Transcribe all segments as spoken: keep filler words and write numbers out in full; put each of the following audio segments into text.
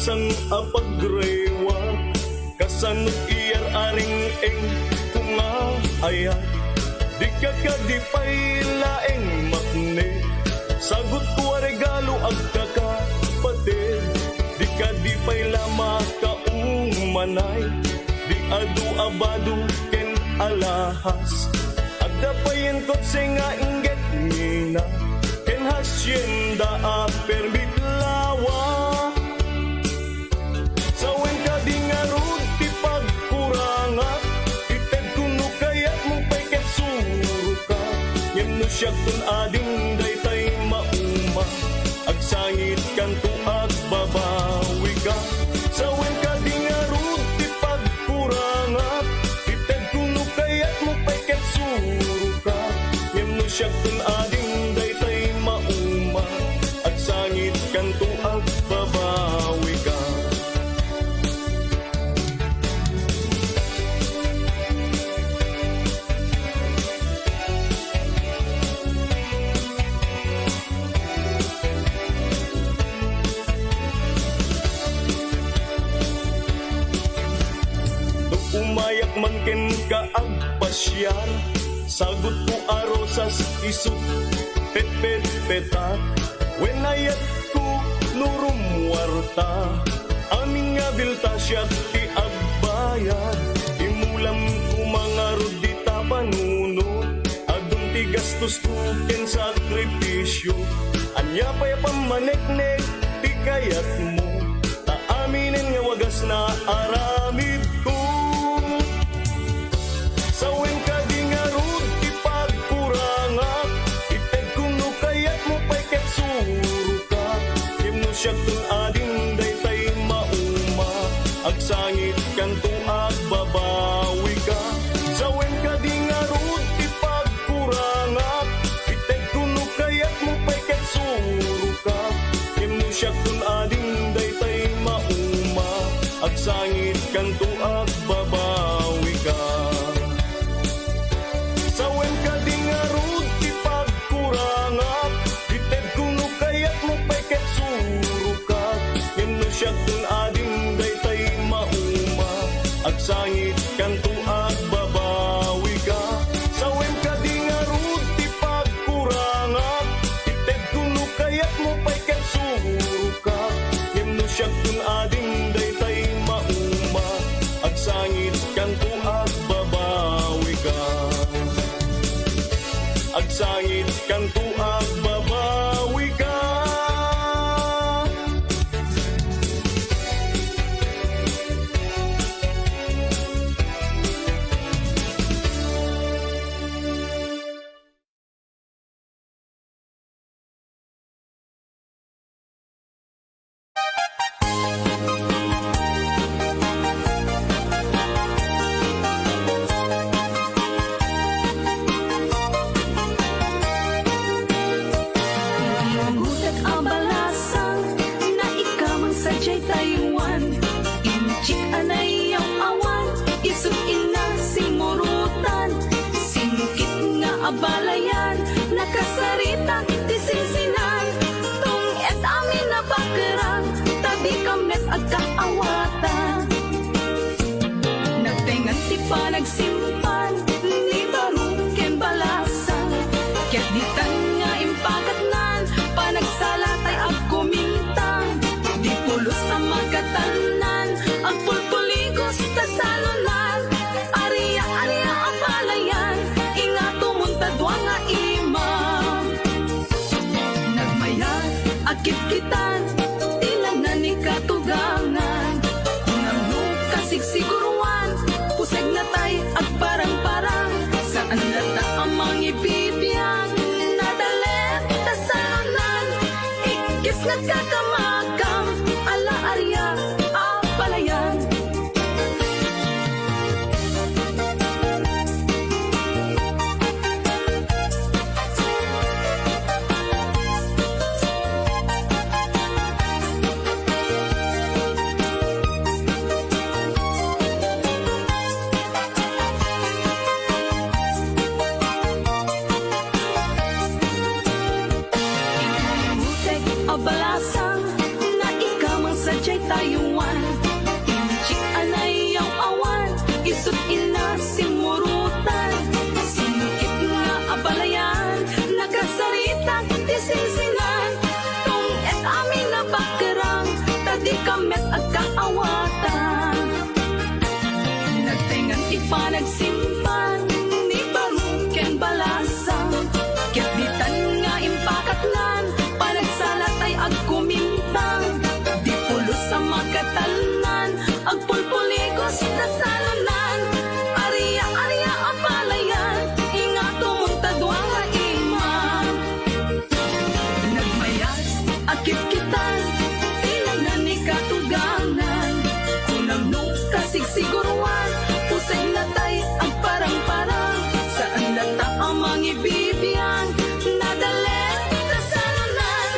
Sang a pagraywa, kasano iyar a ring-eng ko nga ayat? Dika kadi pay laeng makne, sagut ko a regalo agka kapateg. Dika di pay la makaumanay, di adu a bado ken alahas. Adda pay yen kotse nga inggitna, ken hasienda a permit lawa. Sawen kadi ngarud ti pagkurangak, itedko no kayatmo pay ket suroka. Ngem no siakton ading daytay mauma, agsangitkanto agbabawika. Sawen kadi ngarud ti pagkurangak, itedko no kayatmo pay ket suroka. Ngem no siakton ading daytay mauma, agsangitkanto agbabawika. No umayak man kenka agpasiar, sagutko a rosas isut petpetpetak, wen ayatko no rummuarta. Amin nga bilta siak ti agbayad, imulamko man ngarud dita panunot. Adun ti gastosko ken sakrifisio, ania pay a pammaneknek ti kayatmo, ta aminen nga wagasna aramidko. Sawen kadi ngarud ti pagkurangak, itedko no kayatmo pay ket suroka. Ngem no siakton ading daytay mauma, agsangitkanto agbabawika. Sawen kadi ngarud ti pagkurangak, itedko no kayatmo pay ket suroka. Ngem no siakton ading daytay mauma, agsangitkanto agbabawika. Sawen kadi ngarud ti pagkurangak, itedko no kayatmo pay ket suroka. Ngem no siakton ading daytay mauma, agsangitkanto agbabawika. Sawen kadi ngarud ti pagkurangak, itedko no kayatmo pay ket suroka. Ngem no siakton ading daytay mauma, agsangitkanto agbabawika. Agsangitkanto agbabawika. Nangutek a balasang, naikamang sadiay Taiwan. Inchik a nayaw-awan, isu inna simurutan. Singkit nga abalayan, nakasarita ti sinsinan. Tunged amin a bakerang, ta dika met agkaawatan. Nagtengngan ti panagsimpan ni baro ken balasang. Ket ditan nga impakatnan, panagsala tay agkumintan. Di pulos a makatannan, agpulpuligos ta salunan. Aria, aria a palayan, ingatumon ta dua nga imam. Nagmayat a kitkitan ti langna ni katugangan. Kunam no kasigsigurwan, pusegna tay agparangparang. Saan latta a mangibibiang, nadalek ta salunan. Ikkis nga kakamakam, ala aria a palayan. Inutek a balasang, Taiwan, inchik a nayaw-awan, isut' ina simmurutan. Singkit nga abalayan, nakasarita ti singsingan. Tunged amin a bakerang, ta dika met agkaawatan. Nagtayngan ti panagsimpan ni Barok ken Balasang, ket ditan nga impakatnan, panagsalatay agkumintang. Di pulos a makatalnan, agpulpuligos ta salunan. Aria, aria a balayan, ingatumon ta dua nga imam. Nagmayat a kitkitan, ti nagnanikatuganan. Kunam no kasigsigurwan, pusay natay agparang-parang. Saan data a mangibibiang, nadalen ta salunan.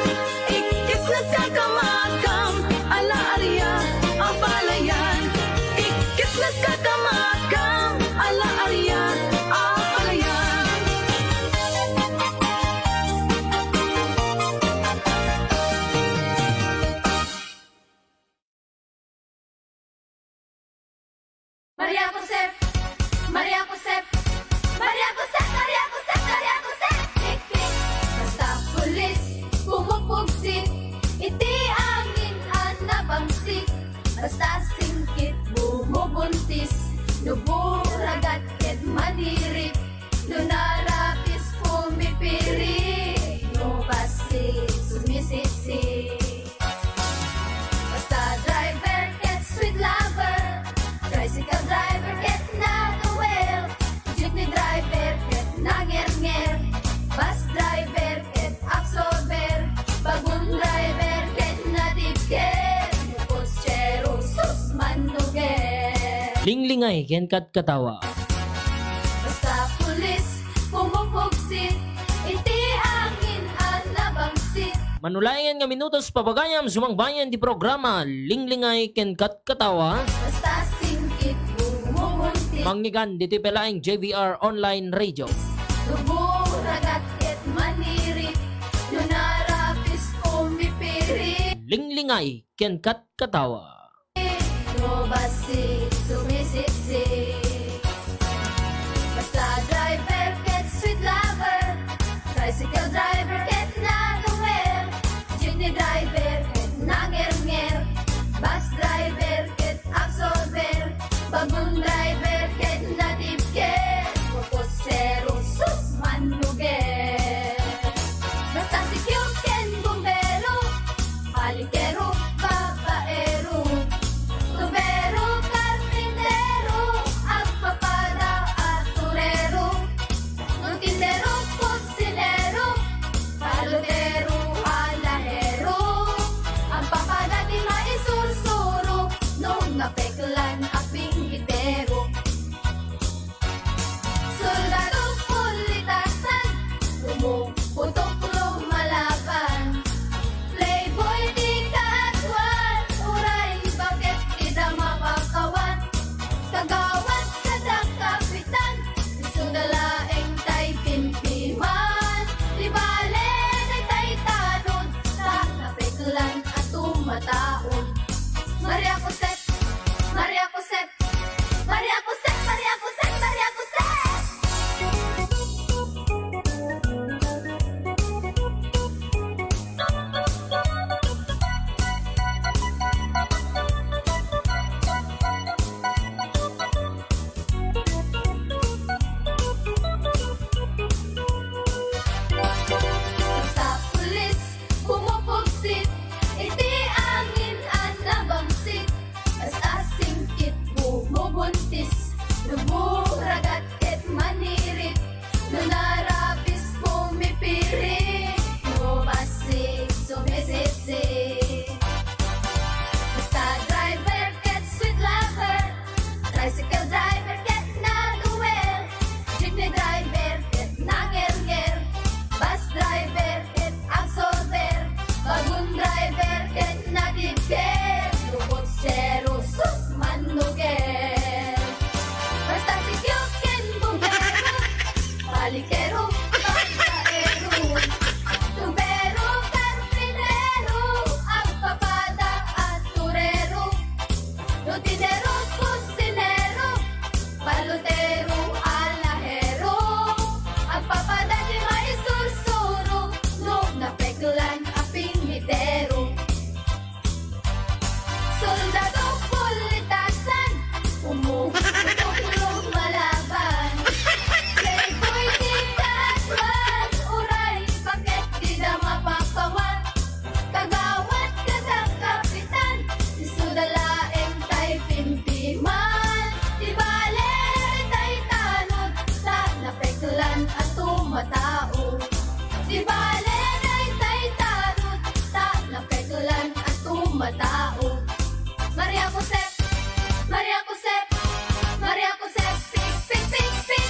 Ikkis nagkakamakam, ala aria a balayan. Ikkis nagkakamakam, ala aria a balayan. Maria Josep, Maria Josep, Maria Josep, Maria Josep, Maria Josep. Tik, tik. Basta pulis, pumupugsit, iti angin a nabangsit. Basta singkit, bumubuntis, no buragat ket manirip, no narapis, pumipiri, no bassit, sumisipsip. Basta driver ket sweet lover, tricycle driver ket nagawel, jeepney driver ket nangernger, bus driver ket absorber, bagun driver ket natibker, no kotsero, sus, mannuger. Linglingay ken katkatawa. Basta pulis, pumupugsit, iti angin a nabangsit. Manulaengen nga minutos, papagayam, sumangbayan ti programa Linglingay ken Katkatawa. Basta singkit, bumubuntis. Mangngegkan ditoy pay laeng J V R Online Radio. No buragat ket manirip, no narapis, pumipiri. Linglingay ken Katkatawa. No bassit, sumisipsip. Basta driver ket sweet lover, tricycle driver ket nagawel, jeepney driver ket nangernger, bus driver ket absorber, bagun driver ket natibker, kotsero, sus, mannuger. Basta sikyo ken bumbero, palengkero, babaero, tubero, karpintero, Lan a pimitero. Soldado pulitasan, umuutok lumalaban. Playboy di kasman, uray, bakit di da mapapawan? Kagawad kadang kapitan, isuda laeng tay pimpiman. Di bale, tay tanod, ta napeklan a tumatao. Di bale, tay, tay tanod, ta napeklan a tumatao. Maria Josep, Maria Josep, Maria Josep, pik, pik, pik, pik.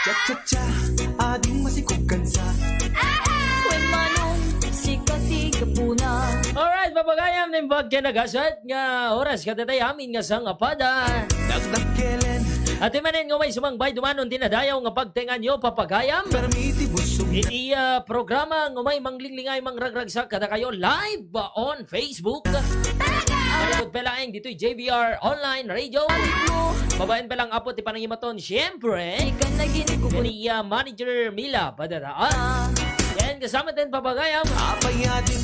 Cha-cha-cha! Ading masikog kansa. Wen Manong, sika ti gapuna. Alright, papagayam, naimbag ken nagasat nga oras kadatayo amin nga sangapada. Dagdag kelen. Ati manen nga may sumangbay dumanon ti nadayaw nga pagtenganyo, papagayam. Permi ti busog. Iti, ah, programa nga may manglinglingay, mangragragsak kadakayo live, ah, on Facebook. Managod pa laeng ditoy J B R Online Radio. Babaen pa lang, Apo, ti panangimaton, siyempre. Ika naging gugun- Ni, ah, Manager Mila Padadaan. Ah. Yan, kasama ten, papagayam. Apay adin.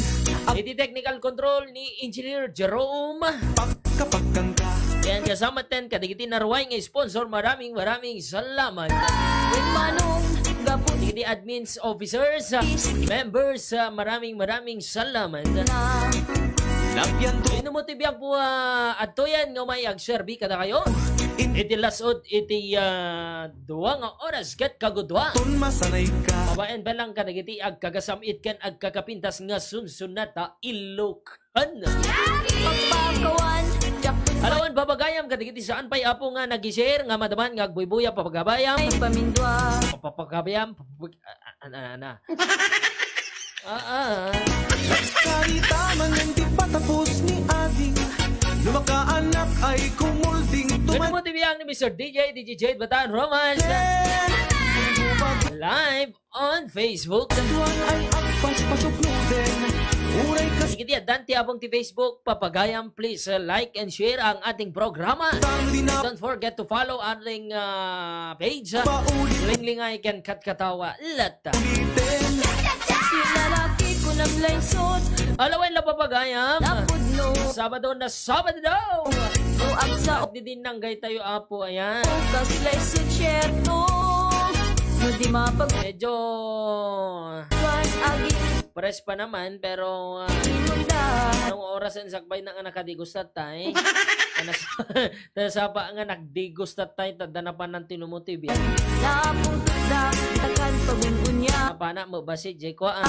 Iti technical control ni Engineer Jerome. Pagkapagkangka. Yan, kasama ten, kadagiti naruay nga sponsor. Maraming, maraming salamat. Wen Manong, gapu- Iti admins, officers, ah, members, ah, maraming, maraming salamat. Na. Lapyan to. Ino mo ti biag po, ah, adtoyan nga may agserbi kadakayo? In- Iti lasod, iti, ah, dua nga oras ket kagudua. Tun masanay ka. Babaen pa lang kadagiti agkagasam-it ken agkakapintas nga sunsunat ta Ilocano. Pagpakawan, Jack. Alawan, papagayam kadagiti saan pay, Apo, nga nag-share nga madaman nga agbuybuya, papagabayam. Ay, pamindua. Papagabayam, papag-, a-, a-, ana, ana. Ah, ah. Karita man ti patapos ni Adi. No makaanak ay kumulding tuman. Ano mo ti biag ni Mister D J, D J Jade Bataan Roman? Live on Facebook. Tuan ay agpas pasok no den. Uray kas- Sige, ti addan ti abong ti Facebook, papagayam, please, uh, like and share ang ating programa. Tang di na- Don't forget to follow ating, uh, page, uh, Pauli. Linglingay ken Katkatawa. Latta. Ulitin. Ti lalaki ko nang laysot. Alawen la, papagayam. Napudno. Sabado na Sabado. No agsa. At didin nanggay tayo, Apo, ayan. Kas laysot, syerto. No di mapag- Medyo Tuan agi. Fresh pa naman, pero, ah, Inunda. Anong oras ang sakbay na nga nakadigusta tayo? Ano sa-, ano sa pa nga nagdigusta tayo, tanda na pa ng tinumuti, biya? Napungtot da, takad pagungunya. Napana mo ba si Jay Kuan?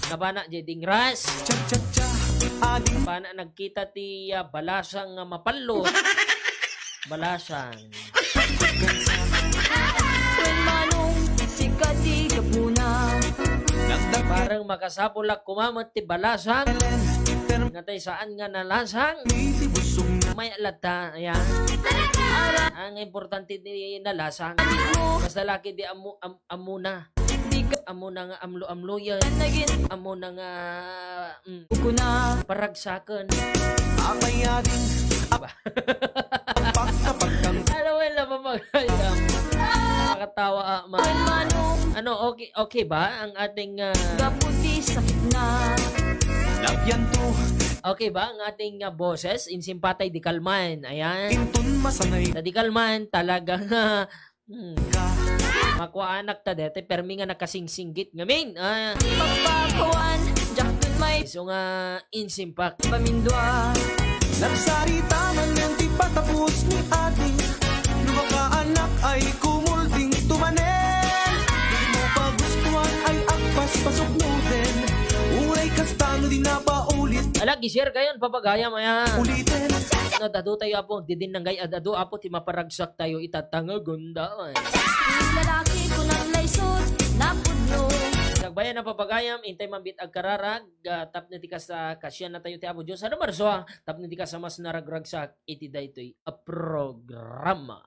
Napana Jay Dingras? Cha-cha-cha, ading. Napana nagkita ti, ah, balasang nga mapallo. Balasang. Wen Manong, sika ti gapuna. Parang makasapul a kumamet ti balasang. Nga tay saan nga nalasang? May alata, ayan. Ang importante ti nalasang. Basta laki di amu-, am-, amuna. Di ka Amo na nga amlo-amloyen. Nagin- Amo na nga, mm, Kuna. Paragsaken. Apay ading. Diba? Pagkapagkang. Alam mo, alam mo, mag-, Nakakatawa, ah, ma-, Ay, Manong. Ano, okay, okay ba ang ating, ah, Gapu ti sakit na. Lapyan to. Okay ba ang ating, ah, boses? Insimpatay di kalman. Ayan. Intun masanay. Sa di kalman, talagang, ah, Hmm. Makuaanak ta dete, permi nga nakasingsinggit ngamin. Ah. Pagpakawan, Jack dun may Isu nga insimpak. Pamindua. Nagsarita man nga ti patapos ni adi. No makaanak ay kumulding tumanen. Di mo pagustuhan ay agpas pasuknoden. Uray kasta no di na paulit. Ala, gi-share kayon, papagayam, ayan. Ulitin. No, dadu tayo, Apo. Didin nanggay ad-adu, Apo, ti maparagsak tayo ita tangagundaon. Lalaki ko nang laysot, napudno. Nagbayan a papagayam, intay mambit agkararag, ah, tapno ti kas-, ah, kasiannatayo ti Apo Dios. Ano, Marso, ah? Tapno ti kas-, ah, mas naragragsak iti daytoy a programa.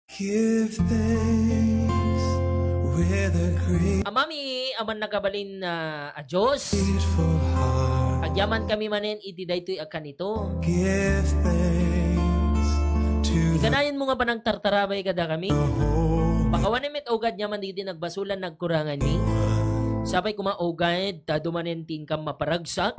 Give thanks with a great Amami, Aman nakabalin a, a Dios, grateful heart. Agyaman kami manen iti daytoy a kanito. Give thanks to the Ikanayon mo nga panangtartarabay kadakami. Holy Pakawanem met, O God, yaman dagiti nagbasolan, nagkurangan mi. One. Sapay koma, O God, ta adu manen ti inkam maparagsak.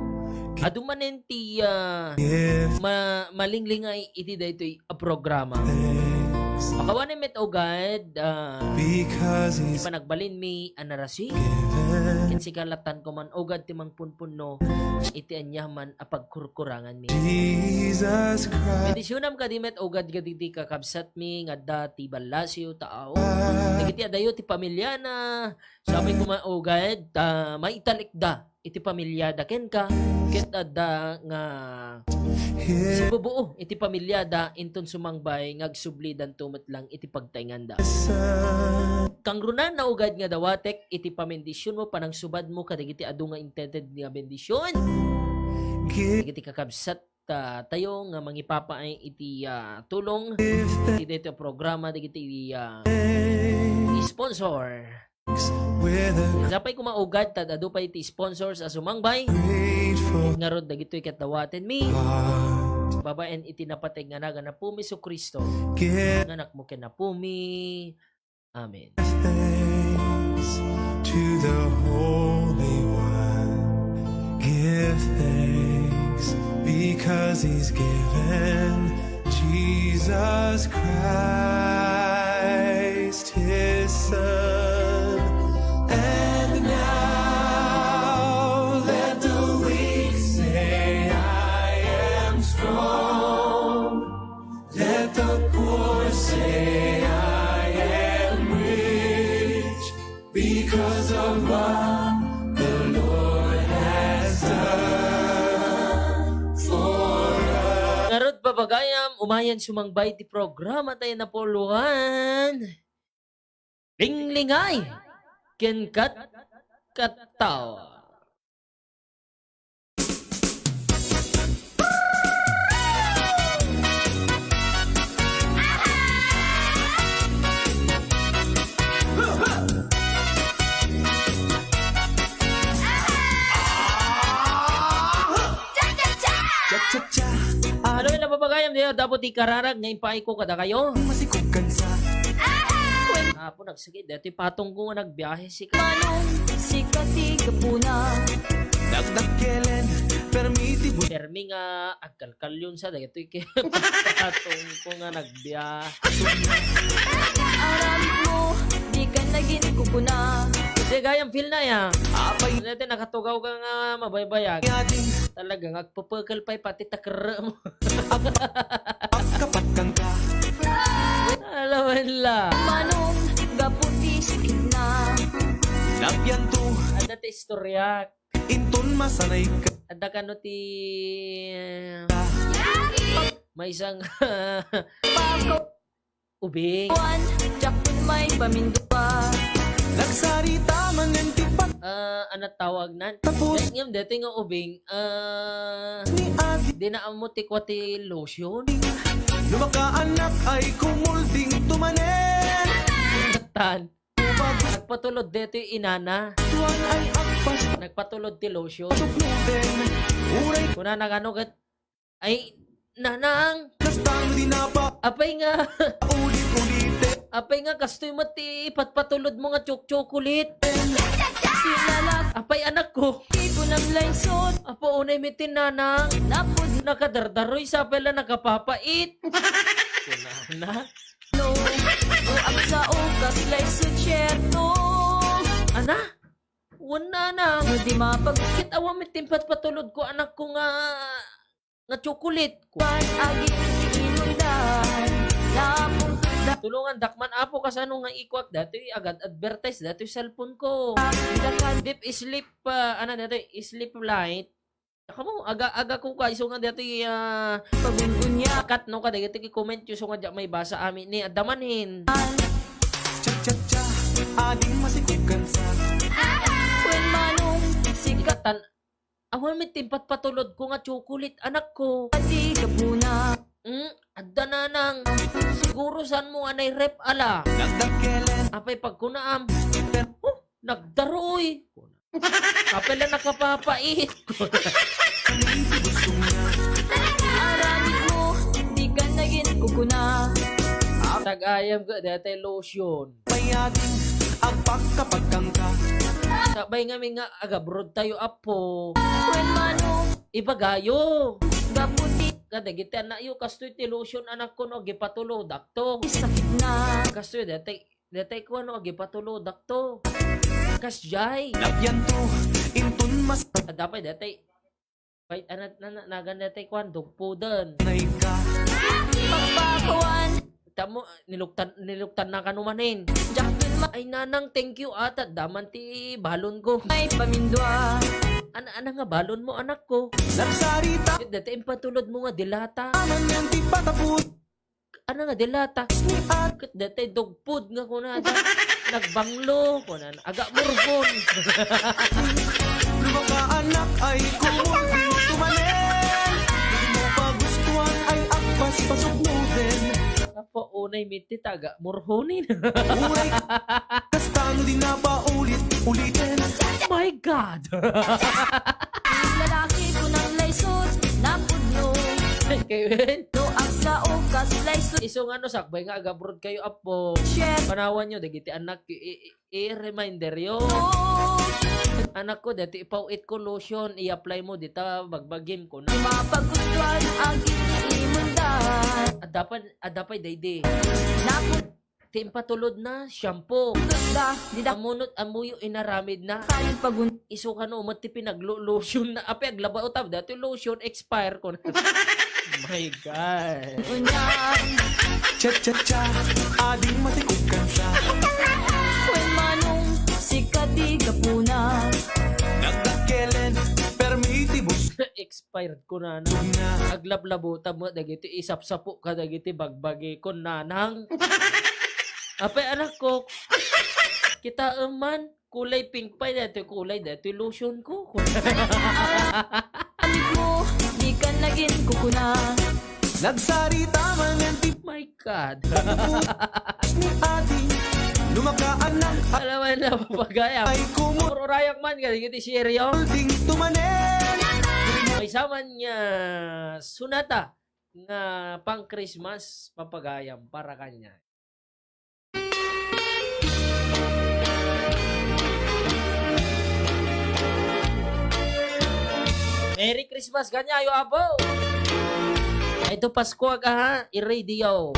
Adu manen ti, ah, Give ma-, malinglingay iti daytoy a programa. Thanks. Pakawanem met, O God, ah, Because ti he's panagbalinmi a narasing. Given. Ken sika lattan koman, O God, ti mangpunpunno iti aniaman a pagkurkuranganmi. Jesus Christ. Bendisionam kadi met, O God, kadagiti kakabsatmi nga adda ti ballasiw, tao. Dagiti adayo ti pamiliana, sapay koma, O God, ta maitalikda iti pamiliada kenka, ket adda nga sibubuo iti pamiliada inton sumangbay nga agsublidanto met lang iti pagtaenganda. Kangrunaan, O God, nga dawatek iti pamendisionmo, panangsubadmo kadagiti adu nga intended nga bendision. Dagiti kakabsat, ah, tayo nga mangipapaay iti, ah, tulong iti daytoy a programa, dagiti, ah, sponsor. Sapay koma, O God, ta adu pay ti sponsors a sumangbay. Grateful. Ngarud dagitoy ket dawatenmi. Heart. Babaen iti napateg nga nagan ni Apomi Jesu-Cristo. Give. Nga anakmo ken Apomi. Amen. Thanks to the Holy One. Give thanks because he's given Jesus Christ, his Son. And now let the weak say, "I am strong." Let the poor say, "I am rich because of what the Lord has done for us." Ngarud, papagayam, umayen sumangbay ti programa tayo na puluhan. Linglingay ken kat-, kattaw. Cha-cha-cha! Ano yung napapagayam niyo? Dapat ikararag nga impaay ko kadakayo. Masikog kansa. Apo, nagsige, dati patong ko nga nagbiyahe si ka. Manong sika ti gapuna. Dagdag kelen, permi ti bus- Permi nga agkalkalyon sa dagitoy kay patong ko nga nagbiyahe. Aramid mo, di ka na ginkukuna. Kasi gayam feel na ya. Apay. Dati nakatugaw ka nga mabaybayag. Yating. Talaga nga agpupukol pa'y pati takerre mo. Agkapat kangka. Alawen la. Manong gapu ti sakitna. Labian to. Adda ti istorya. Inton masanay ka. Adda kano ti, eh, maysa nga ubing. Kuan, diak pay maipaminduwa. Nagsarita manen ti pat- Ah, ano tawag nan? Tapos. Ngem dati nga ubing, ah, ni agi. Di na ammo ti kua ti lotion. No makaanak ay kumulding tumanen. Tan. Nagpatulod deti inana. Tuan ay agpas. Nagpatulod ti lotion. Suknuden. Uray. Kuna na kano ket Ay, nanang! Kasta nga di napa- Apay nga. Ulit-ulitin. Apay nga, kastoy met ti ipatpatulod mo nga chok-, chocolate. Sinalak. Apay, anak ko. Ikunam laysot. Apo, unay met ti nanang. Napud. Nakadardaroy, sapay la nakapapait. Kunana. No, o agsao, kas laysotsyerto. Ana? Wen, nanang. No di mapag- Ket awan met ti impatpatulod ko, anak ko nga nga tsokolate ko. Pag-agi ti inunda, Tulongandak man, Apo, kasano nga ikuak datoy agad advertise datoy cellphone ko. Deep sleep, ah, ano datoy, sleep light. Kamo, aga, aga ko ka, isu nga datoy, ah, pagun-unya. Kat no, kadagiti comment, isu nga diak maibasa amin ni adda manen. Cha, cha, cha, ading masikugan sa. Wen manong sikat. Katan, awan met ti impatpatulod ko nga chocolate, anak ko. Adi gapuna. Hmm, adda nanang. Siguro saan mo anay rep, ala. Nagdakelen. Apay pagkunaam. Huh, nagdaroy. Apay la nakapapait. Aramid mo, di ka nagin kukuna. Tag-ayam ka, dete lotion. Payading agpakapagkangka. Sabay nga mi nga agabroad tayo, Apo. Wen mano. Ibagayo. Gaputi. Kadagiti anakyo, kastoy ti lotion, anak ko, no, gipatulodakto. Sakit na. Kastoy, dete, dete ko, ano, gipatulodakto. Kasjay. Napyanto, intun mas- Adda pay, dete. Wait, ano, na, na, nagan na tayo, kwan, dog food-en. Nay ka. Pagpakuan. Tamo, niluktan, niluktan na kano manen. Jack Queen ma- Ay, nanang, thank you, ata, daman ti balon ko. May pamindua. Ana, ana nga balon mo, anak ko? Nagsarita. Dati, impatulod mo nga dilata. Aman yan, di patapos. Ano nga, dilata? Ni at- Ket dete dog food nga kunada. Nagbanglo, kunana. Aga murgon. Lumakaanak ay kumulpi tumanen. Di mo pagustuhan ay agpas pasok mo din. Apo, unay miti taga murhonin. Uray, kastano di na paulit-ulitin. My God! Lalaki ko nang laysot, napudno. Kevin? No, ang sao kas laysot. Isu nga no, sakbay nga agabroad kayo, Apo. Shit. Panawan nyo, dagiti anak, i-, i-, i-reminder yo. No. Anak ko, dati ipaw-it ko lotion, i-apply mo, dita bagbagim ko na. Di mapagustuhan ang iniimundan. Adda pa, adda pay, daydi. Napud- Ti impatulod na, shampoo. Da, di da. Amunot, amuyo, inaramid na. Kaling pagun- Isu kano, met ti pinaglo-, lotion na. Ape, aglaba, utaw, dati lotion, expire ko na. My God. Unyan. Cha, cha, cha, ading matikog kansa. Wen manong, sikat ti gapuna. Nagdakelen, permitibus. Expired ko na, na. Aglablabo ta mo dagiti isapsapo ka dagiti bagbagi ko, nanang. Apay, anak ko, kita man, kulay pink pay dati, kulay dati lotion ko. Anik mo, di ka nagin kukuna. Nagsarita man yan, ti- My God. Ni ati, lumakaanak. Alam mo na, papagayam. Ay, kumu- Puro rayak man, galing iti seryo. Ding tumanen. May saman nga sunata nga pang Christmas, papagayam, para kanya. Merry Christmas kaniayo, Apo! Ay, ito Pasko aga, ha? I-radio.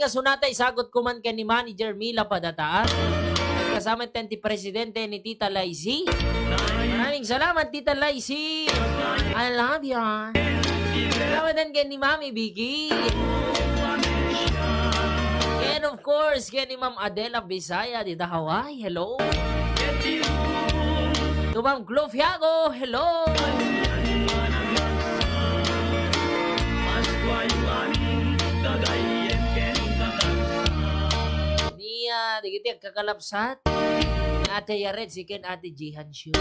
Sunata, isagot ko man ken ni Manager Mila Padataan. Kasama ten ti presidente ni Tita Laisy. Maraming salamat, Tita Laisy. I love ya. Salamat din ken ni Mami Vicky. And of course, ken ni Ma'am Adela Bisaya dita Hawaii. Hello. To Ma'am Clo Fiago. Hello. Nia, dagiti agkakalapsat. Ni Ate Yared, si ken Ate Jihan Shu.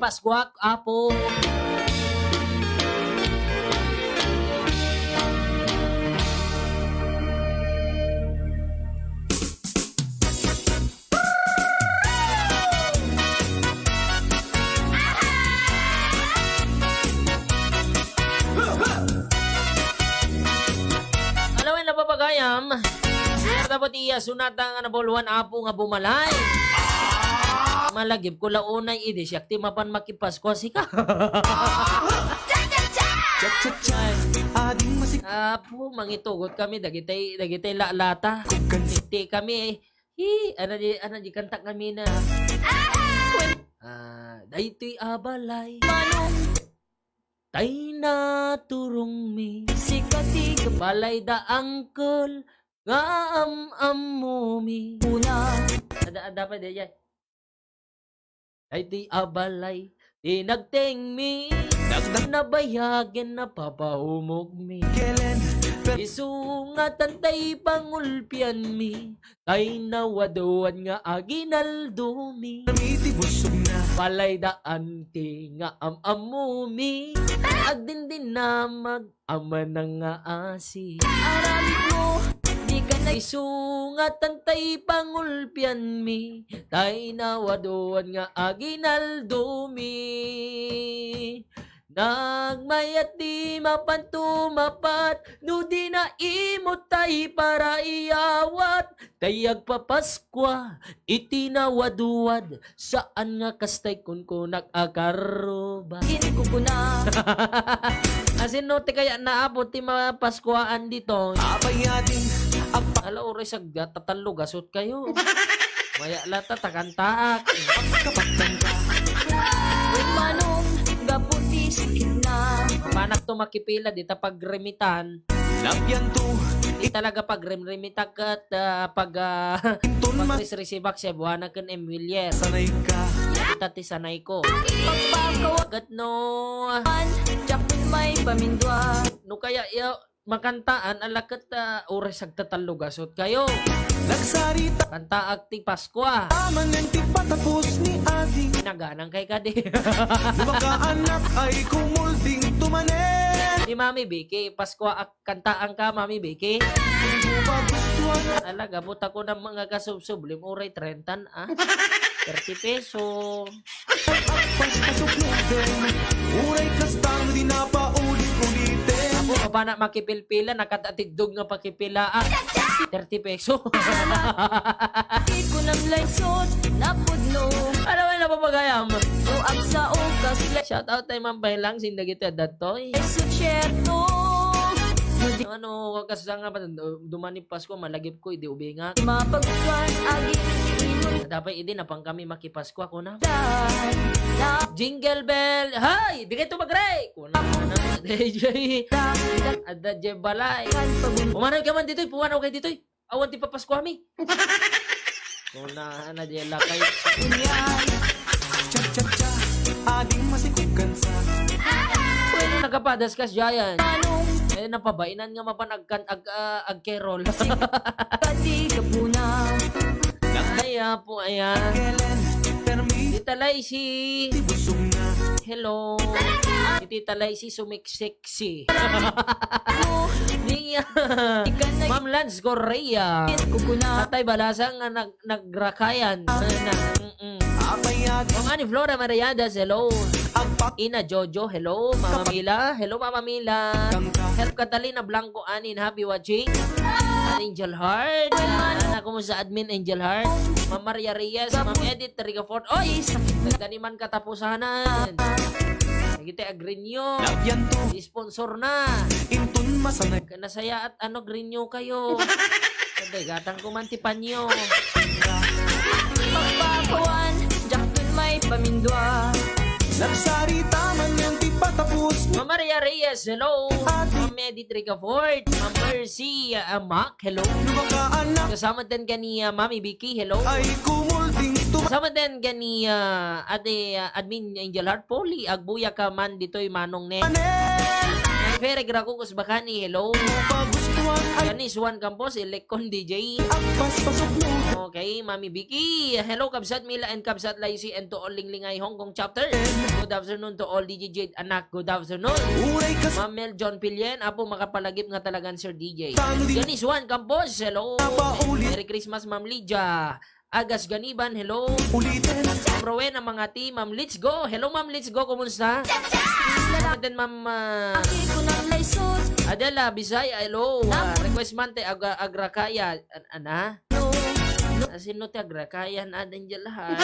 Paskuak, Apo. Alawen na papagayam. Sir, dapat iya sunata nga nabuluan, Apo, nga bumalay. Malagip ko la unay idi siak ti mapan makipaskua sika. Cha-cha-cha! Ading masik- Apo, mangitugot kami dagitay, dagitay lalata. Kukan- Iti kami, eh. Hi, ano di, ano di kantak kami na. Ah, daytoy a balay. Manong tay naturongmi. Sikati ka- Balay da uncle nga am-ammomi. Una. Ada, ada pa di, ay. Daytoy a balay, ti nagtengmi, nagtang- nabayagen napapaumogmi. Kelen, per- Isu nga tantay pangulpianmi, tay nawadwad nga aginaldomi. Namiti busog na. Balay da anti nga am-ammomi, agdindinamag Amana nga asi. Aramid mo, di ka nag- Isu nga tantay pangulpianmi, tay nawadwad nga aginaldomi. Nagmayat ti mapan tumapat, no di na imo tay para iyawat, tay agpapaskua iti nawadwad. Saan nga kastay kunkunak a karruba. Inkukuna. Asin no ti kaya naabot ti mapaskuaan ditoy. Abayadin, agpa- Ala, uray sagda, tatallo gasot kayo. Maya lata, takantaak. Kapagtanda. Uy, manong, gapu ti sikit na. Panak to makipila, di ta pagremitan. Labian to. Di talaga pagremremitak ket, ah, pag, ah, Tun ma- pagresresibak sa buwana ken Emilier. Sanay ka. Ita ti sanay ko. Pagpakawa- Ket no, Man, Jackpin may pamindua. No kaya, ya, makantaan, ala ket, ah, uray sagtatallo gasot kayo. Nagsarita. Kantaak ti Paskua. Amangan ti patapos ni Adi. Naganang kay kadi. Lumakaanak ay kumulding tumanen. Ni Mami Vicky, Paskua ak-, kantaang ka, Mami Vicky. Di mo ba gustuhan? Ala, gapu ta ko ng mga kasubsublim, uray trenta, ah. Thirty peso. Paspasok mo din. Uray kastan, di na paulit-ulitin. Ako, mapana makipilpila, nakatatidog nga pakipila, ah. Thirty peso. Di ko nang laysot, napudno. Ano nga napapagayam? O agsa o kasla. Shout out tayo, Ma'am Pailang, sindagit at datoy. Ay, sutsierto. Ano, kasanga pa, dumani Pasko, malagip ko, idi ubingak. Mapagkuan, agi, inul- Dapat idi, napang kami makipasko, ako na. Dan, na- Jingle bell, hay! Di kayo tumagre! Kuna na, D J. Dan, dan, Ada, J Balay. Kan pagun- Pumanaw ka man ditoy, pumanaw kayo ditoy. Awan ti papaskuami. Una na di lakay. Unyay. Cha-cha-cha, ading masikugan sa. Bueno, nakapadas kas, Giant. Anong Eh, napabainan nga mapan agkan-, ag-, ah, agkerol. Pati kapuna. Ay, apo, ayan. Kelen, permi. Tita Laisy. Ti busog na. Hello. Tita Laisy, sumiksik. Si Ma'am Lance Correa. Tatay Balasang nga nag-, nagrakayan. Ayan na. Mm-mm. Ma'am Ani Flora Mariadas, hello. Ina Jojo, hello. Mama Mila, hello, Mama Mila. Help Catalina Blanco, Anin, happy watching. Ma'am Angel Heart. Ana, kumusta, Admin Angel Heart? Ma'am Maria Reyes, Ma'am Edith Ricafort. Oy! Nagdaniman katapusanan. Dagiti ag-renew. Sponsor na. Intun masanay. Nasayaat ano, ag-renew kayo. Sabi, gatang ko man ti panyo. Pagpakuan, diak dun may pamindua. Nagsarita man yan, di patapos. Ma'am Maria Reyes, hello. Ate. Ma'am Edith Ricafort, Ma'am Mercy, ah, Mac, hello. Lumakaanak. Kasama din kani, ah, Mami Vicky, hello. Ay, kumulting tu- Kasama din kani, ah, Ate, ah, Admin Angel Heart Polly, agbuya ka man ditoy manong ne. Anel. Ang Fere Gracucos Bacani, hello. Pagustuhan ay Janice Juan Campos, Elekon D J. Agpas pasok mo. Okay, Mami Vicky. Hello, Kabsat Mila and Kabsat Laisi and to all Linglingay Hong Kong chapter. Good afternoon to all D J Jade anak. Good afternoon. Uray kas- Ma'am Mel John Pilien, apo makapalagip nga talagan Sir D J. Tano di- Janice Juan Campos, hello. Napauli- Merry Christmas, Ma'am Lydia. Agas Ganiban, hello. Ulitin. Ma'am Rowena Mangati, Ma'am Let's Go. Hello, Ma'am Let's Go, kumusta? Natin, Ma'am, ah, Aki ko ng laysot. Adela Bisaya, hello. Ah, request man ti Aga-, Agrakaya. An-, ana? No. Asino ti Agrakaya? Aden dia lahat.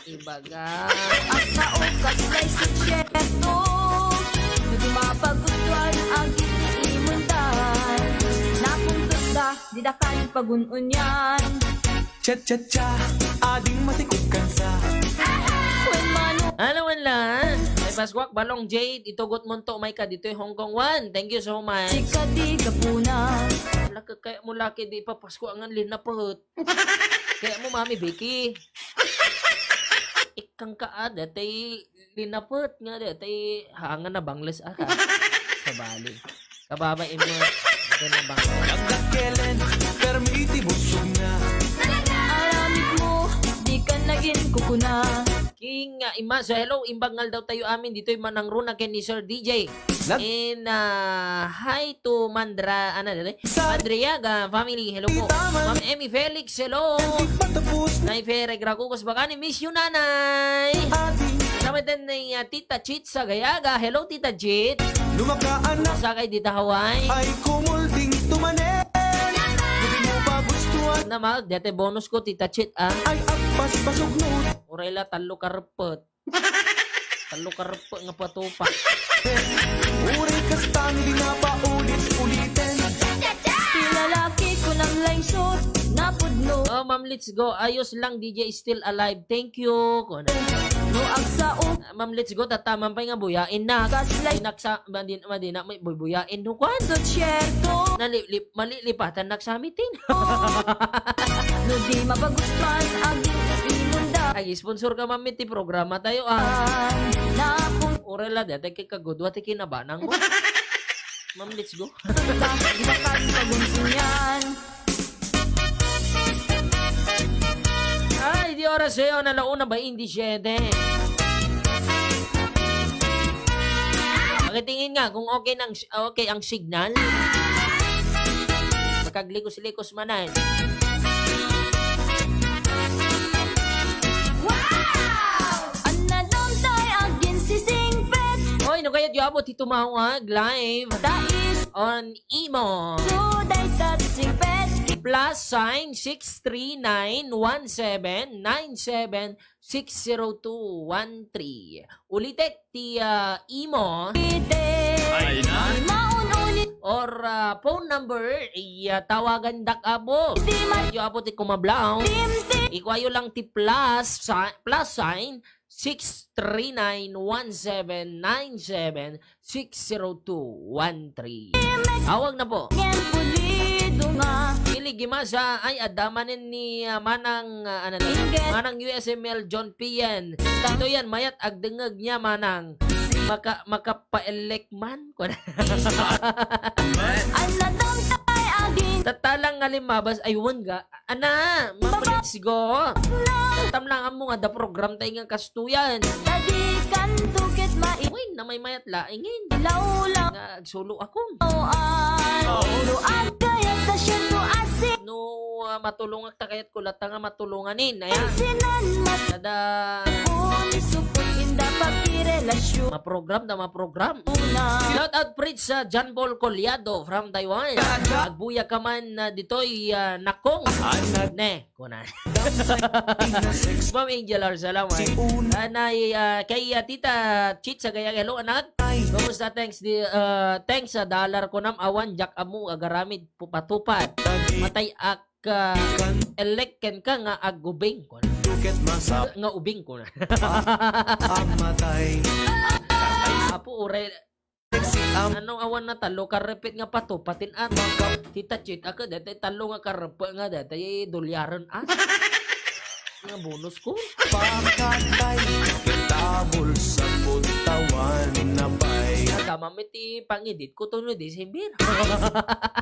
Ibaga. Ang sao kas laysot, syerto. Hindi mapagustuhan ang iniimundan. Napuntos da, di da kan pagun-unyan. Cha-cha-cha, ading matikod kansa. Wen mano. Ano man la? Ay, Pasquak, Balong Jade, itugot mo to, may ka dito'y Hong Kong One. Thank you so much. Sika di kapuna. Laki, kaya mo laki di papasko ang linapot. Kaya mo, Mami Vicky. Ikang ka, ah, dati linapot nga, dati hangan na bangles, ah, ka. Sa bali. Kababa imo, dati na bangles. Nagdakelen, permi iti busog na. Aramid mo, di ka naging kukuna. King, ah, Ima, so hello, imbag ngal daw tayo amin, dito'y manangruna ken ni Sir D J. Nag- And, ah, hi to Mandra-, ano, dali? Sa- Madriaga family, hello po. Kita man. Ma'am Emmy Felix, hello. Hindi pa tapos. Nay Fere Gracucos Bacani, miss you, Nanay. Adi. Kasama din ni, ah, Tita Chit sa Gayaga. Hello, Tita Chit. Lumakaanak. Sa kay Dita Hawaii. Ay kumulding tumanen. Hindi mo pa gustuhan. Na, ma, dete bonus ko, Tita Chit, ah. Ay agpas pasugno. Urela, talo ka repet. Talo ka repet nga patupa. Uri kastang di na paulit-ulitin. Ti lalaki ko ng laysot, napudno. Oh, Ma'am, let's go. Ayos lang, D J still alive. Thank you. Kuno. No, agsao. Ah, Ma'am, let's go. Tataman pay nga buyain na. Kaslay. Inaksa, madin-, madina, may bubuyain. No, kwan? So, syerto. Nalip-, lip-, malilipatan nagsamitin. No di mapagustuhan, aging iimunda. Ay, sponsor ka, Ma'am, iti programa tayo, ah. Napung- Urela, dati kay kagudwa, ti kinabanang mo. Ma'am, let's go. Di ba kayo pagunsunyan? Ay, di oras sa'yo, na launa ba, hindi siyete. Pakitingin nga kung okay nang, okay ang signal. Makaglikos-likos manan. Wow! Anna dong tay agin sisingpet. Oy, no kaya di abot ito mawag live. Dais. On imo. So, day tat singpet. Plus sign six three nine one seven nine seven six zero two one three. Ulitek ti, ah, imo. Ay na. Maun-uni. Or, ah, phone number, iya tawagan dak, apo. Di man. Yo, apo, ti kumablaw. Timtim. Ikuayo lang ti plus, sa-, plus sign, six three nine one seven nine seven six zero two one three. Awag na po. Ngen pulido nga. Ili gimasa, ay, adda manen ni, ah, Manang, ah, ano na, Ingen. Manang U S M L John Pian. Ito yan, mayat agdengeg niya, Manang. Maka-, makapaelek man. Ala dong tay agin. Tatalang nga limabas, ay, wen ga. Ana, Ma'am, let's go. Tamlangan mo nga, da program tayo nga kastuyan. Tadi kan tukit mai- Uy, na may mayat laingin. Ilaw lang. Nga, agsulo ako. Oh, ah. Oh. Ulo agkayat na siya to asi. No, ah, matulungak ta kayat ko, lata nga matulunganin. Ayan. Sinan mas- Kada- Kung isupot inda Pakirelasyon. Maprogram na maprogram. Una. Shout out, Fritz, sa John Paul Collado from Taiwan. Agbuya ka man, ah, ditoy, ah, Nakong. Anad. Ne, kuna. Ma'am Angel R, salamat. Si Una. Ah, nay, ah, kay, ah, Tita Chit sa Gayag, hello, anak. Ay. Kumusta? Thanks, di, ah, thanks sa dollar ko nam awan, jak amu, agaramid, pupatupad. Tagi. Matay ak, ah, Kan- elek ken ka nga agubing ko na. Duket masa. Nga ubing ko na. Amatay. Apo, uray. Sexy am- Ano awan na talo ka repeat nga pato, patin at. Maka- Tita Chit, ako, dati talo nga karepe nga, dati dolyaren, ah. Nga bonus ko. Pakatay. Kita bulsa ko tawan na bay. Nagamamit ti pangidit ko to no December.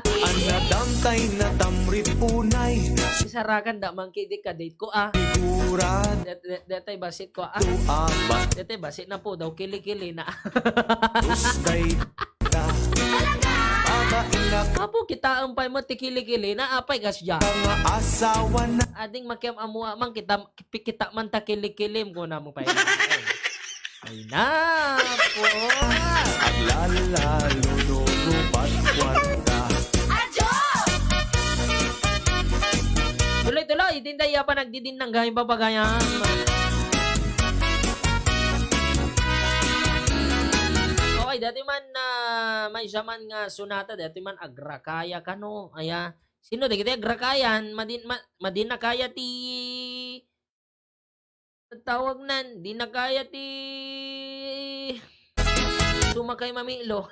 Anadam tay natamrit unay. Isarakan da man kidi ka date ko, ah. Figurado. Det-, det-, detay basit ko, ah. Aba. Detay basit na po daw, kili-kili na. Tusday ta. Talaga? Aba, ina. Apo, kitaen pay mo ti kili-kili na, apay kasya. Nga asawa na. Ading makiam amua man kita, kita man ta kili-kilim ko na mo pay. Ay, napo. Aglalalo no rubat kwarta. Tuloy-tuloy, dinday ya pa nagdidinnang gayam babagayan. Okay, dati man, ah, may siya man nga sunata, dati man agrakaya kano. Aya, sino dagiti agrakayan? Madin-, ma-, madin na kaya ti Tawag nan, di na kaya ti sumakay mamilo.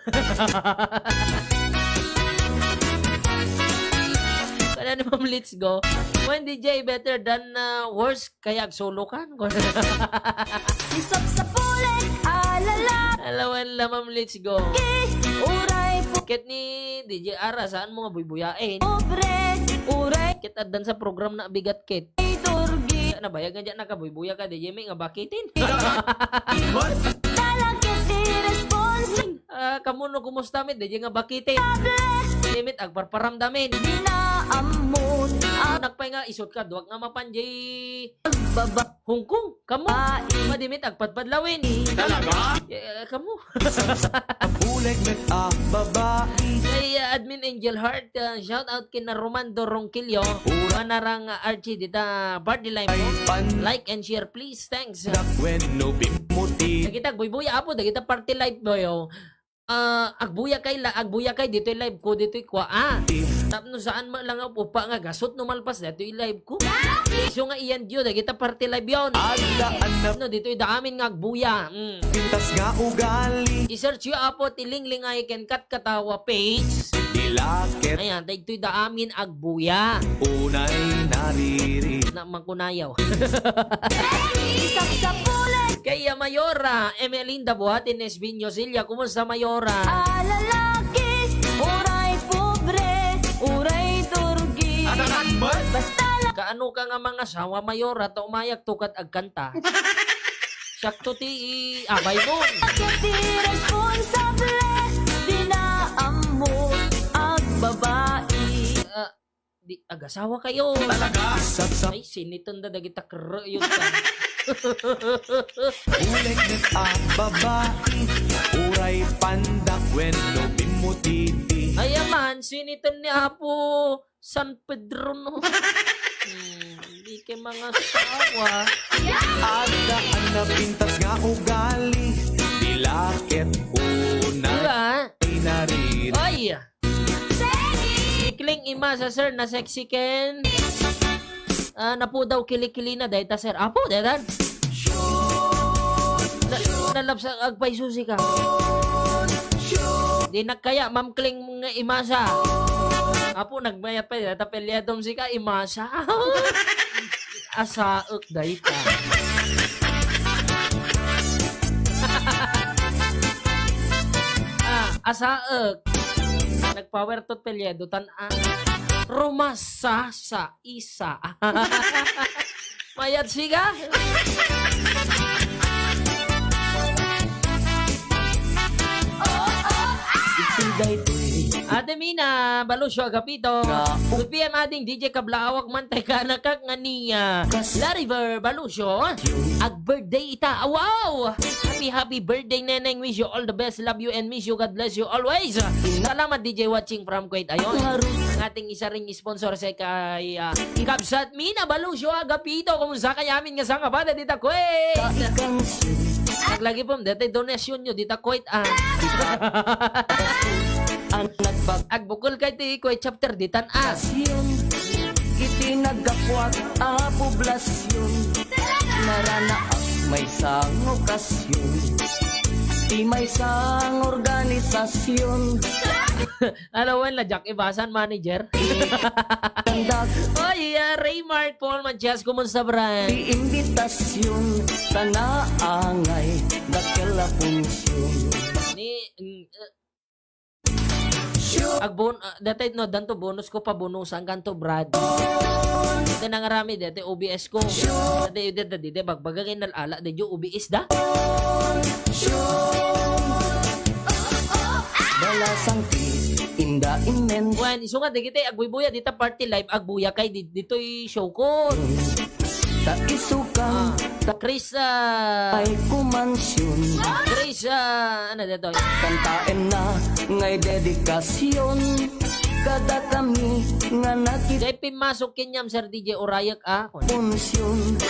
Kada ni Ma'am Let's Go. When D J better than, uh, worse, kaya agsolo kan. Isapsapulit, alala. Alawan la, Ma'am Let's Go. Uray po. Ket ni D J Ara, saan mo nga buybuyain? Pobre, uray. Ket addan sa program na bigat ket. Turgi. Nabayag nga dyan, nakabuybuya ka, D J, may nga bakitin. Talagkit di response. Ah, kamuno, kumusta, mi? D J nga bakitin. Table. D J, mit, agparparamdamin. Di na ammot. Ah, nagpay nga, isut ka, duwag nga mapanji. Baba. Hong Kong, kamo. Madimit, agpadpadlawin. Talaga? Eh, kamo. Buleg met a babae. Kay, uh, Admin Angel Heart, uh, shout out kina Romando Ronquillo, Ura. Manarang, uh, Archie, dita party live mo. Ay, pan- Like and share, please. Thanks. Dak wenno bimuti. Dagita, buybuya, apo, dagita party live mo, yo. Ah, agbuya kay la, agbuya kay ditoy live ko, ditoy kwa, ah. Tapno saan mo lang ang upa nga gasot no malpas ditoy live ko. Isu nga iyan diyo, dagita party live yon. Ala, ala. No, ditoy da amin nga agbuya. Mm. Pintas nga ugali. I-search yo, apo, ti Linglingay ken Katkatawa page. Dilaket. Ayan, dagitoy da amin agbuya. Unay nariri. Na, makunayaw. Isapsapulan. Kay, ah, Mayora, Emelinda Buhati, Nesbin Yosilia, kumusta, Mayora? Ah, lalaki, uray pobre, uray turgi. Basta la- Kaano ka nga mangasawa, Mayora, ta umayak to kat agkanta? Sakto ti abay mo. Ket ti responsable, di na ammo agbabai. Ah, di, agasawa kayo. Talaga? Ay, siniton da dagita kerre yun ka. Uleg met a babai, uray pandak wenno bimmutiti. Ay, aman, siniton ni Apo San Pedro, no? Hmm, di kay mangasawa. Adda a napintas nga ugali, dilaket una. Diba? Inari. Ay! Ikling imasa, sir, na sexy ken. Ah, napudaw kilikili na dayta, sir. Apo, daytan. Na, nalapsa, agpaysusi ka. Di na kaya, Ma'am Kling nga imasa. Apo, nagmayat pa, dayta pelyadom si ka, imasa. Asaek dayta. Ah, asaek. Nagpower to pelyado tan, ah. Rumasa sa isa. Mayat siga. Ate Mina, Balusio, Agapito. Nga. Good P M, ading D J Kablaawak man, tay kanakak nga ni, ah, La River Balusio. Ag-birthday ita. Ah, wow! happy, happy birthday, Neneng. Wish you all the best. Love you and miss you. God bless you always. Salamat, D J Watching from Kuwait. Ayun. Ang ating isa ring sponsor sa kay, ah, Kabsat Mina Balusio Agapito. Kumusta kayamin nga sangabada dita Kuwait? Naglagi po, dati donasyon nyo dita Kuwait, ah. Ang nagbag- Agbukol kay ti Kuwait chapter ditan, ah. Iti naggapuak a poblasyon, naranaak maysa nga okasyon. Ti maysa nga organisasyon. Alawan la, Jack Ibasan, manager. Oy, ah, Raymart Paul Matias, kumusta, Brian? Ti imbitasyon, ta naangay, dakkel a punsyon. Ni, mm, eh. Agbon-, ah, dati no, danto bonus ko, pabonusan kanto, Brad. Dati nangarami, dati O B S ko. Dati, dati, dati, bagbaga kay nalala, dati yung O B S da. Balasang ti inda immense. Wen, isu nga, dagiti agbuybuya dita party live, agbuya kay di-, ditoy show ko. Ta isukan, ah, ta Chris, ah, ay kumansyon. Chris, ah, ano dito? Kantaen na ngay dedikasyon. Kada kami nga nakit- Jay pimasok kenyam, Sir D J, urayak, ah, kun- punsyon.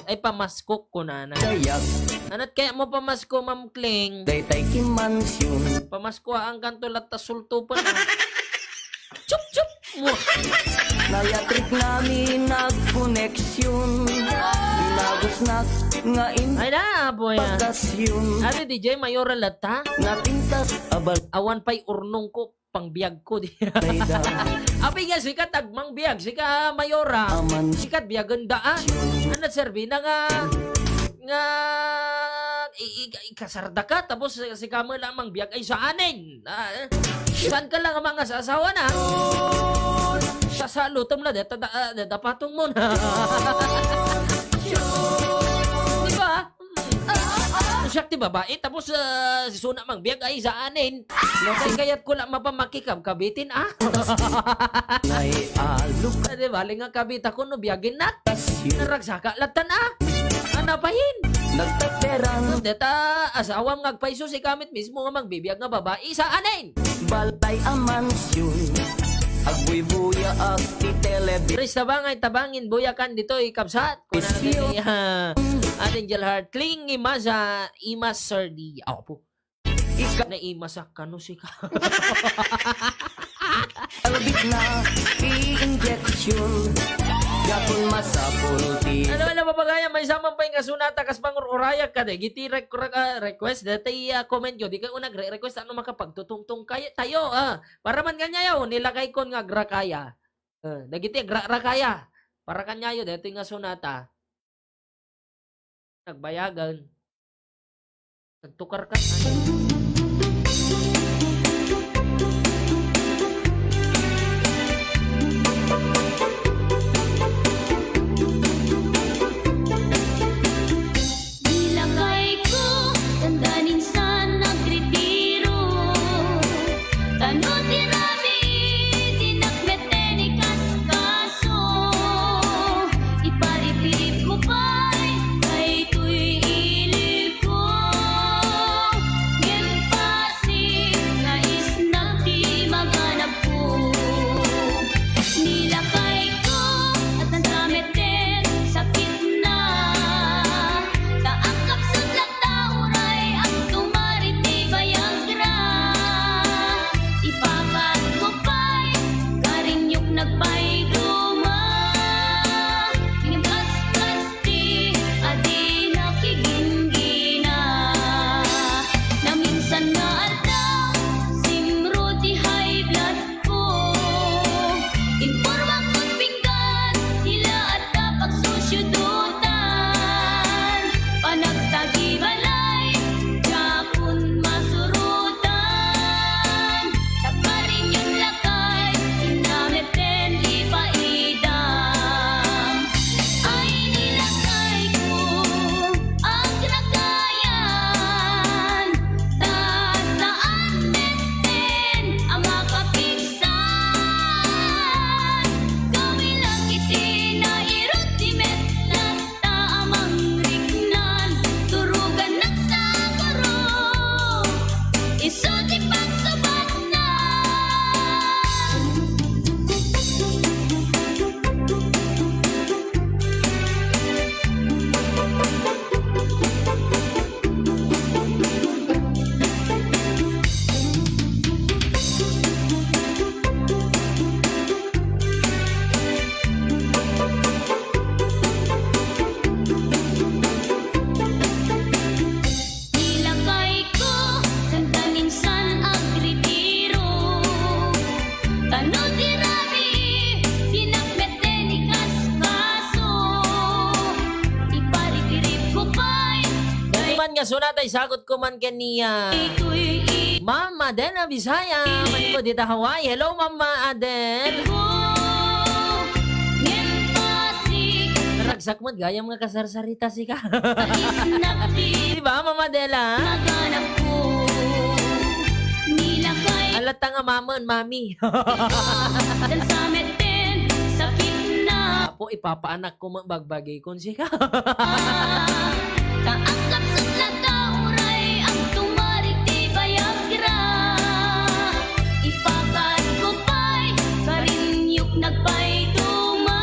Ay, pamaskok ko na na. Dayak. Anat kaya mo pamasko, Ma'am Kling? Daytay kimansyon. Pamasko, ang kanto latta sultupan, ah. Chup, chup! Nayatrik nami nagkoneksyon. Binagos na nga in- Ay na, boy, ah. Pagkasyon. Ano, D J, Mayora latta? Napintas abal. Awan pa'y urnong ko. Pangbiag ko di. Dayda. Apay nga, sika tagmangbiag, sika Mayora. Aman. Sika biagen da, ah. Ano, serbi na nga, nga, i-, i-, ikasarda ka, tapos sika mo lang mangbiag, ay, saanen? Ah, eh. Saan ka lang ang mga sasawa na? Sasalutom na, deta, da, ah, deta patong mo na. Di ba? Siak ti babae, tapos, ah, si Suna mangbiag, ay, saanen? Kay kayat ko lang mapamakikabkabitin, ah. Naialok. Ah, di bali nga kabita ko no biagin nat. Naragsaka latan, ah. Ano pa hin? Nagtateran. Deta, asawam nga agpayso si kamit mismo nga magbibiag nga babae, saanen? Balay a mansyon. Agbuybuya ak ti telebi- Chris Tabangay, tabangin, buyakan ditoy, kabsat. Kuna na ditoy, ah, Angel Heart. Kling, Imasa, Imas, Sir D. Apo. Ika- Naimasak ka, no, sika. Albit na i-injection. Gapon masapul ti- Ano, ano, papagaya, may saman pa yung kasunata, kas pangururayak ka, de. Giti rek-, rek-, ah, request, dati, ah, comment nyo. Di kayo nagre-request, ano, makapagtutungtong kayo, tayo, ah. Para man kanyayo, nilakay kon nga agrakaya. Eh, dagiti agra-rakaya. Para kanyayo, daytoy nga sonata. Nagbayagan. Nagtukar ka. Nilakay ko, tanda ninsan nagretiro. Tano ti rami, dinak met ni kaskaso. Iparipirip mo pa'y daytoy ili ko. Ngem pasi nga isnak ti maganab ko. Nilakay ko, at nagdameten sakit na. Ta agkapsut latta uray agtumar iti bayagra. Ipakat ko pay, karinyok nagpayduma. Ngem kaskas ti adi nakiginggina. Naminsan nga aldaw, simro ti high blood ko. Impormak ket pinggan, ti laat ta pagsusiodutan. Panagtagibalay, diakon masurotan. Tagparinyon lakay, inna met ken Sunatay sagot ko man ken ni, ah, Ma'am Adela Bisaya, manipod ita Hawaii. Hello, Ma'am Adel. Ragsak met gayam nga kasarsarita sika. Di ba, Ma'am Adela? Alatta nga mama, mami. Apo, ipapaanak ko met bagbagi kon sika. Ta agkapsut la ta uray agtumar iti bayagra. Ipakadko pay, karinyok nagpayduma.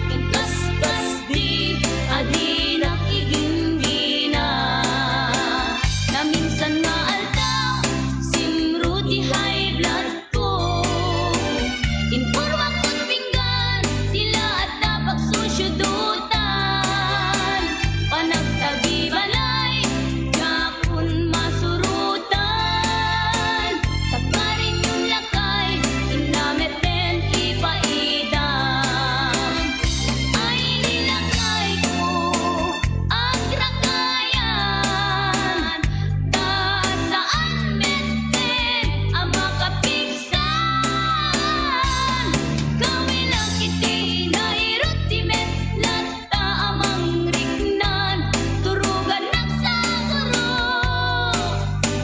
Ken kaskasdi, adinak iginggina. Naminsan nga aldaw, simru ti high blood ko. Inpurmak ket pinggan, ti laat ta pagsusudutan. Panagtagibalay, diakon masurutan. Tagparinyon lakay, inna met ken ipaidam. Ay, ni lakay ko, agrakayan, ta saan met ken a makapigsan. Kawilak iti nairut ti met latta a mangriknan, turugannak saguro,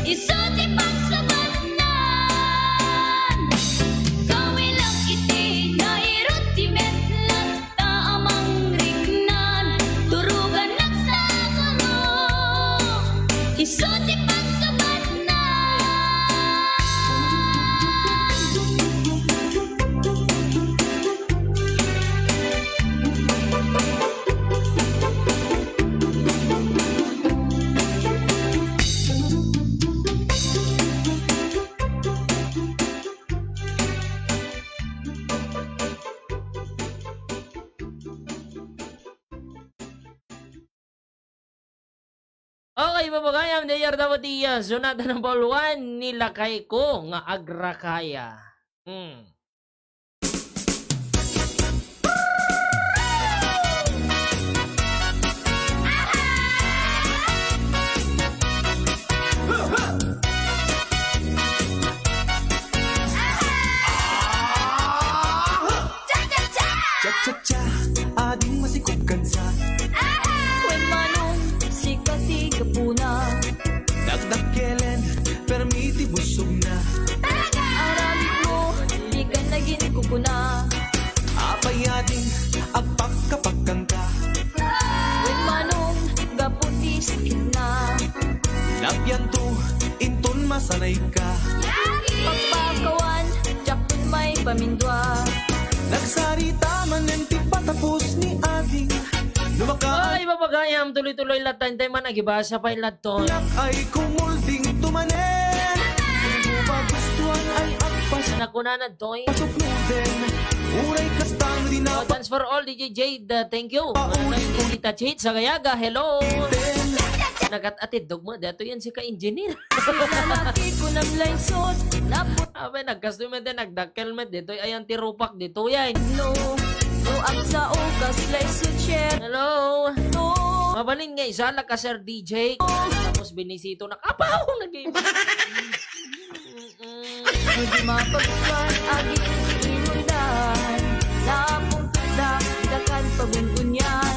isu ti pagsabatnan. Kawilak iti nairut ti met latta ta a mangriknan, turugannak saguro, isu ti pagsabatna. Okay, babagayam, dayar damo ti, ah, sonata number one, ni lakay ko nga agrakaya. Hmm. Cha-cha-cha, ading masikog kansa. Wen Manong, sika ti gapuna. Dakdakkelen, permi ti busogna. Aramidmo, dikan nagin kukuna. Apay ading agpakkapakkanka. Wen Manong, gapu ti sakitna. Napianto, inton masanayka. Pagpakawan, diakon maipamindua. Nagsarita manen ti patapos ni ading. No maka- Ay, babagayam, tuloy-tuloy latta, intay man, agibasa pay latton. Nak ay kumulding tumanen. Di mo ba gustuhan ay agpas- Nakunana Toy. Pasok mo din. Uray kasta no di na- Oh, thanks for all, D J Jade. Uh, thank you. Pauli. Uh, Tita Chit Sagayaga, hello. Din. Nagat-atid dogmo, datoy yan si ka-engineer. Lalaki ko ng laysot, naput- Abay, nagkastoy met, nagdakkel met, ditoy ayan ti rupak, ditoy ay. No, no, agsao, kas laysot, share. Hello. No. Mabalin nga, isa lang ka, Sir D J. Tapos binisito na, kapaw, nag- Hindi mapagkuhan, aging inundan. Napungkot na, dakan pagungunyan.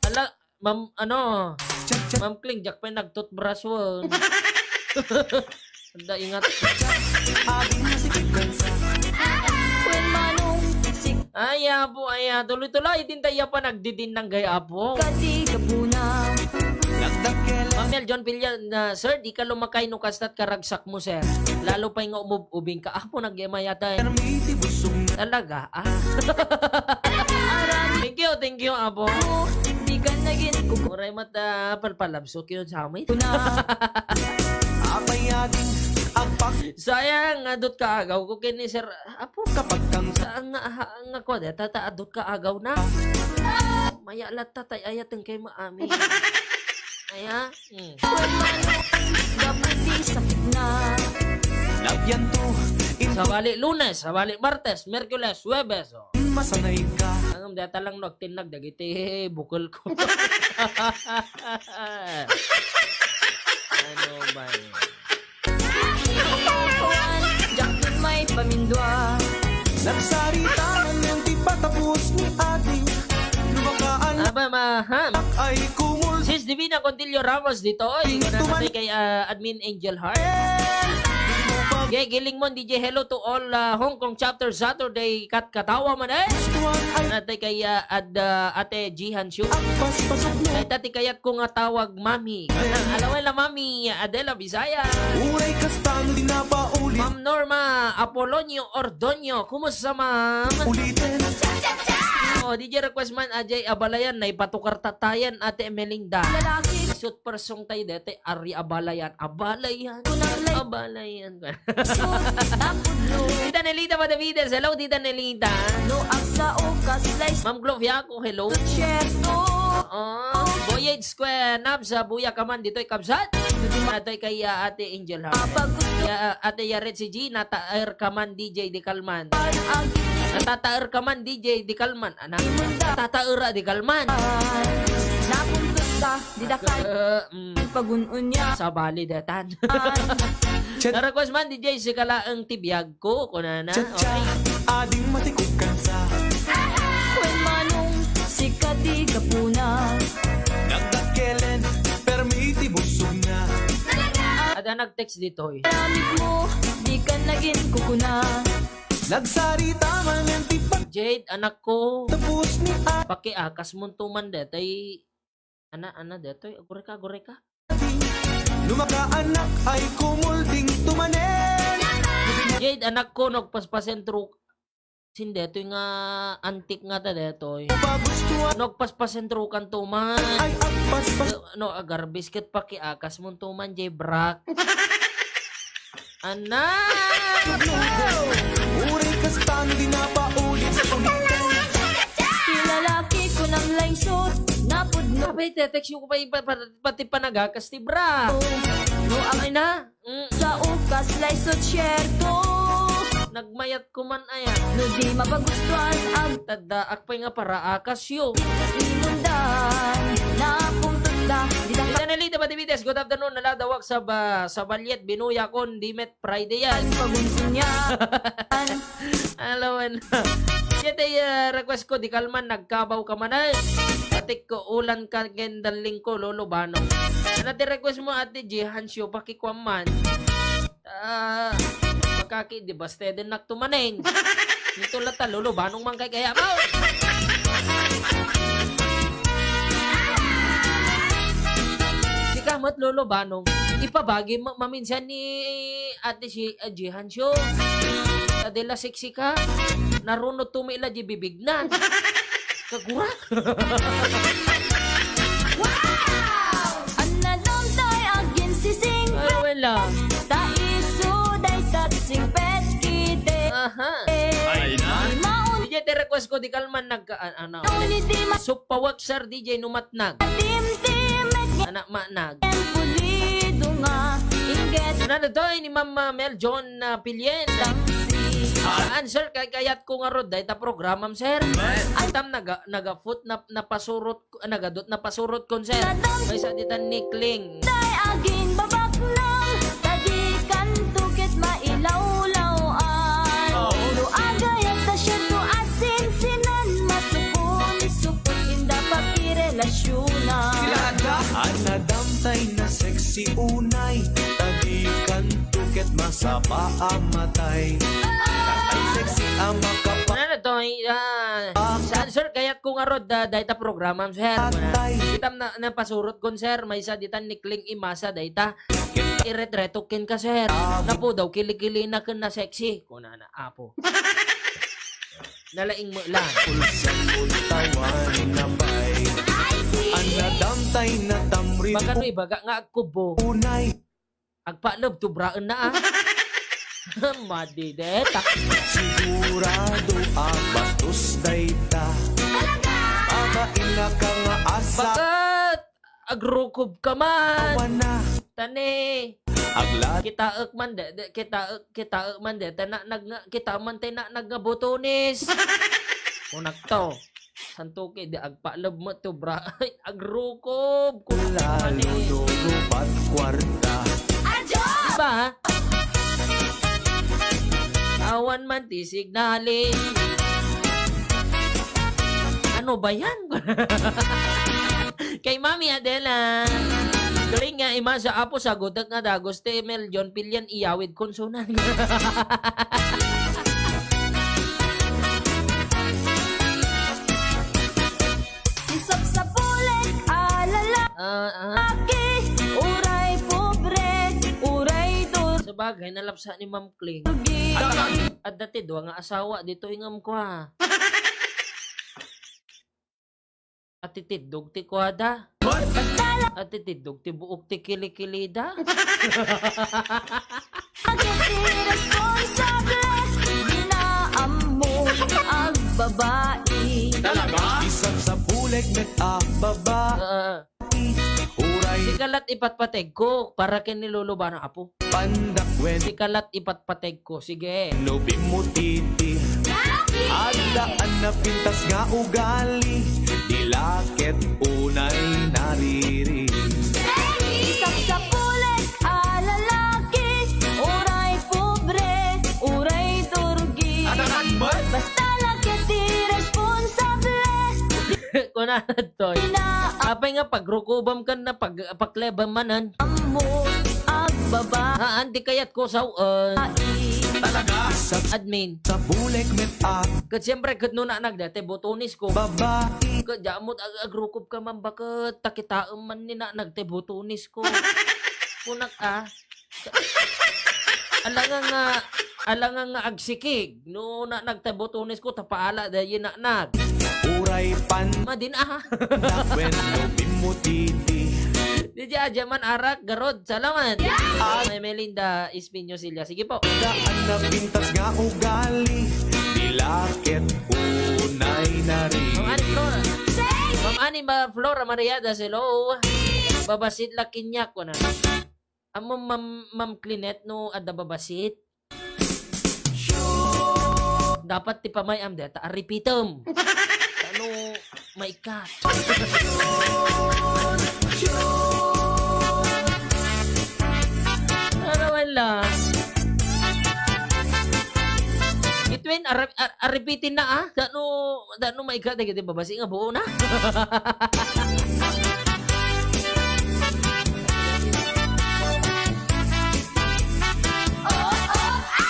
Ala, ma'am, ano? Ma'am Kling, diak pay nagtoothbrush wen. Anda, ingat. Aging masikip kansa. Wen Manong, sik- Ay, apo, ay, ah, tuloy-tuloy, itintay pa nagdidin ng gay, apo. Kati kapuna. Nagdakkel. Ma'am Mel John Pillan, na, sir, di ka lumakay no kastat karagsak mo, sir. Lalo pay nga umub-ubing ka. Apo, nagyamayatan. Permi ti busog na. Talaga, ah. Thank you, thank you, apo. Di ka nagin kuku- Uray mata, palpalabsok yun sa amin. Apay ading agpag- Sayang, adut ka agaw ko kini, sir. Apo. Kapag kang- Sa nga, ha, nga ko, de, tata, adut ka agaw na. Maya latta tay ayateng kay maami. Aya? Hmm. Gapu ti sakit na. Nagyanto, in- Sabali Lunes, sabali Martes, Miyerkules, Huwebes, oh. Masanay ka. Ang data lang no, agtinnag dagiti bukol ko. Ano ba yun? Kuan, Jack din may pamindua. Nagsarita man ti patapos ni Adi. Lumakaan Aba, maham. Ay kumul Sis Divina Contillo Ramos dito. Oy, ikaw na Tuman- natin kay, ah, Admin Angel Heart. Eh, di mo pag- Jay Gilingmon, D J, hello to all, ah, Hong Kong chapter Saturday, kat katawa man eh. Gustuhan ay Natay kay, ah, ad, ah, Ate Jihan Shu. Agpaspasok mo. Ay, tati kayat ko nga tawag, Mami. Alawen la, Mami Adela Bisaya. Uray kastano di napauli. Ma'am Norma Apolonio Ordonio, kumusta, ma'am? Ulitin. Oh, D J request man, Ajay Abalayan, naipatukar tatayan, Ate Melinda. Lalaki. Shoot per song tayo dete, Ari Abalayan. Abalayan. Kunang lay- Abalayan. Tapudlo. Tita Nelita Madavides. Hello, Tita Nelita. No, ang sa ukas, lay- Ma'am Gloria ko, hello. Siyerto. Oo. Voyage Square, Nabs, ah, buya ka man, dito'y kabsat. Natoy kay, ah, Ate Angel Heart. Kapag gusto Kaya, ah, Ate Yaret si G, nataer ka man, D J di Kalman. Ang Natataer ka man, D J di Kalman. Anak, natataera di Kalman. Ay, napuntos ka, di da ka Eh, mm. Pagun-unya. Sabali datan. Ay. Chat. Na-request man, D J, sika laeng ti biag ko, kunana. Chat, chat. Okay. Ading matikog kansa. Kwen Manong, sika ti gapuna. Nagdakkelen, permi ti busog na. Ada nag-text ditoy. Lamig mo, di ka naging kukuna. Nagsarita man ti pag- Jade, anak ko. Tapos ni a- Pakiakas mo to man detay. Ana, ana, detoy. Agure ka, agure ka. Lumakaanak ay kumulding tumanen. Jade, anak ko, nagpaspasen truk. Sin detoy nga antik nga ta detoy. Pagustuhan Nagpaspasen trukan tuman. Ay agpaspas. No, agarbis ket pakiakas mo tuman, Jay Brock. Anak! Uri kastano di napaulit-ulitan. Ti lalaki ko nang langsot, napudno. Abay, te-text ko pa, pa, pa, pati panagakas ti bra. No, Ay na. Mm. Sa ukas, laysot, siyerto. Nagmayat ko man, aya. No di mapagustuhan, ag- Tadda, akpay nga para akas yo. Imundan, napungtot ka, di na Ita Nelita Mativides, good afternoon. Naladawak sa ba, sa Balyet, Binuya, kon di met Friday yan. Pagunsunya. Alawan. Siya tayo, ah, request ko, di kalman, nagkabaw ka man ay. Patik ko, ulan ka, ken darling ko, Lolo Banong. Ano ti request mo, Ate G, Hansyo, pakikuan man. Ah, makaki, di ba, steady nak tumanen. Dito la ta, Lolo Banong man kay kaya mo. Sika met, Lolo Banong, ipabagi ma-, maminsan ni Ate si, ah, Jihan Show. Adela sexy ka. Narunod tumi la di bibignan. Kagurak. Wow! Anna dom toy agin sising Ay, wala. Ta isu day tat sing pet kite. Aha. Ay na. Di maun- Di ti request ko, di kalman nagka-, an-, ano. Uli di ma- Supawak, sir, D J numatnag. Tim, tim, et- Anak manag. Pulido nga, inggit. Ano na to? Ini Ma'am, uh, Mel John, uh, Pilien. Tangsi. Saan, sir? Kay kayat ko nga rod, dahil ta programam, sir. Amen. Ay, tam naga, naga-foot na, napasurot ko, nagadot, napasurot kon, sir. Nadam- May sa ditan ni Kling. Tay agin babaknang, tadi kanto ket mailawlawan. Oh. No agayat ta siento asin sinan masukon, sukon inda pakirelasyonan. Sila adda. Anadam tay na sexy unay, tadi kanto ket masapa a matay. Tay sexy a makapa- Ano na to? Ay, ah, Ah. Saan, sir? Kayat ko nga rod, ah, dayta programam, sir. Atay. Kitam na, napasurot kon, sir. Maysa ditan ni Kling Imasa, dayta. Iretretok ken ka, sir. Ah. Napudaw, kilikili na ken na sexy. Kunana, apo. Nalaing mo lang. Pulsan mo tawan na bay. Anadam tay na tamrin. Baka no ibaga nga agkubo. Unay. Agpaleb, tubraen na, ah. Madi deta. Sigurado a bastos dayta. Talaga? Makainaka nga asa. Bakit? Agrukob ka man. Awan na. Tani. Agla- Kitaek man de, de, kitaek, kitaek man de, ta na, nag, nga, kita man tay na, nagnabotones. Kunakto. Santoki, di agpaleb met to, bra. Ay, agrukob. Kunakto. Lalo ni. Nurubat kwarta. Diba? Awan man ti signalin. Ano ba yan? Kay Mami Adela. Galing nga, ima sa apo, sagutek nga dagos ti Emil John Pilian, iyawid konsonan. Isapsapulek a lalaki, ah, ah, uray pobre, uray dur- Sabagay, nalapsa ni Ma'am Kling. Adda ti dua nga asawa, ditoy ngem kua. Atitiddog ti kuada. Atitiddog ti buok ti kilikilida. Agiti responsable, dina ammo agbabai. Talaga? Isapsapulek met a baba. Ah. Uray. Sika la't ipatpategko para ken ni Lolo Bana, apo. Pandak wen. Sika la't ipatpategko. Sige. No bimutiti. Addaan a pintas nga ugali. Dila ket unay nariri. Isapsapulek a lalaki, uray pobre, uray durgi. Adakan mo? Basta la ket ti responsable. Kuna toy. Apay nga pagrukubam ken na pag-, paklebam manen. Ammo agbaba. Haan ti kayatko sawen. Ai. Talaga? Admin. Sapulek met a. Ket siyempre, ket no naanag dayta botones ko. Babai. Ket diak ammo ag-, agrukobka man baket, ta kitaem man ni naanag ti botones ko. Kunak, ah. Alangan nga, alangan nga agsikig. No naanag ti botones ko, ta paala dayta naanag. Uray pan. Madin, ah. Dakwen no bimutiti. Di diak, diak man arak, garud. Salamat. Yeah! Ay, Melinda Espino Silla. Sige po. Daan na pintas nga ugali. Dila ket unay nariri. Ma'am Ani Flor. Ma'am Ani ba, Flora Mariadas, hello. Babasit la kaniak, kuna. Ammo, Ma'am, Ma'am Clinette, no adda babasit? Dapat ti pamay-am dayta a repeatem. Ano, maikat. Ano man la? Between, a, a, a repeating na, ah. Ano, ano maikat, dagiti babasi nga buo na?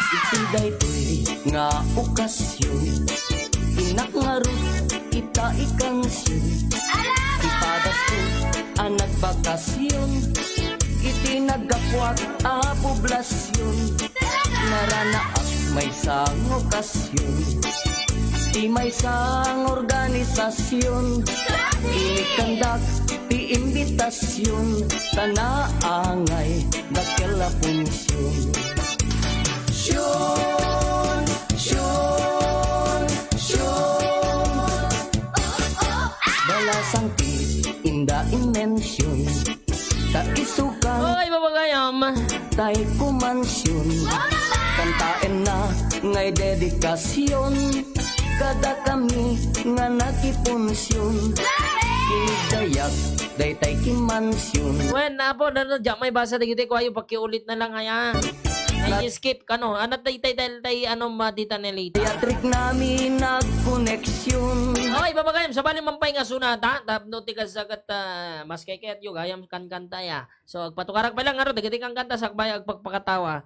Iti daytoy nga okasyon, innak ngarud ita ikansyon. Ti padasko a nagbakasyon, iti naggapuak a poblasyon, naranaak maysa nga okasyon. Ti maysa nga organisasyon, inikandak ti imbitasyon, ta naangay dakkel a punsion. Sion, sion, sion. Balasang ti inda inmension. Ta isukan. Oy, babagayam. Tay kumansion. Kantaenna ngay dedikasion. Kadakami nga nakipunsion. Kinigdayak daytay kimansion. Wen, apo, no, no, diak maibasa dagiti kuayo, pakiulit na lang, aya. Ay, skip kano. Ano tay, tay, tay, tay, ano, matita ni Lita? Teatriknami nagkoneksion. Oy, babagayam, sabali man pay nga sonata, tapno ti kasagad, ah, mas kayat yo, gayam kankanta ya. So, agpatukarak pay lang, ngarud, dagiti kankanta, sakbay, agpakpakatawa.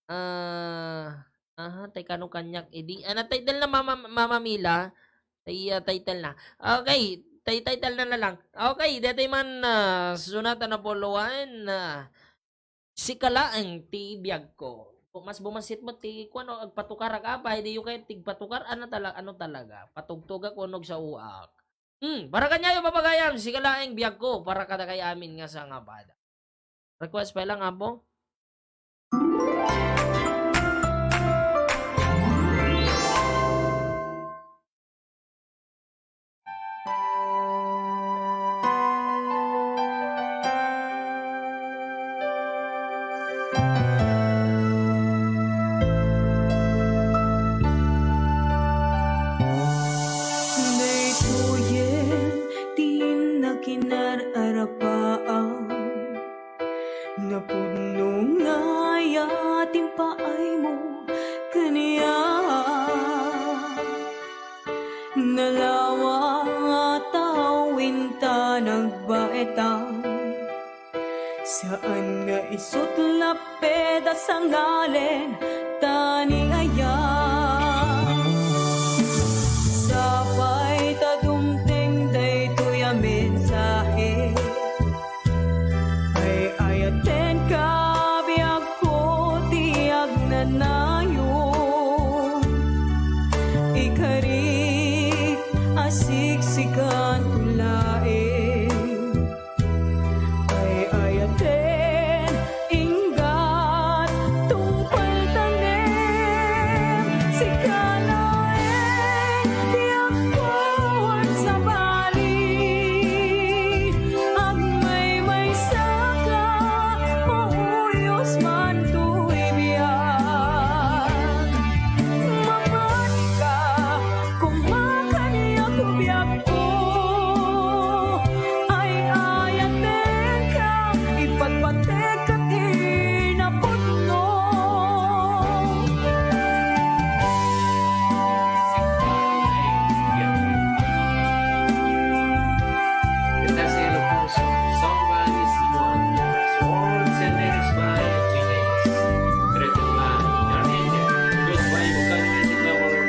Ah, aha, tay kano kaniak, idi. Ano, title na, Mama, Mama Mila? Tay, ah, title na. Okay, tay, title na na lang. Okay, daytoy man, ah, sonata na puluan, ah, Sika laeng ti biagko. Mas bumasit met ti kuan, no, agpatukarak apay, diyo kayat ti agpatukar, ano tala-, ano talaga? Patugtogak wenno agsaoak? Hmm, para kaniayo, babagayam, sika laeng biagko, para kadakay amin nga sangapada. Request pay lang, apo. Nalawa nga tao inta nagbaetan. Saan nga isut' lapped a sangalen ta ni ayat. Sapay ta dumteng daytoy a mensahe. Ay-ayatenka, biagko, ti agnanayon. Ikarik a siksikan to laeng. Ay-ayaten, inggat, tungpal tanem, sika laeng, biagko, wen sabali. Agmaymaysaka, mauyos man toy biag. Mamatika, koma kaniak, biagko. Ay-ayatenka, ipatpategka ti napudno. Esta es el curso. Song by Simon. Words and lyrics by Gina. Written by John Angel. Music by Bukan Music Lover.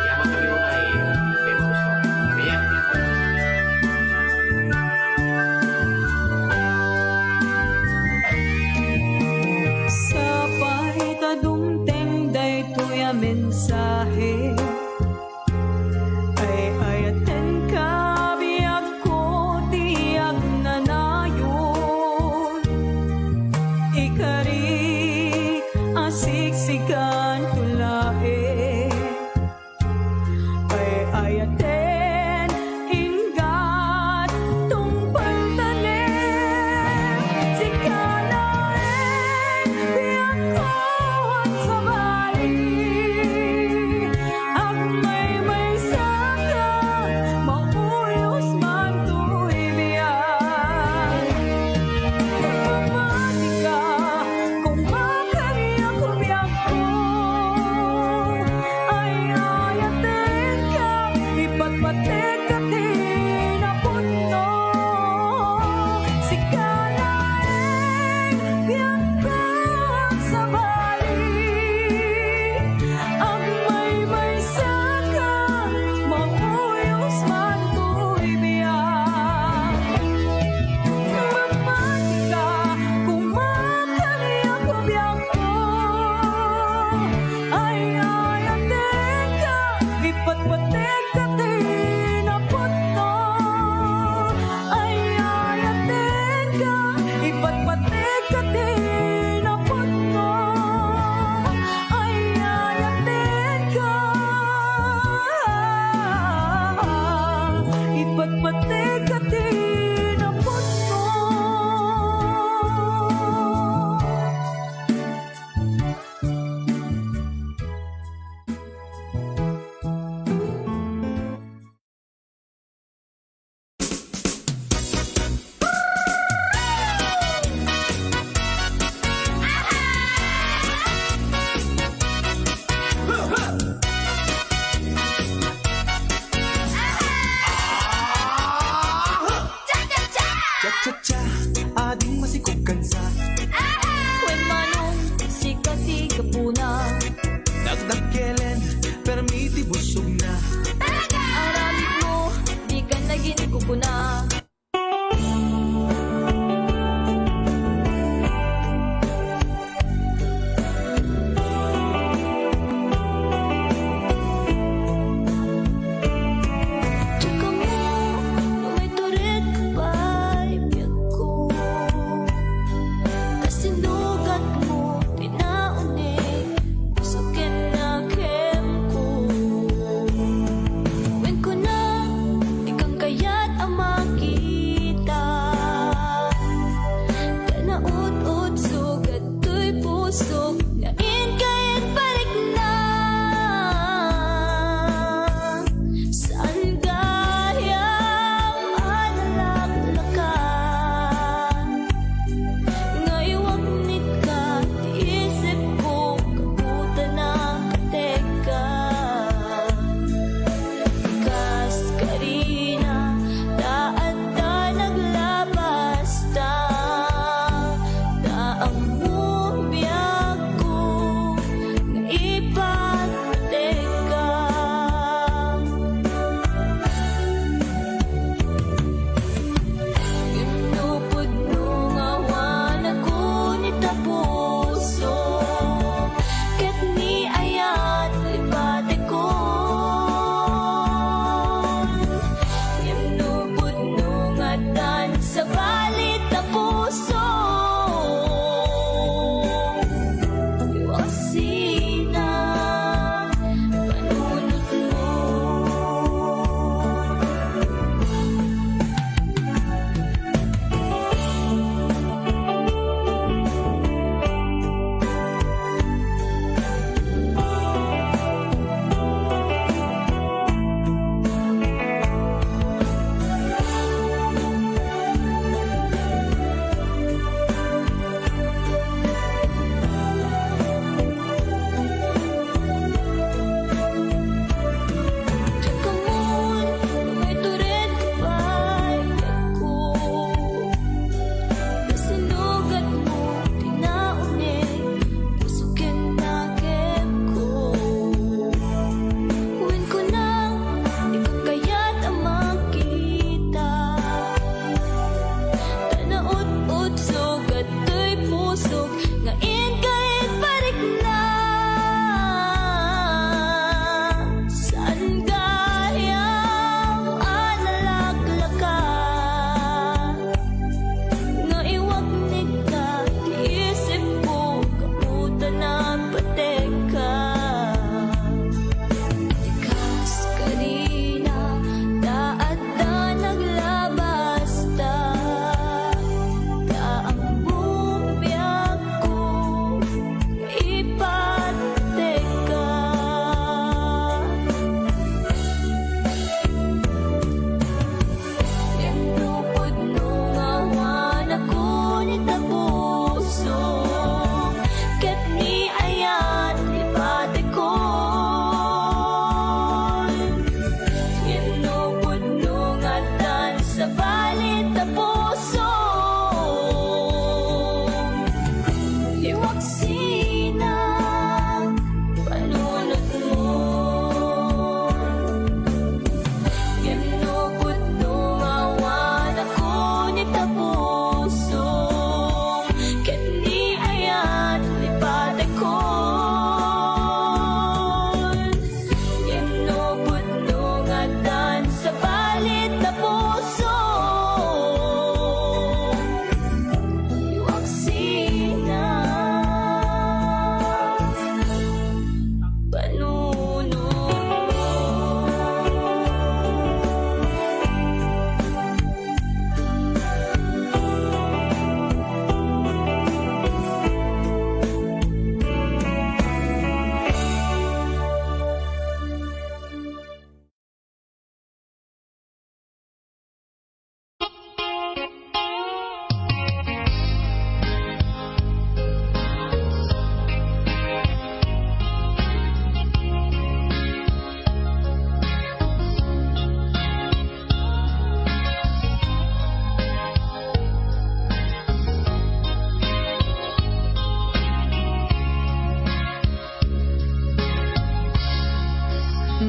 Yaman kami mo kay Famous Song. React niya. Sapay ta dumteng daytoy a mensahe. Ay-ayatenka, biagko, ti agnanayon. Ikarik a siksikan to laeng. Ay-ayaten, inggat, tungpal tanem, sika laeng, biagko, wen sabali. Ag-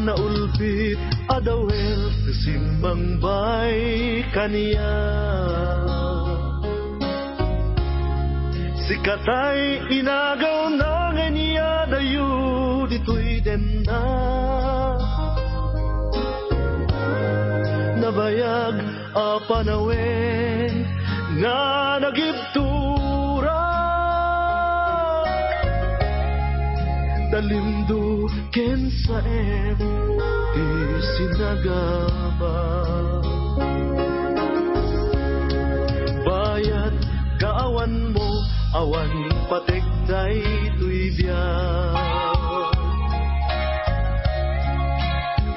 Naulpit a dawel ti simmangbay kaniak. Sikatay inagawna nga inyadayo ditoy denna. Nabayag a panawen nga nagibtura. Talimdo ken saem ti sinagaba. Bayat kaawanmo, awan patek daytoy biag.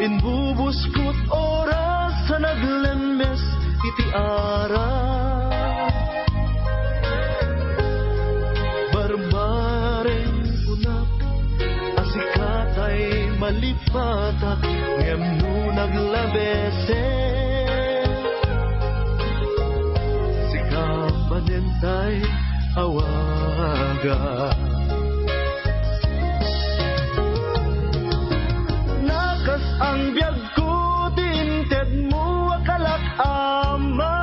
Imbubuskot oras a naglemmes iti ara. Barbareng kunak a sikatay malipatak, ngem no naglabesen, sika manentay awaga. Nakas-ang biagko ti intedmo a kalak, Ama.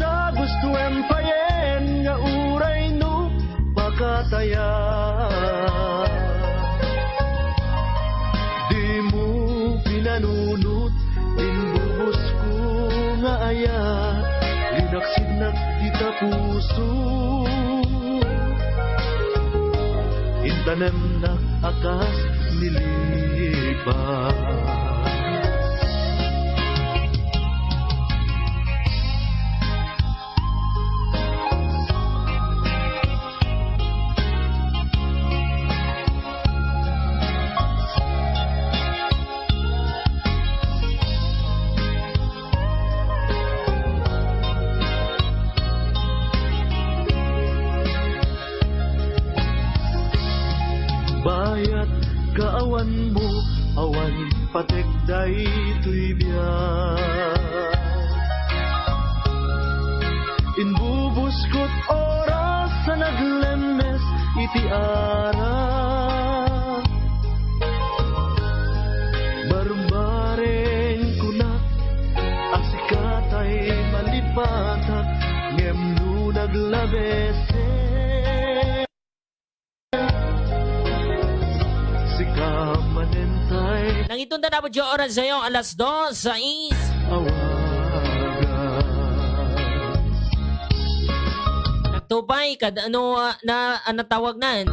Ta gustoem payen nga uray no pakataya. Dimo pinanunot, imbubusko nga aya, linaksidnak dita puso. Intanemnak a kas ni lipa. Bayat kaawanmo, awan patek daytoy biag. Imbubuskot oras a naglemmes iti ara. Barbareng kunak a sikatay malipatak, ngem no naglabesen, sika manentay. Nangitunda na po oras sa'yo, alas dos, sais. Awagan. Nagtupay, kad ano, ah, na, ah, natawag nan?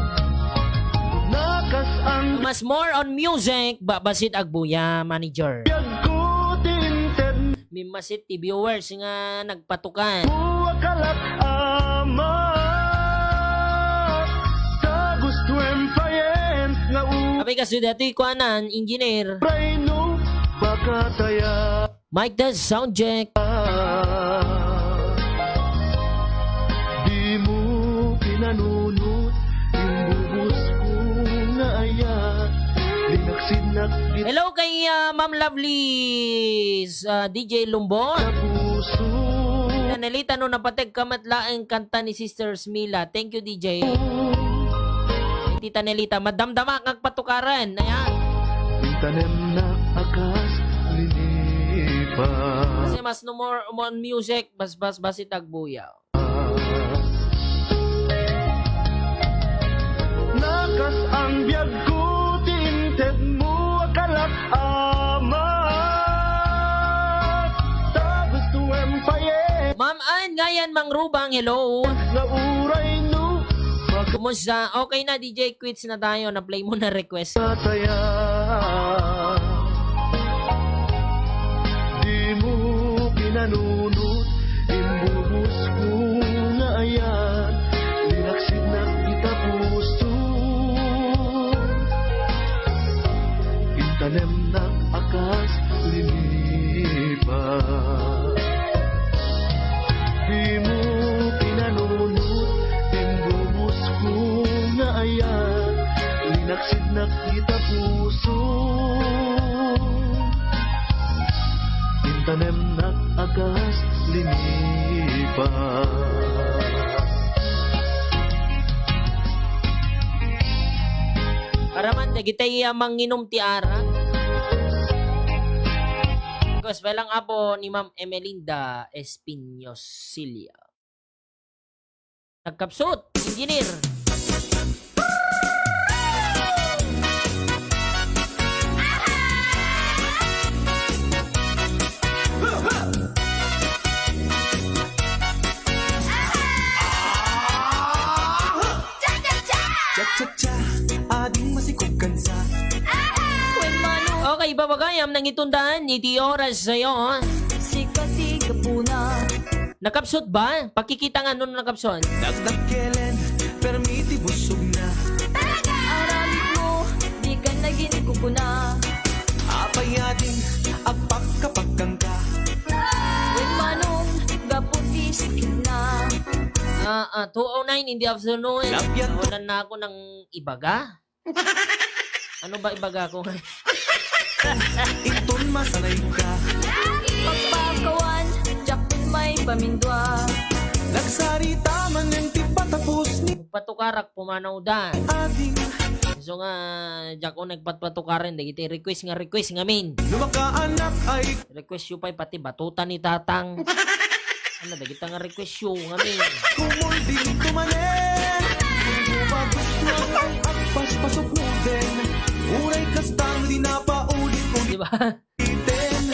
Nakas ang Mas more on music, ba-, basit agbuya, manager. Biag ko ti inted Mimmasit ti viewers nga nagpatukan. Buwakalat amat, ta gustoem payen nga u- Apay kasu dati kuanan, engineer. Rayno, baka taya. Mic test, sound check. Dimo pinanunot, imbubos ko nga aya, linaksidnak di- Hello kay, ah, Ma'am Lovely, ah, D J Lumbo. Sa puso. Nanalita no napateg ka met laeng kanta ni Sisters Mila. Thank you, D J. Tita Nelita, madamdama kag patukaran. Ayan. Intanemnak a kas linipa. Kasi mas no more, more music, bas, bas, bas itagbuyaw. Nakas ang biag ko, ti inted mo, akalak amat. Ta gustoem payen. Ma'am Ann, ngayan Mangrubang, hello. Nga uray no, mag- Kumusta? Okay na, D J, quits na tayo. Na-play mo na request. Pataya. Di mo pinanunot, imbubos ko nga ayan, linaksidnak ita puso. Intanemnak a kas linipa. Di mo pinanunot, imbubos ko nga ayan, linaksidnak ita puso. Intanemnak a kas linipa. Para man, dagiti, ah, manginom ti arak. Gospel lang, Apo, ni Ma'am Emelinda Espinosilio. Nagkapsut, engineer. Cha-cha-cha, ading masikog kansa. Wen Manong. Okay, babagayam, nangitundan iti oras sayo, ha? Sika ti gapuna. Nakapsut ba? Pakikita nga no nakapsut. Dagdagkelen, permi ti busogna. Aramid mo, di ka nagin kukuna. Apay ading agpakkapakkangka. Wen Manong, gapu ti sakitna. Ah, ah, two oh nine in the afternoon. Labian to. Wala na ako ng ibaga. Ano ba ibaga ko? Inton masanay ka. Pagpakawan, diak pay mapamindua. Nagsarita manen ti patapos ni. Patukarak pumanaw da. Adi. So nga, diak ko nagpatpatukaren, dagiti request nga request ngamin. No makaanak ay. Request yu pay pati batuta ni Tatang. Ano, dagita nga request yu ngamin. Kumul din tumanen. Kung magustuhan ay agpaspasok mo din. Uray kasta no di napaulit-ulit. Di ba? Iten.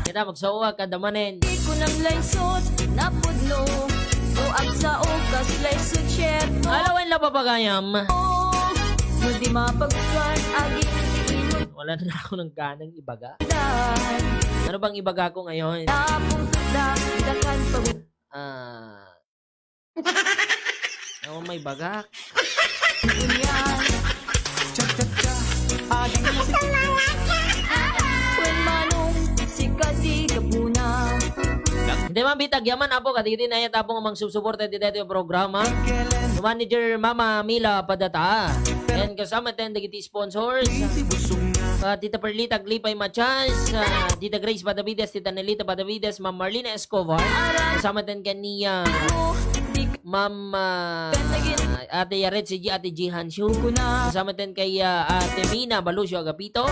Kita magsawa kada manen. Di ko nang laysot, napudno. O agsa o kas laysot, syerto. Alawen la papagayam. Oh, no di mapagkuan, agin ti imon. Wala na ako ng ganang ibaga. Dan. Ano bang ibaga ko ngayon? Tapong tudla, dakan pag- Ah. Ano may bagak? Yan. Cha-cha-cha, ading masikog kansa. Wen Manong, sika ti gapuna. Hindi man bitag yaman, Apo, kadagiti nayat, Apo, nga mangsubsuporta iti daytoy a programa. Manager Mama Mila Padata. Yan, kasama ten dagiti sponsors. Ah, Tita Perlita Aglipay Matias, ah, Tita Grace Padavides, Tita Nelita Padavides, Ma'am Marlene Escobar. Kasama ten kaniya, Ma'am, ah, Ate Yaret, si G, Ate Jihan Shu. Kasama ten kay, ah, Ate Mina Balucio Agapito.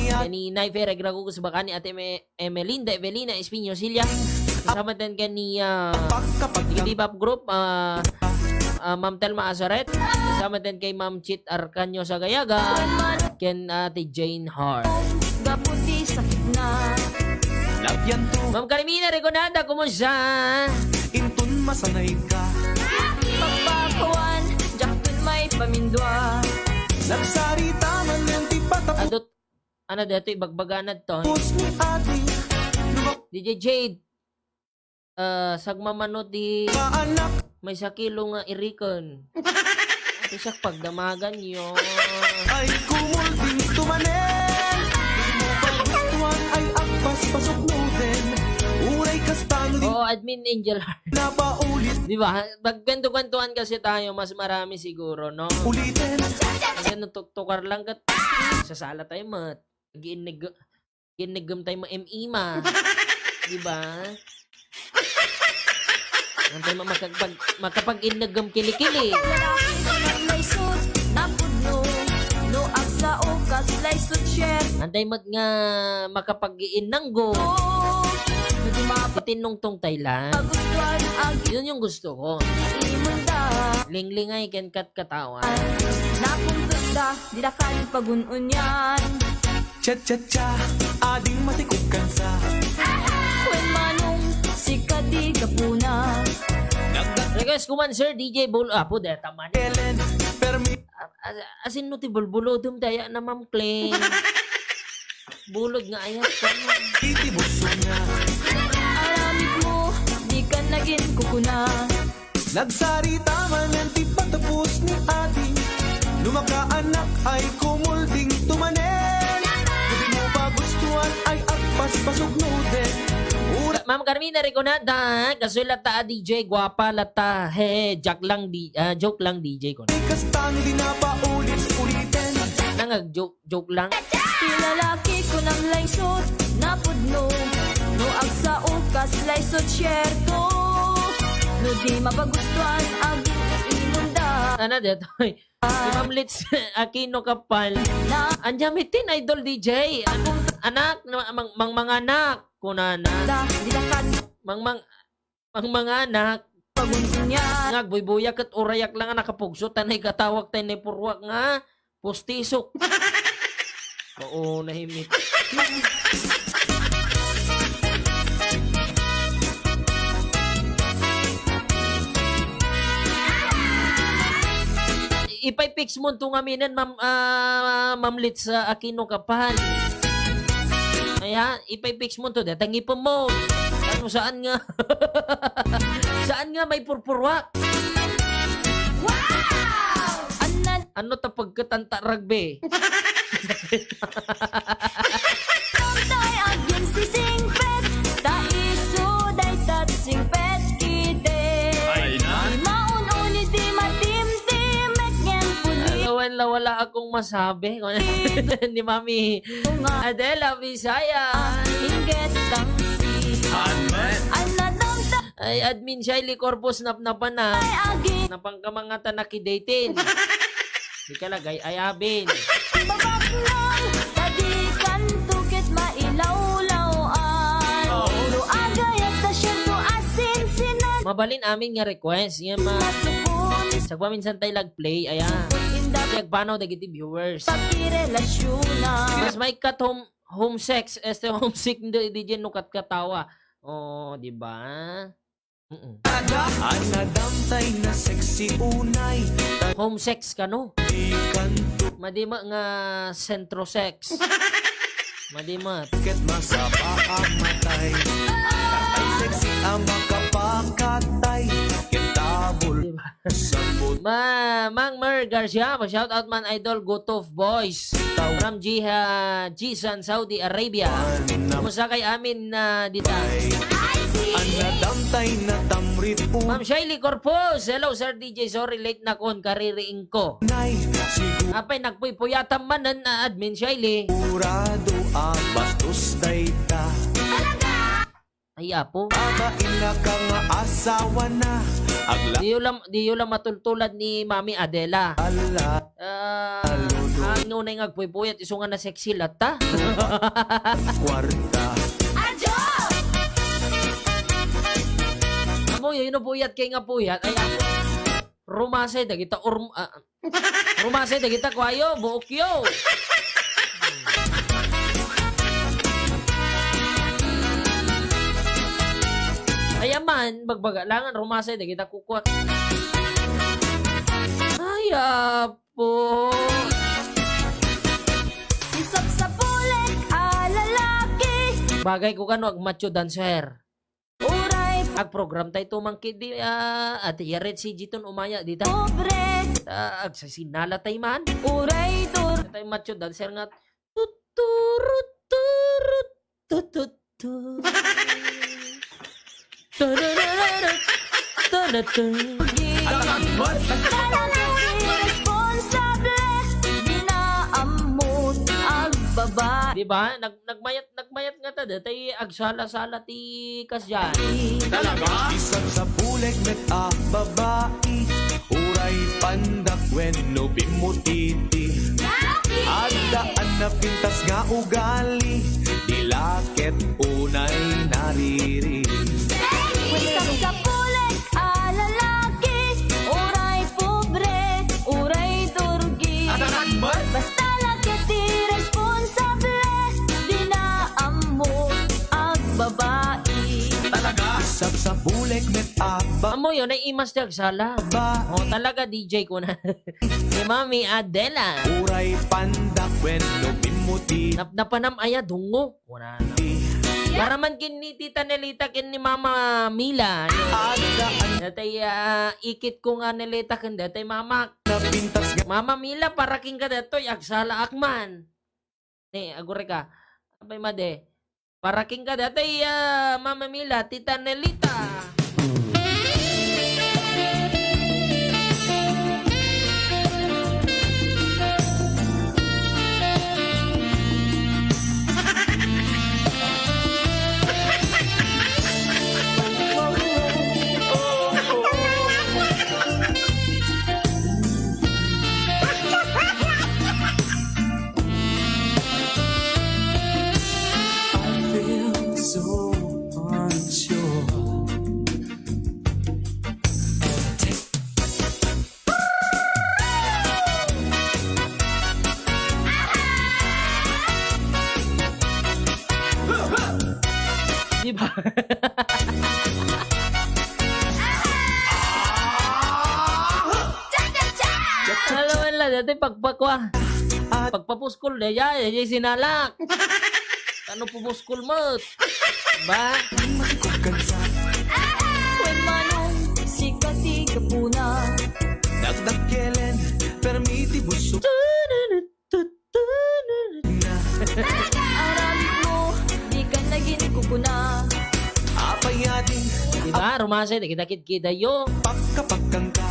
Kani Nay Fe Regragugus Bacani, Ate Me-, Emelinda Evelina Espino Silia. Kasama ten kaniya, Pagkapag- Bebop Group, ah, ah, Ma'am Telma Azaret. Kasama ten kay Ma'am Chit Arcanio Sagayaga. Ken Ate Jane Hart. Gapu ti sakitna. Labian to. Ma'am Carmina Regonada, kumusta? Inton masanay ka. Pagpakawan, diak pay mapamindua. Nagsarita manen ti patapos. Adut- Ano daytoy ibagbagana to? Puso ni adi. D J Jade. Ah, sagmamano di Kaanak. Maysa kilo nga irikon. Ati siak pagdamagan yo. Ay, kumul din tumanen. Di mo pagustuhan ay agpaspasok mo din. Uray kasta no di. Oo, Admin Angel Heart. Napaulit. Di ba? Magkwento-kwentuhan kasi tayo, mas marami siguro, no? Ulitin. Kasi nung tuktukar lang kat, sasala tayo, mat. Giinneg-, giinnegem tayo ma-M E ma. Di ba? Antay ma-, makapag-, makapag-innegem kilikili. Lalaki ko nang laysot, napudno. No, agsa o kas laysot, chef. Antay mat nga makapag-iinnanggo. Oo. Iti nungtong Thailand. Pagustuhan agi. Yun yung gusto ko. Imunda. Linglingay ken katkatawan. Napuntun da, di da kan pagun-unyan. Cha-cha-cha, ading matikog kansa. Wen Manong, sika ti gapuna. Request ko man, Sir D J Bul-, ah, pudeta man. Ellen, permi- A-, a-, asin no ti bulbulodem, daya na, Ma'am Clay. Bulod nga ayat ka, Ma'am. Iti busog na. Aramid mo, di ka nagin kukuna. Nagsarita manen ti patapos ni adi. No makaanak ay kumulding tumanen. No di mo pagustuhan ay agpaspasog no din. Ura- Ma'am Carmina Regonada, kasoy latta a D J, guwapa latta. He, he, joke lang, di-, ah, joke lang, D J ko. Kasta no di napaulit-ulitin. Nangag-joke. Joke lang. Ti lalaki ko nang laysot, napudno. No agsao kas laysot, siyerto. No di mapagustuan, agin imunda. Ano dito? Si Ma'am Litz Aquino Kapal. Ania met ti Idol D J. An-, anak, na-, mang-, mangmanganak, kunana. Mangmang-, mangmanganak. Nga agbuybuyak ket urayak lang nga nakapugso, ta naikatawag tayo ni purwak nga pustisok. Oo, nahimik. Ipay-fix mo to nga minen, Ma'am, ah, Ma'am Litz, ah, Aquino Kapal. Ay, ha? Ipay-fix mo to. Deta ngipem mo. Ano, saan nga? Saan nga may purpurwak? Wow! Ano ta pagkatanta rugby? Tay agin sisingpet, ta isu daytat singpet kite. Ay, na? Di maun-uni, di matimtim, met ngem puli. Alam, wala, wala akong masabi. Ni Mami Adela Bisaya. Inggit kang si. Amen. Anadam ta- Ay, Admin Shylie Corpus, napnapan na. Ay, agi. Napangkamangatan na kidating. Di ka lagay, ay, abin. Babaknang, tadikan tukit mailawlaw, ay. Oh. Puro agayat ta siyento asin sinan. Mabalin amin nga request. Nga ma-, Nasukun. Sagwa minsan tayo lag-play, ayan. Inda. Kasi agpanaw dagiti viewers. Pagkirelasyonan. Mas may kat home, home sex, este homesick, hindi, hindi dyan no katkatawa. Oh, di ba? Mm-mm. Anadam tay na sexy unay. Home sex kano? Di kanto. Madi met nga sentro sex. Madi met. Ket masapa a matay. Ay sexy a makapakatay. Ket tabul. Di ba? Sabot. Ma-, Mang Mer Garcia, pa-shout out man, Idol Gutuf Boys. From Jiha-, Jisan, Saudi Arabia. Kumusta kay amin na dita? Anadam tay na tamrit un- Ma'am Shylie Corpus, hello, Sir D J, sorry, late na kon kaririing ko. Nay, sigu- Apay, nagpuypuyatam manen, ah, Admin Shylie. Sigurado a bastos dayta. Ay, apo. Babain na ka nga asawa na. Agla- Diyo lang, diyo lang matultulad ni Mami Adela. Ala. Ah, Aludo. Ang ngunay nga agpuypuyat, isu nga na sexy latta. Kwarta. Adyo! Amo, yun, puyat kay nga puyat. Ay, apo. Rumasay, dagita, urm-, ah, Rumasay dagita kuayo, buokyo. Ay, aman, bagbaga langan, rumasay dagita kukuak. Ay, apo. Isapsapulek a lalaki. Bagay ko kano, agmacho dancer. Uray. Agprogram tayo tumangkid di, ah, Ate Yaret, si Jiton umaya dita. Pobre. Ah, agsasinala tayo man. Uray, tur- Tayo macho dancer nga. Tuturut, turut, tutut, tu. Tananana, tanatu. Basta lang responsable, di na ammot agbaba. Di ba? Nag-, nagmayat, nagmayat nga ta, datay agsala-sala ti kasdiay. Talaga? Bisan sa buleg met a babai, uray pandak wenno bimmutiti. Addaan a pintas nga ugali, di la ket unay nariri. Bisan sa buleg a lalaki, uray pobre, uray turgi. Basta la ket ti responsable, di na ammo agbabai. Talaga? Isap sa buleg met a ba- Amo yun, ay imas ti agsala. Ba- Oh, talaga, D J ko na. Ni Mami Adela. Uray pandak wenno bimmuti. Nap-, napanam aya dungo. Wala na. Para man ken ni Tita Nelita ken ni Mama Mila. Adda an- Datay, ah, ikit ko nga Nelita ken datay mamak. Napintas nga Mama Mila, para ken ka datoy, agsalaak man. Ne, agure ka. Apay madi. Para ken ka datay, ah, Mama Mila, Tita Nelita. Alam mo la, dati pagpakwa. Pagpapuskol, daya, daya sinalak. Ano pupuskol mo? Ba? Wen manong, sika ti gapuna. Dakdakkelen, permi ti busog. Aramid mo, di ka nagin kukuna. Apay ading. Diba? Rumase, di kita kidkidayo. Pagkapagkangka.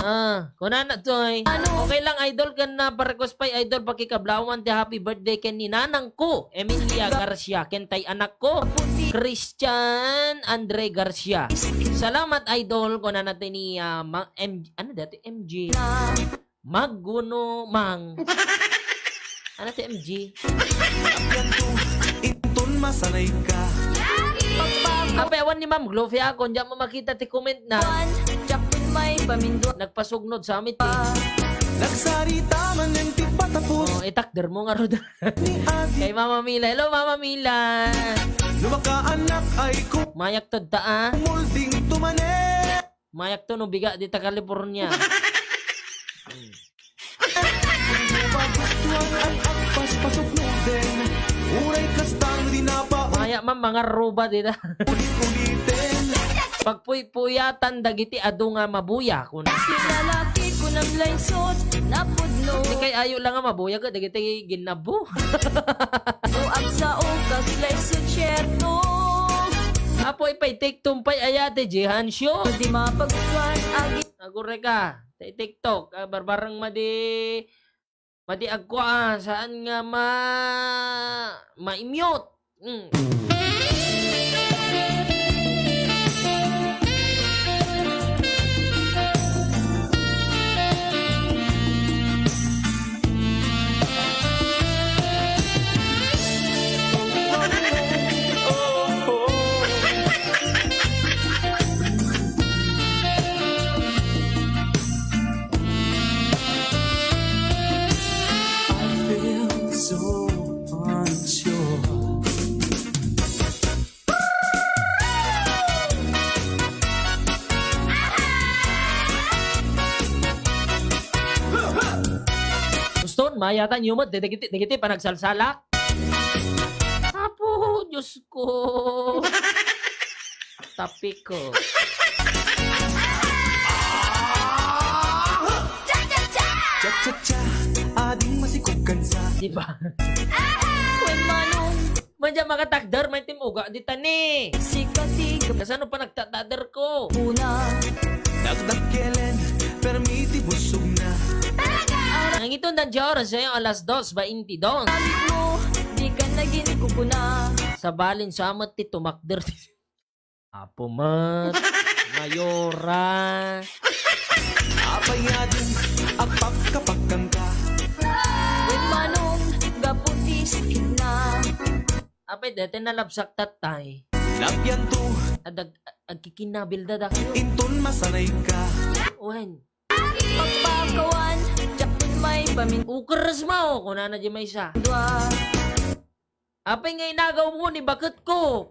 Ah, kunana toy. Ano? Okay lang, idol, kan na pa-request pay, idol, pakikablawan ti happy birthday ken ni nanang ko, Emilia Garcia, ken tay anak ko, Christian Andre Garcia. Salamat, idol, kunana ti ni, ah, ma-, M-, ano dati? M G. Na. Maggunumang. Ano ti M G? Yan to, inton masanay ka. Ape, awan ni Ma'am Glofia, kung diyan mo makita ti comment na. Wan, Jackpot may pamindua. Nagpasugnod sa amin, eh. Nagsarita man ng ti patapos. Oh, itakder mo nga, Roda. Ni Adi. Kay Mama Mila. Hello, Mama Mila. Lumakaanak ay ku- Mayak to, ta, ah. Mulding tumane. Mayak to no biga dita California. Pagustuhan ang agpas pasok mo din. Uray kastang di na pa. Maya man, mga ruba dita. Ulit-ulitin. Pagpuypuyatan dagiti adu nga mabuya, kun. Sinalaki ko ng laysot, napudno. Di kay ayo lang nga mabuya, ka dagiti ginnabu. O agsa o kas laysot, syerto. Apo, ipay TikTok pay aya ti Jihan Show. Di mapagkuan agi. Agure ka, ti TikTok, ah, barbareng madi, madi agkua, saan nga ma-, ma-mute? Mm. I feel so unsure. Guston, mayatan yu met, dagiti, dagiti panagsalsalak. Apo, Diyos ko. Tapik ko. Cha-cha-cha! Ading masikog kansa. Di ba? Wen manong. Madya makatakder, may tim uga, di tani. Sika ti gap- Kasano pa nagtatader ko? Una. Dagdag kelen, permi ti busog na. Talaga? Ang itong dan oras ay alas dos bainti don. Sabi mo, di ka naging kukuna. Sa balin sa amat ti tumakder. Apo met. Mayora. Apay ading agpakapagkangka. Wen manong gapu ti sakit na. Apay, dete nalabsak tatay. Lapyan to. Adag, agkikinabil da kayo. Inton masanay ka. Wen. Pagpakawan, jakun may pamin- Ukeres mo, kunana di maysa. Dua. Apay nga inagaw mo ni baket ko?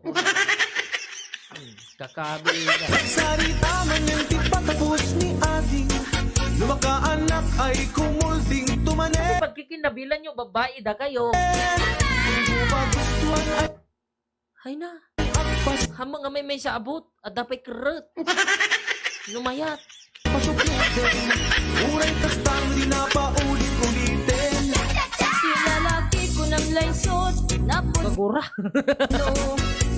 Hmm, kakabil ka. Nagsarita man yung tipatapos ni Adi. Lumakaanak ay kumulding tumane. Pagkikinabilan nyo, babae da kayo. Hindi mo ba gustuhan ay Hay na. Agpas. Hamo nga may, may sa abot. Adda pay kerret. Numayat. Pasok mo din. Uray kastang di na paulit-ulitin. Sinalaki ko ng laysot, napun- Magura. No,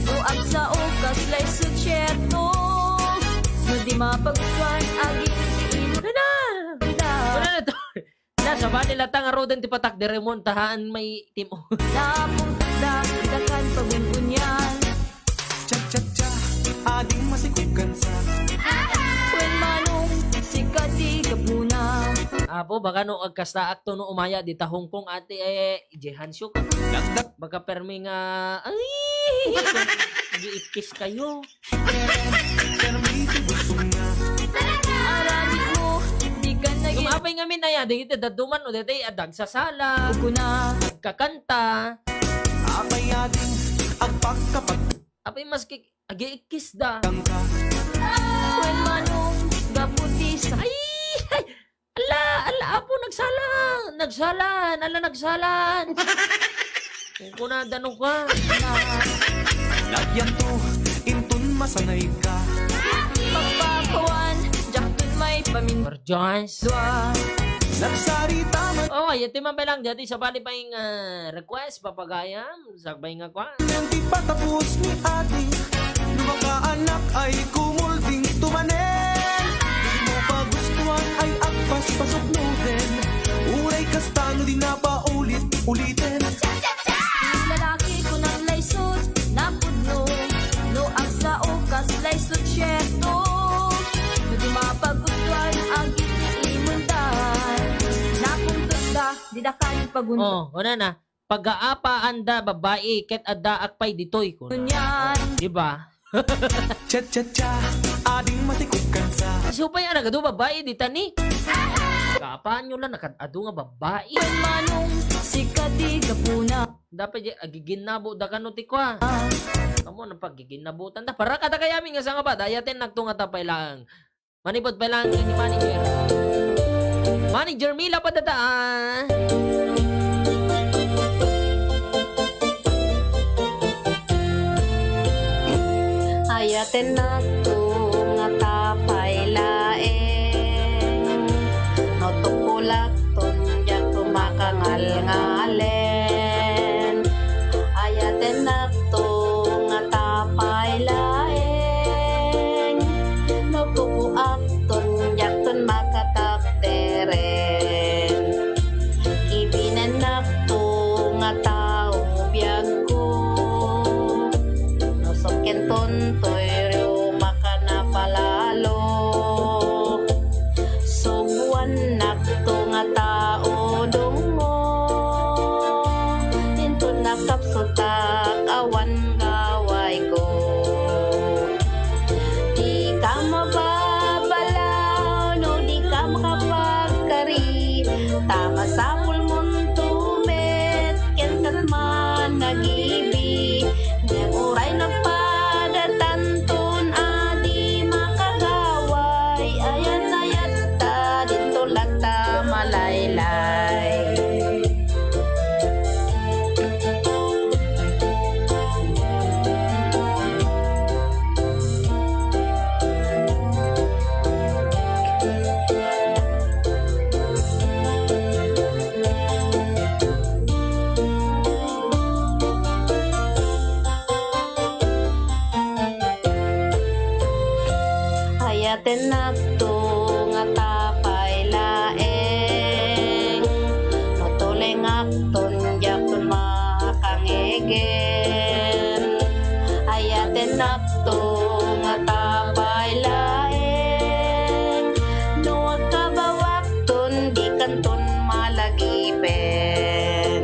o agsa o kas laysot, syerto. No di mapagkuan, aging ino. Ano na? Wala na to. Na, sabali lata nga roden ti patak, diri mo, tahaan may timo. Napungtagda, dakan pagungunyan. Cha-cha-cha, ading masikugan sa. Wen manong, sika ti gapuna. Apo, baka no agkastaak to no umaya dita Hong Kong, ate, eh, Jehan Suk. Dakdak. Baka permi nga, ay, giikkis kayo. Permi ti busong na. Aramid mo, di ka naging Apay ngamin aya, dagiti dadduma no, dagiti adag sasala. Kuna. Kakanta. Apay ading agpakapag- Apay maski agiikkisda. Wen manong gapu ti sa- Ay! Ay! Ala, ala, apo, nagsala. Nagsalan. Ala, nagsalan. Kung kunada no ka. Nagyanto, inton masanay ka. Pagpakawan, diak ton maipamin- Or Jones. Dua. Nagsarita man. Oh, ay, iti man pay lang, dati sabali pay nga request, papagayam. Sakbay nga kwan. Nang di patapos ni Adi, no makaanak ay kumulding tumanen. Di mo pa gustuan ay agpaspasok no den. Uray kasta no di na paulit-uliten. Ti lalaki ko nang laysot, napudno. No agsao kas laysot, sierto. No di mapagustuan, agiti imundan. Nakuntotda, di da kani pagunto. Oh, una na. Pagaapaanda babai ket addaak pay ditoy, kuna. Ngunyan. Di ba? Cha, cha, cha, ading matikog kansa. Supay a nagadu babai dita ni. Kaapaanyo la nakad-adu nga babai. Wen manong sika ti gapuna. Dapat di, agiginnabo da kano ti kua. Kamo nang paggiginnabutan da. Para kada kayamin nga sangabad, ayaten nakto nga tapay laeng. Manipud pa lang ni manager. Manager, Mila, padada. Ayaten nakto nga tapay laeng. No tukulak ton diak makangalngalen. Ayaten nakto nga tapay laeng. No kukuak ton diak ton makatakteren. Ibinennakto nga tao biagko. No sokkenton toy riomak a napalalo. Subuannakto nga tao dungngo. Inton nakapsutak awan gawayko. Dika mababalaw no dika makapagkari, ta masapulmonto met ken ket managibi. Ngem uray nagpadatanton a di makagaway, ayan-ayatta dinto latta malaylay. Ayaten nakto nga tapay laeng, no tulengakton diakton makangegen. Ayaten nakto nga tapay laeng, no agkabawakton dikanton malagipen.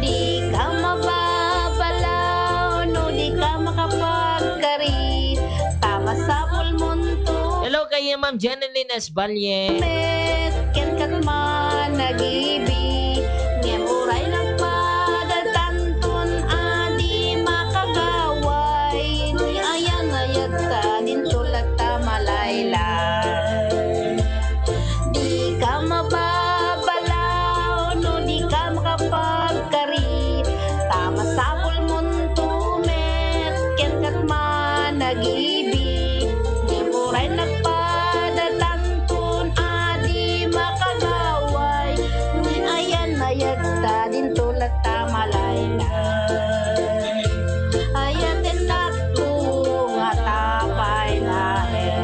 Dika mababalaw no dika makapagkari, ta masapulmonto. Hello kay Ma'am Jenelyn Esballe. Met ken ket managibi, ngem uray nagpadatanton a di makagaway, ni ayan-ayatta dinto latta malaylay. Dika mababalaw no dika makapagkari, ta masapulmonto met ken ket managibi. Ngem uray nagpadatanton a di makagaway, ni ayan-ayatta dinto latta malaylay. Ayaten nakto nga tapay laeng.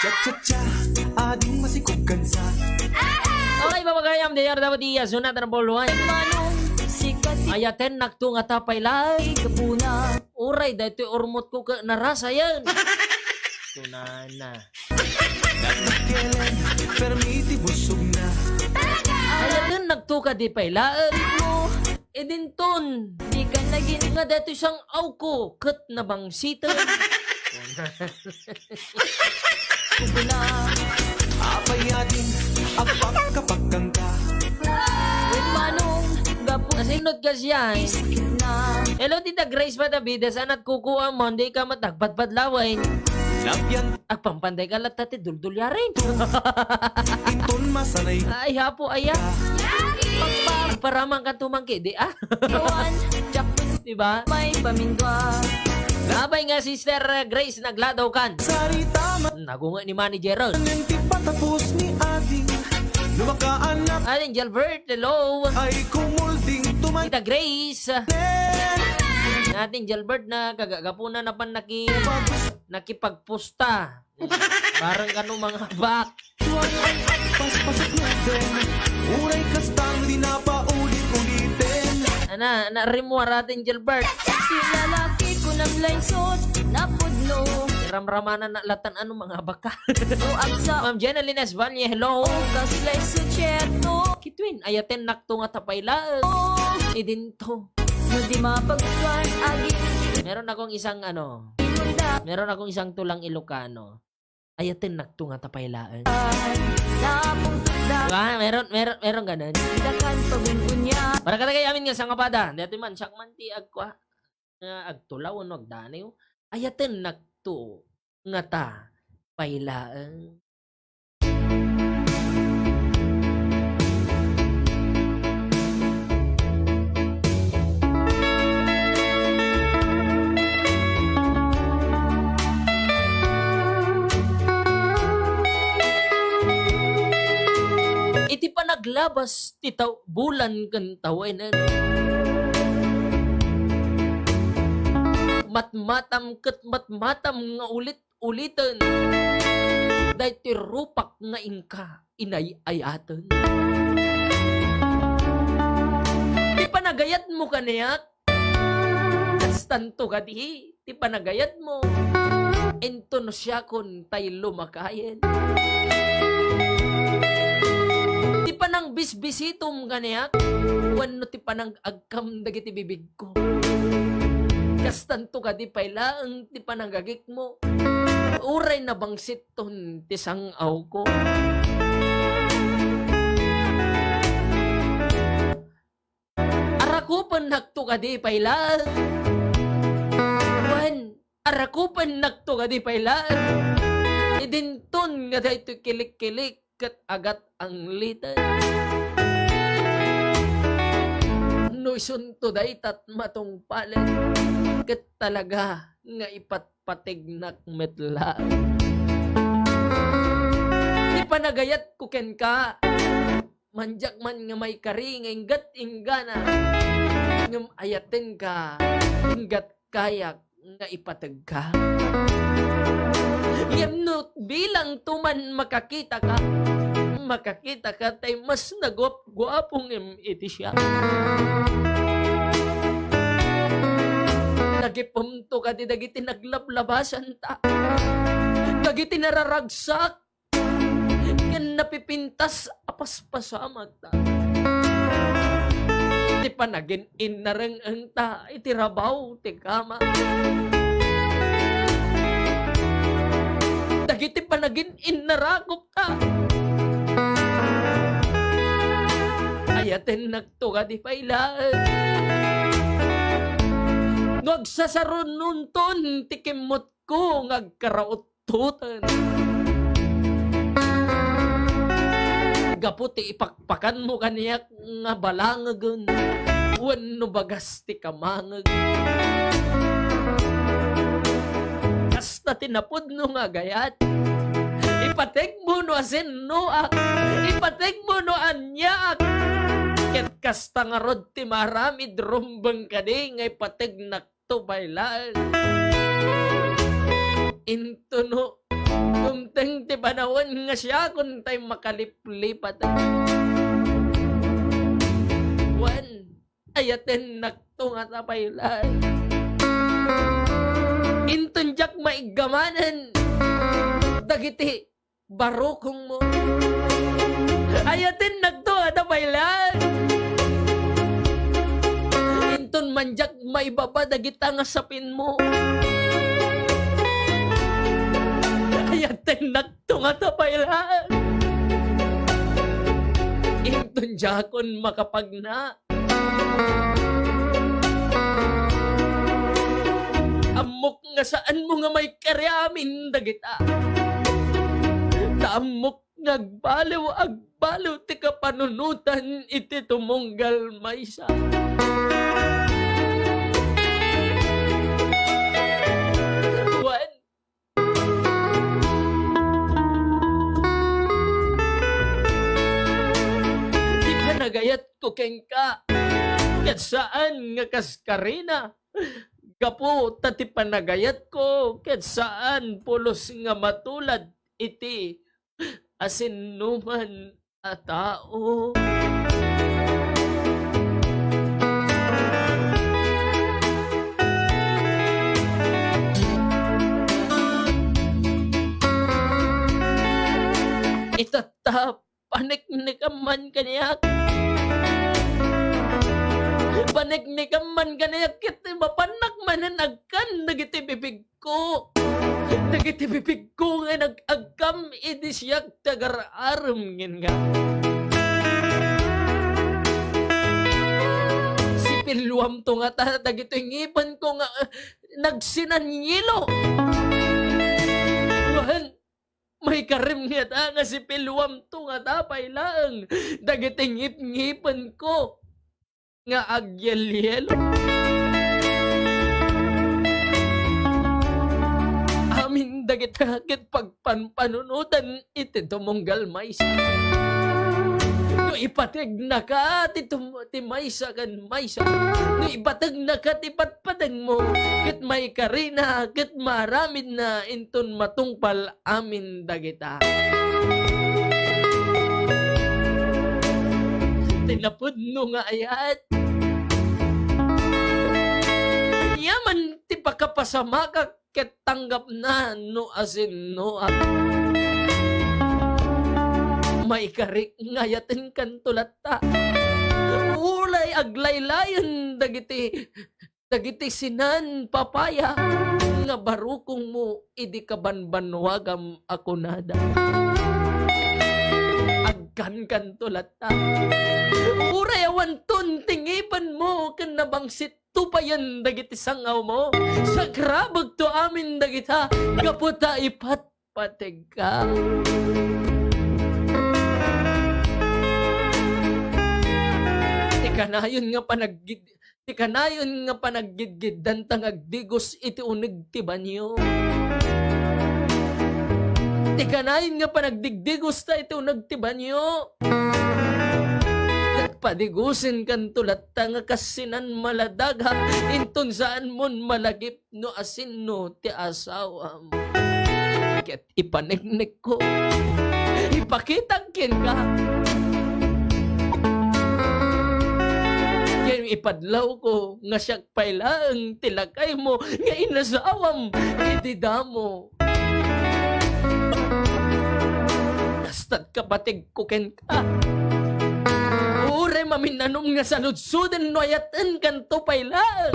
Cha-cha-cha! Ading masikog kansa. Okay, papagayam, D R W D S, sunat na puluhan. Manong sikat. Ayaten nakto nga tapay laeng. Kapuna. Uray, daytoy urmot ko ka narasayan. Tunana. Kelen, permi ti busog na. Ay, aden nagtuka di pay laeng. Idinton. Di ka nagin- Nga detoy sang-awko ket nabangsiten. Kupuna. Apay adin, agpakkapakkangka. With manong gapu- Nasinot ka siya, eh. Sakit na. Hello, Tita Grace Matabides. Anat kukuha mo, hindi ka matagpadpadlawen. Labian. Agpampanday ka latta ti duldulyarin. Inton masanay. Ay, hapo, aya. Agparaman ka tumangki, di, ah? Kawan, Jack, Diba? May pamindua. Abay nga, Sister Grace, nagladaw kan. Sarita ma- Nagunga ni Manager Ron. Nang ti patapos ni Adi. Lumakaanak. Aling Gilbert, hello. Ay kumulding tuman. Tita Grace. Nen. Ating Gilbert na kagagapuna na pan naki-, Pagpus- nakipagpusta. Bareng kano mangabak. Paspasok na din. Uray kastang di na paulit-ulitin. Ana, ana, rimuar atin, Gilbert. Si lalaki ko nang laysot, napudno. Iramramanan na latan ano, mangabak ka. O agsa. Ma'am Jenalyn S. Valle, hello. O kaslay sutsierto. Kitwin, ayaten nakto nga tapay laeng. O. Idinto. No di mapagkuan, agi. Meron akong isang ano, Imunda. Meron akong isang tulang Ilocano. Ayaten nakto nga tapay laeng. Ay, napungtot na. Diba? Meron, meron, meron ganun. Dakan pagungunya. Para kadagay amin nga sangapada. Dati man, siak man ti agkua. Nga agtulaw, no, agdaniw. Ayaten nakto nga ta pay laeng. Iti panaglabas ti taw-, bulan ken tawenen, matmatam ket matmatam nga ulit uliten daytoy rupak nga inka inay-ayaten. Ti panagayatmo kaniak, kastanto kadi ti panagayatmo. Inton siakon tay lumakayen. Ti panangbisbisitom kaniak, wenno ti panang-, kam dagiti bibigko. Kastanto kadi pay laeng ti panagagikmo, uray nabangsitton ti sang-awko. Arakupennakto kadi pay laeng. Wen, arakupennakto kadi pay laeng. Idinton nga daytoy kilikkilik ket agat-angliten. No isunto daytat matungpalen, ket talaga nga ipatpategnak met laeng. Ti panagayatko kenka, mandiak man nga maikari nga inggat-inggana, ngem ayatenka, inggat kayak nga ipategka. Ngem no bilangto man makakitaka, makakitaka tay mas naguapguapo ngem iti siak. Nagipumto kadi dagiti naglablabasanta, dagiti nararagsak, ken napipintas a paspasamakta. Ti panagin-innareng-engta iti rabaw ti kama. Dagiti panagin-innarakupta. Ayatennakto kadi pay laeng. No agsasarunonton ti kimmutko nga agkaraot tuten. Gapu ti ipakpakanmo kaniak nga balangegen wenno bagas ti kamangeg. Kasta ti napudno nga agayat. Ipategmo no asennoak. Ipategmo no aniaak. Ket kasta ngarud ti maaramid rumbeng kadi nga ipategnak to pay laeng. Intono, dumteng ti panawen nga siakon tay makaliplipat. Wen, ayatennakto nga ta pay laeng. Inton diak maiggamanen dagiti barukongmo. Ayatennakto ngata pay laeng. Inton man diak maibaba dagita nga sapinmo. Ayatennakto ngata pay laeng. Inton diakon makapagna. Ammok nga saanmo nga maikari amin dagita. Ta ammok nga agbaliw, agbaliw ti kapanunotan iti tumunggal maysa. Wen, ti panagayatko kenka, ket saan nga kas karina. Gapu ta ti panagayatko ket saan pulos nga matulad iti asinoman a tao. Itattap, paniknikam man kaniak. Paniknikam man kaniak, ket mapannak manen agkan dagiti bibig ko. Dagiti bibigko nga nag-agkam idi siak ti agar-arem kenka. Sipilluamto ngata dagitoy ngipenko nga, eh, nagsinanyelo. Wen, maikarim ngata nga sipilluamto ngata pay laeng dagiti ngipngipenko nga agyelyelo. Amin dagita ket pagpanpanunotan iti tumunggal maysa. No ipategnaka ti tum-, ti maysa ken maysa, no ipategnaka ti patpatengmo, ket maikarina ket maaramidna inton matungpal amin dagita. Ti napudno nga ayat, ania man ti pakapasamakak ket tanggapna no asinnoak. Maikarik nga ayatenkanto latta. Uray aglaylayen dagiti dagiti sinan papaya nga barukongmo idi kabanbannuagam a kunada. Agkankanto latta. Uray awanton ti ngipenmo ken nabangsitto payen dagiti sangawmo. Sagrabekto amin dagita gapu ta ipat pategka. Ti kanayon nga panaggid-, ti kanayon nga panaggidgiddanta nga agdigos iti uneg ti banio. Ti kanayon nga panagdigdigosta iti uneg ti banio. Ket padigosenkanto latta nga kas sinan maladaga, inton saanmon malagip no asinno ti asawam. Ket ipaneknekko, ipakitak kenka. Ken ipadlawko nga siak pay laeng ti lakaymo nga inasawam idi damo. Kastat kapategko kenka. Uray maminanom nga saludsoden no ayatenkanto pay laeng.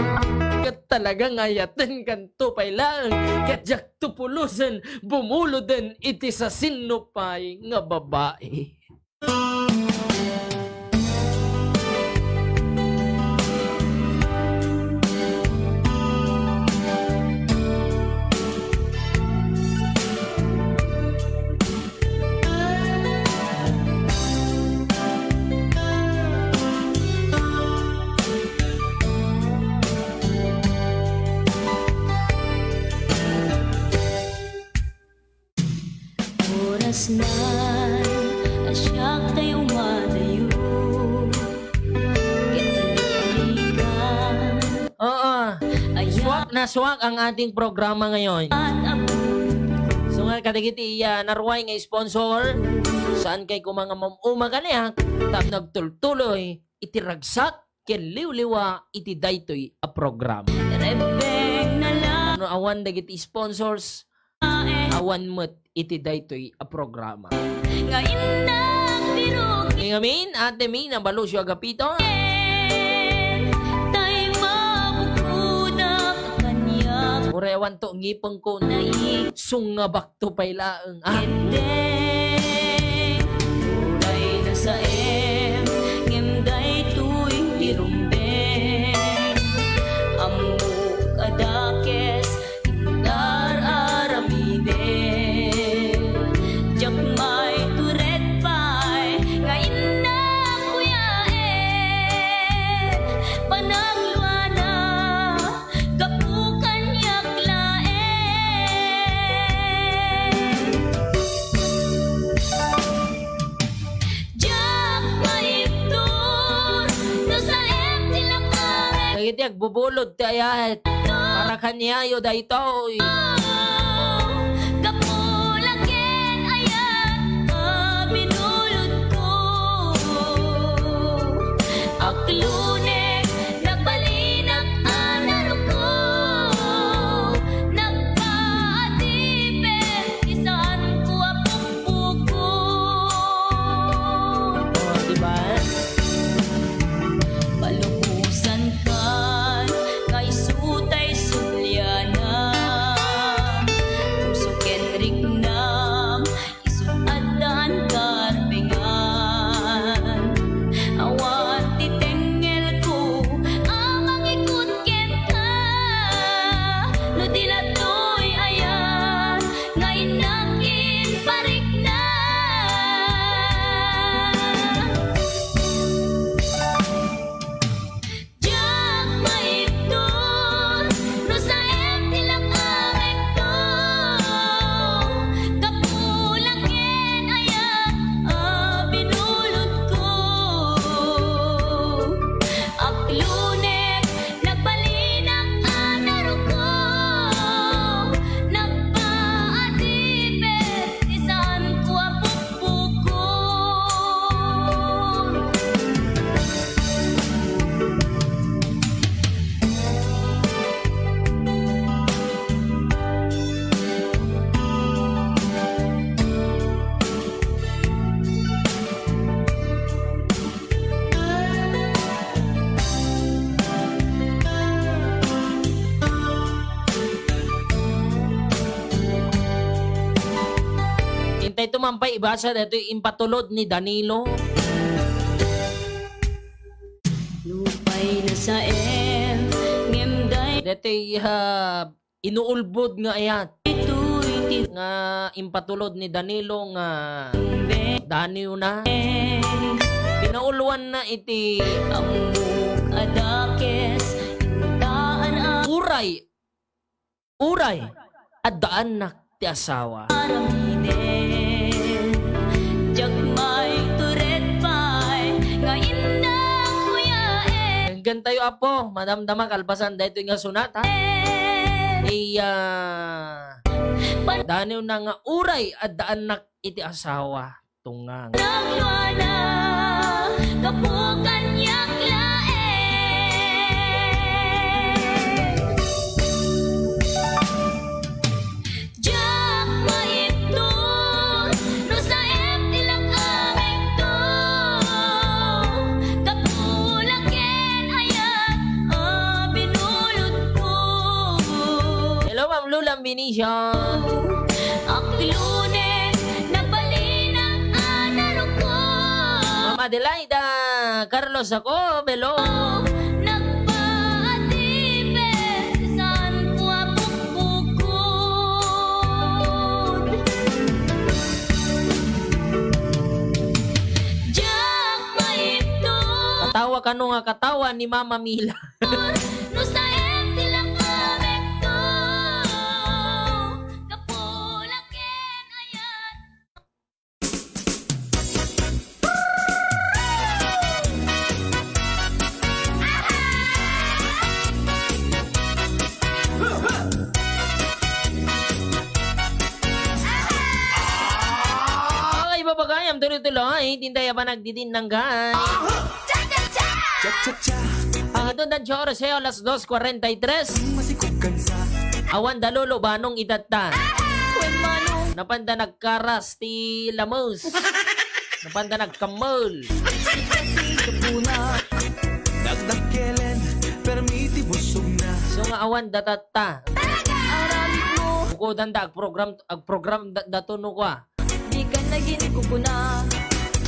Ket talaga nga ayatenkanto pay laeng. Ket diakto pulosen, bumuluden iti sasinno pay nga babai. Oras na a siak tay umadayo. Ket ligligan. Oo. Aya. Suak na suak ang ating programa ngayon. At abot. So nga, kadagiti iya naruay nga sponsor, saan kay kuma nga mam-uma kaniak, tapno agtultuloy iti ragsak ken liwliwa iti daytoy a programa. Rebbeng na lang. No awan dagiti sponsors, Awan met iti daytoy a programa. Nga innak birugi. Ngamin, Ate Mina Balocio Agapito. Tay mabukudak kaniak. Uray awan to ngipengko. Nai. Sungabak to pay laeng, ah. Ete, uray nasaem, ngem daytoy ti rumbeng. Ammok a dakes, Ingar-aramiden, diak maitured pay nga innak kuyaen, panangluana, gapu kaniak laeng. Diak maibtur no saem ti lakangek. Dagiti agbubulod ti ayat, para kaniayo daytoy. Gapu la ken ayat a binulodko. Aklunek, nagbalinak a naruko. Nagpaadipet ti saanko a pukpukot. Oh, di ba? Palubosankan nga isu tay subliana. Puso ken riknam, isu addaan karbengan. Awan ti tengngelko a mangikut kenka. No di la toy ayat, nga innak imparikna. Diak maibtur no saem ti lakangekto. Gapu la ken ayat a binulodko. Aklunek, nagbalinak a naruko. Nagpaadipet ti saanko a pukpukot. Intay to man pay ibasa daytoy impatulod ni Danilo. Nupay nasaem, ngem day- Daytoy, ah, inuulbod nga ayat. Itoy ti- Nga impatulod ni Danilo nga daniwna. Pinauluanna iti ammok a dakes, intaan a- Uray, uray, addaannak ti asawa. Aramiden, diak maitured pay nga innak kuyaen. Denggen tayo, Apo, madamdama kalpasan daytoy nga sonata. Iya, daniwna nga uray addaannak iti asawa. Tungang. Nagluana, gapu kaniak laeng. Diak maibtur, no saem ti lakangekto. Gapu la ken ayat a binulodko. Hello, Ma'am Lula Benicio. Aklunek, nagbalinak a naruko. Ma'am Adelaida Carlos ako, hello. Nagpaadipet ti saanko a pukpukot. Diak maibtur. Katawa kano nga katawa ni Mama Mila. No saem ti lakangekto, gapu la ken ayat. Okay, babagayam, tuloy-tuloy. Tintay a panagdidinanggan. Cha-cha-cha! Ang itong dansya oras sa'yo, alas dos cuarenta y tres. Awan da Lolo Banong itatta. Napanda nagkaras ti lames. Napanda nagkammel. Dagdag kelen, permi ti busogna. So nga awan datatta. Aramid mo. Bukodan da, agprogram, agprogram da, dato no kwa. Di ka naging kukuna.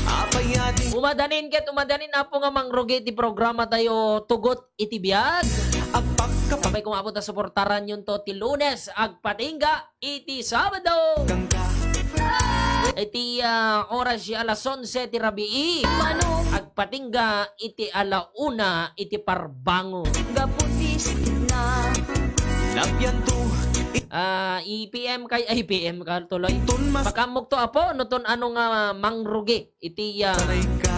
Apay adi. Umadanin ket, umadanin, Apo, nga mangrugi ti programa tayo, Tugot iti Biag. Agpakkapak. Apay, kung Apo, ta suportaran yun to ti Lunes, agpatingga iti Sabado. Kangka. Iti, ah, oras ti alas onse ti rabii. Manong. Agpatingga iti ala una iti parbangon. Gapu ti sikna. Lapian to. Ah, i-P M kay, ay, P M ka tuloy. Tun mas. Pakammok to, Apo, no ton ano nga mangrugi iti, ah, Sanay ka.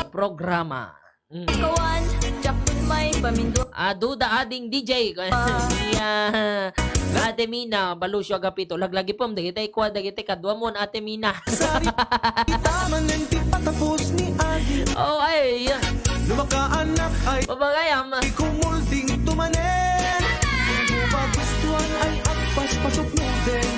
Programa. Mm. Kawan, Jackson may paminduan. Ah, duda ading D J. Ah. Yeah. Ate Mina, Balusio Agapito. Laglagipem, dagiti kwa, dagiti kaduamon, Ate Mina. Sari, kita man lang ti patapos ni Agi. Oh, ay. No makaanak ay Pabagayam. Ikumulding tumanen. Di mo magustuhan ay agpaspasok mo din.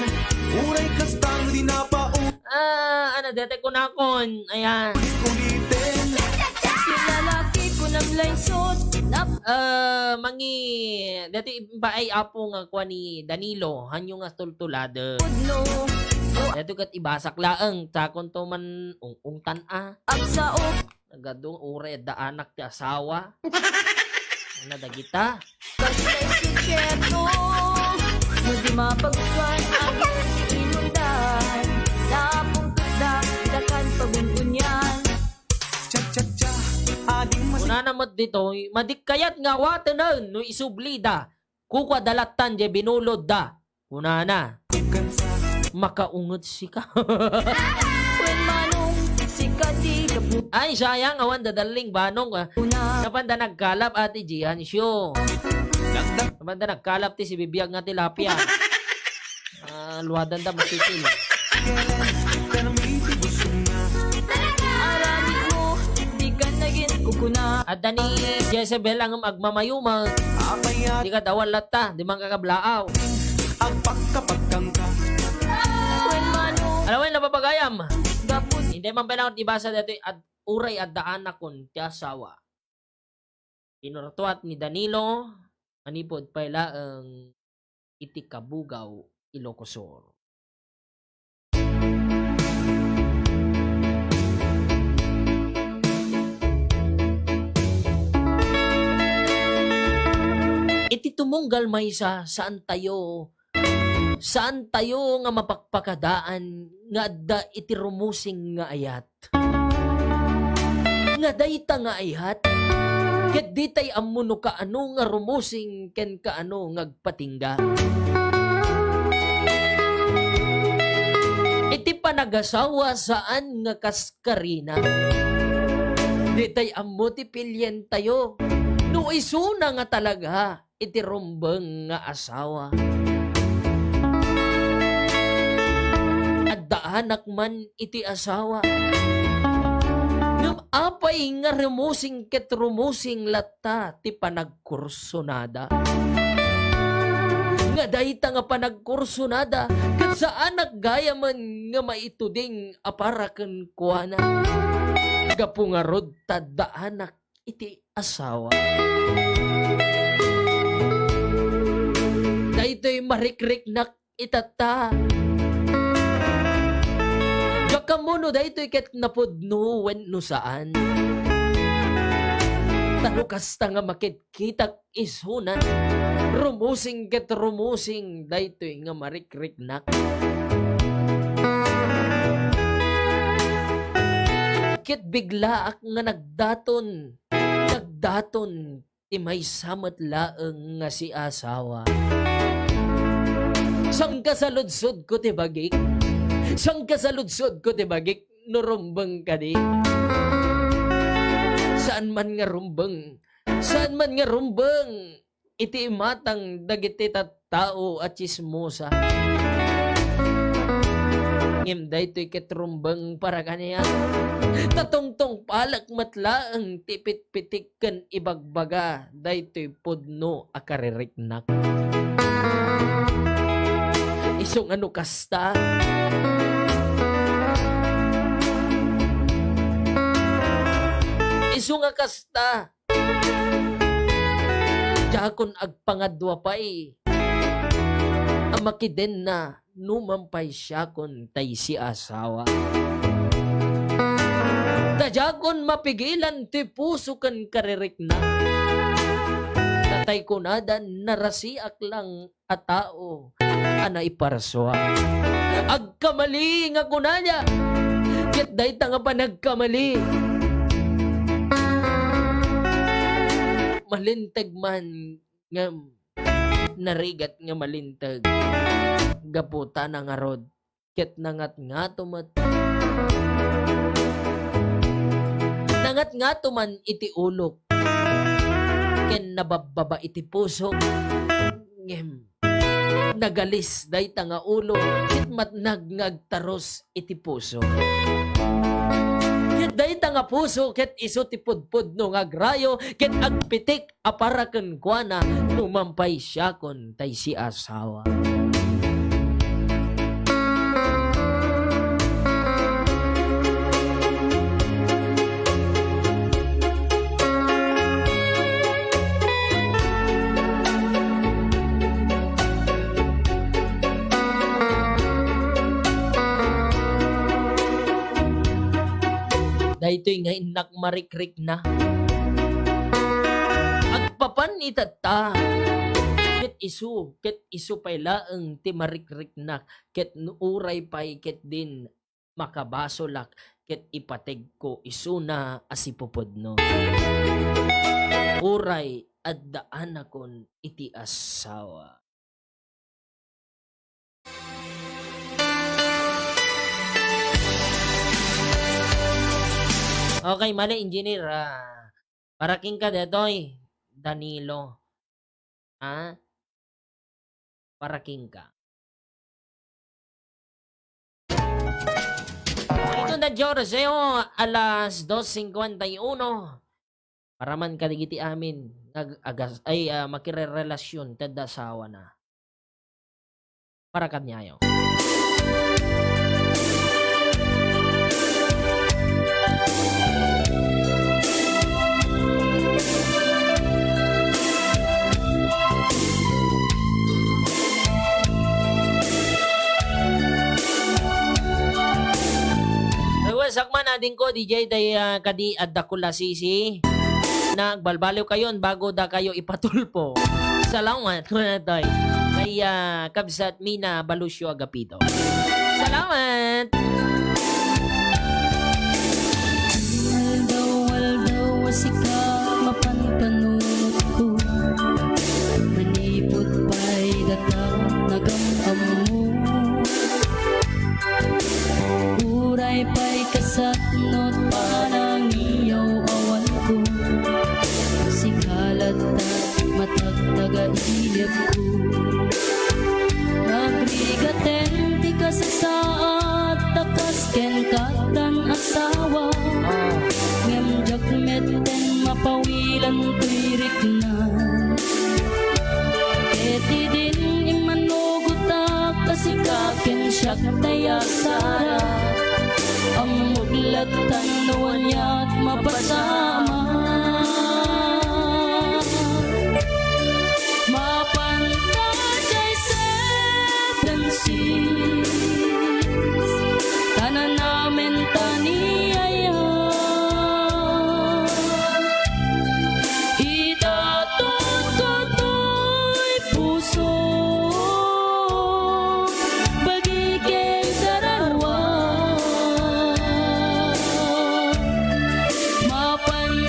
Uray kastang di napau- Ah, ano, dati kunakon. Ayan. Ulit-ulitin. Sinalaki ko ng laysot. Nap- Ah, mangi, dati ba ay apo nga kuha ni Danilo, hanyo nga tultulada. Pudno. Dati kat ibasak laeng, sakon to man ung-ungtan a. Agsaok. Nagadong uray adda anak ti asawa. Ano dagita? Kaslay sikreto, no di mapagustuhan ang iyong imundan. Napungtot da, dakan pagungunyan. Cha, cha, cha, ading mas- Kunana met ditoy, madikkayat nga awaten no isubli da. Kukua da lattan diay binulod da. Kunana, makaunget sika. Wen Manong, sika ti gapu- Ay, sayang, awan dadalling Banong, ah. Una. Napanda nagkalap, Ate Jian Show. Dagdag. Napanda nagkalap ti sibibiag nga tilapia. Ah, luadan da masikil. Aramid mo, di ka naging kukuna. Adda ni Jezebel ang agmamayumag. Apay at- Di ka dawan latta, di man ka kablaaw. Agpakkapatkangka. Wen Manong. Alam mo yun, napapagayam. Gapon. Hindi man pala ibasa dati, ad-, uray adda anakon, ti asawa. Pinurtuat ni Danilo, manipud pay laeng iti Kabugaw, Ilocos Sur. Iti tumunggal maysa, saan tayo, saan tayo nga mapakpakadaan nga adda iti rumusing nga ayat. Nga dayta nga ayat, ket ditay ammo no kaano nga rumusing ken kaano nga agpatingga. Iti panagasawa, saan nga kas karina. Ditay ammo ti pilientayo. No isuna nga talaga, iti rumbeng nga asawa. Adda anak man iti asawa. Ngem apay nga rumusing ket rumusing latta ti panagkursunada? Nga dayta nga panagkursunada ket saanak gayamen nga maituding a para kenkuana. Gapu ngarud ta adda anak iti asawa. Daytoy marikriknak itatta. Diak ammo no daytoy ket napudno wenno saan. Ta no kasta nga makitkitak isunan, rumusing ket rumusing daytoy nga marikriknak. Ket biglaak nga nagdaton, nagdaton ti maysa met laeng nga siasawa. Sangkasaludsodko ti bagik. Sangkasaludsodko ti bagik no rumbeng kadi. Saan man nga rumbeng. Saan man nga rumbeng. Iti imatang dagiti tattao a tsismosa. Ngem daytoy ket rumbeng para kaniak. Ta tungtungpalek met laeng ti pitpitik ken ibagbaga daytoy pudno a kaririknak. Isu nga no kasta, isu nga kasta, diakon agpangadua pay a makidenna no mampay siakon tay siasawa. Ta diakon mapigilan ti puso ken karirikna. Ta tay kunada, narasiak lang a tao a naiparsua. Agkamali nga kunana, ket dayta nga panagkamali, malinteg man ngem narigat nga malinteg gapu ta nangarud ket nangatngato met. Nangatngato man iti ulok ken nababbaba iti pusok, ngem nagalis dayta nga ulo ket matnag nga agtarus iti puso. Ket dayta nga puso ket isu ti pudpudno nga agrayo ket agpitik a para kenkuana no mampay siakon tay siasawa. Daytoy nga innak marikrikna. Agpapan itatta, ket isu, ket isu pay laeng ti marikriknak, ket no uray pay ketdin makabasolak, ket ipategko isuna a sipupudno. Uray addaanakon iti asawa. Okay, mali, engineer. Ah, para kenka detoy, Danilo. Ah, para kenka. Ito na, George, eh, oh, alas dos cincuenta y uno. Para man kadagiti amin nga ag-, agas-, ay, ah, makirerelasyon ket adda asawana. Para kaniayo. Ay, what's up man, adingko, D J, day, ah, kadi adda kulasisi. Nagbalbaliw kayon bago da kayo ipatulpo. Salamat, kunatoy. Kay, ah, kabsat Mina Balucio Agapito. Salamat! Aldaw-aldaw a sika mapan panunotko. Manipud pay data nagam-ammo. Uray pay kasatnot panangiyaw-awanko. Sika latta matagtaga ilibko. Nagrigaten ti kasasaad ta kas ken kattan asawa. Ngem diak metten mapawilan toy rikna. Ket idin immanugotak a sika ken siak tay a sara. Ammok latta no aniat mapasamak. Mapan ta jay seven six, ta nanamen ta ni aya. Itatod ko toy puso, bagi ken kararua. Mapan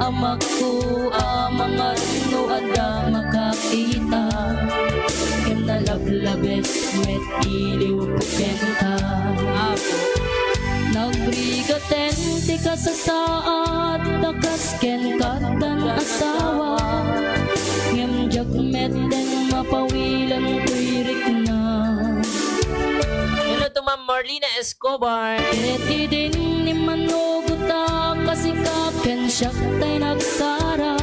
Amakko, amangan no adda makakita, ken nalablabes met iliwko kenka. Apo. Nagrigaten ti kasasaad, ta kas ken kattan asawa, ngem diak metten mapawilan toy rikna. Hello to Ma'am Marlina Escobar. Ket idin ni manugota, kasika ken siak tay nagsara.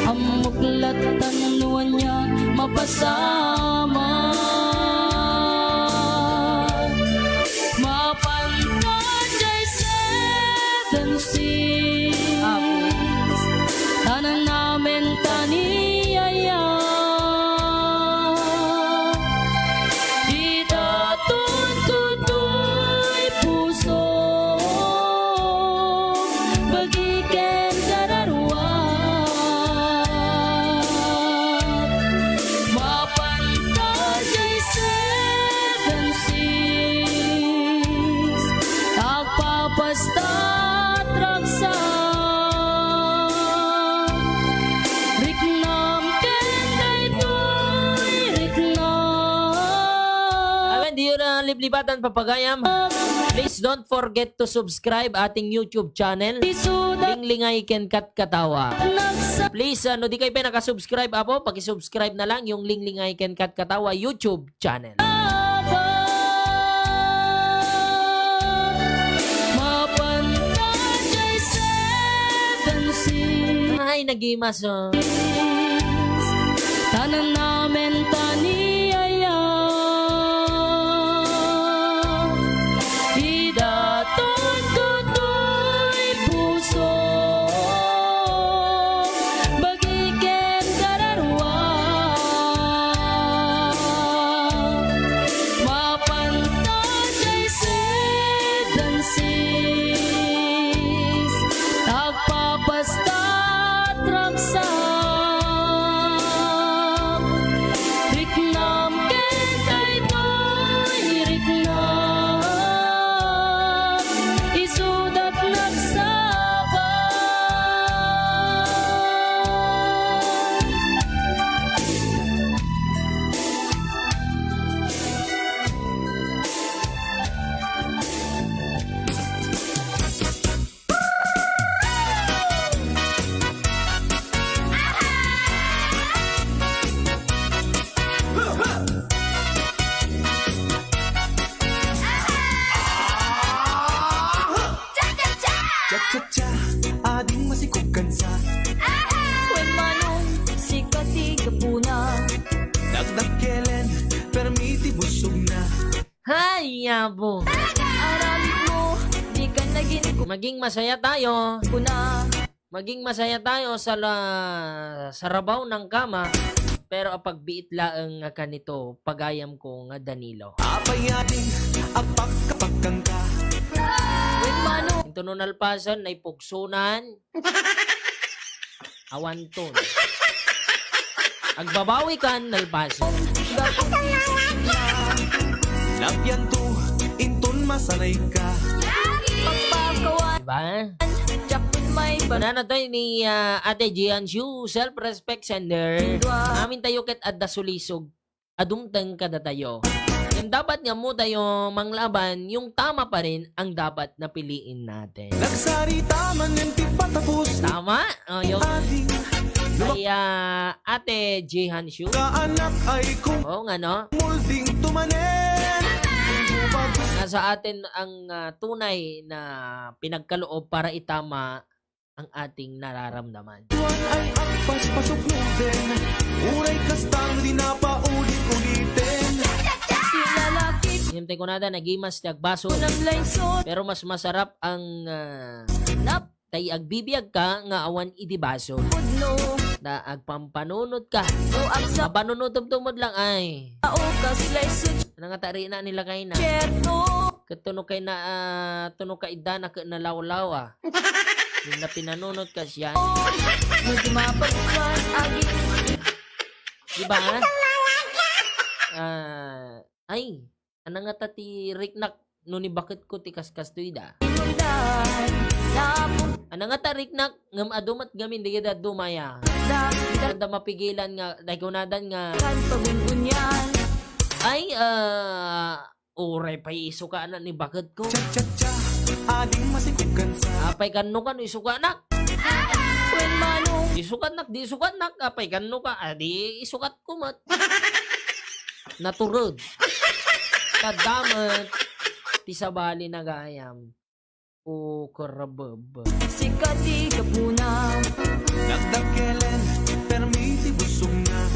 Ammok lattan no ania mapasamak. Mapan ta jay seven six. Apo. Tanan namin ta ni Yaya. Ita tuntutoy puso, bagi ken kararuat. Mapan ta jay seven six, agpapasta, tragsa. Riknam ken daytoy riknam. Amen, diyo na liblibatan, papagayam. Please don't forget to subscribe ating YouTube channel. Linglingay ken Katkatawa. Please, ah, no di kayo pa nakasubscribe, apo, pakisubscribe na lang yung Linglingay ken Katkatawa YouTube channel. Mapan ta jay seven six. Ay, nagimas, oh. Tanan namin ta ni Yaya. Ida tuntutoy puso, bagi ken kararuat. Mapan ta jay seven six, agpapasta, tragsa. Riknam ken daytoy riknam, isudat nagsaba. Cha-cha-cha, ading masikog kansa. Wen Manong, sika ti gapuna. Dakdakkelen, permi ti busogna. Hay, yabo. Aramid mo, di ka naging ku- Maging masaya tayo. Kuna. Maging masaya tayo sa la-, sa rabaw ng kama, pero apagbiit laeng nga kanito, pagayam ko nga Danilo. Apay ading agpakapagkangka. Wen Manong. Into no nalpasen, naipugsunan. Awanton. Agbabawi kan nalpasen. Labianto, inton masanay ka. Diba? Kunana tayo ni, ah, Ate Jian Shu, self-respect sender. Amin tayo ket adda sulisog. Adumteng kadatayo. Yung dapat nga mo tayo manglaban, yung tama pa rin ang dapat na piliin natin. Nagsarita man yung tipatapos. Tama? Oh, yung Adi. Ay, ah, Ate Jihan Shu. Kaanak ay kung Oo nga, no? Mulding tumanen. Nasa atin ang, ah, tunay na pinagkaloob para itama ang ating nararamdaman. Tuwan ay agpaspasok mo din. Uray kastang di na paulit-ulitin. Siyempre, kunada, nagimas ti agbaso. Pero mas masarap ang, ah, tay agbibiag ka nga awan idi baso. Na agpampanunot ka. Mapanunutom tumod lang ay. Ano nga tarina nila kaina? Ket tuno kay na, ah, tuno ka idda na ket nalawlaw, ah. Yung na pinanunot ka siya. Diba? Ah, ay, ano nga ta ti riknak no ni bakit ko ti kaskastoy da? Ano nga tariknak, ngem adu met ngamin, di kita dumaya. Da, da, Saan da mapigilan nga, dahil kunadan nga, kan pagungunyan. Ay, ah, uray pay isukanak ni baket ko. Cha, cha, cha, ading masikog kansa. Apay kanno ka no isukanak? Wen manong. Isukanak, di isukanak, apay kanno ka? Ah, di isukat ko met. Natured. Kadamet. Ti sabali na gayam. O karabab. Sika ti gapuna. Nagdakkelen, permi ti busogna.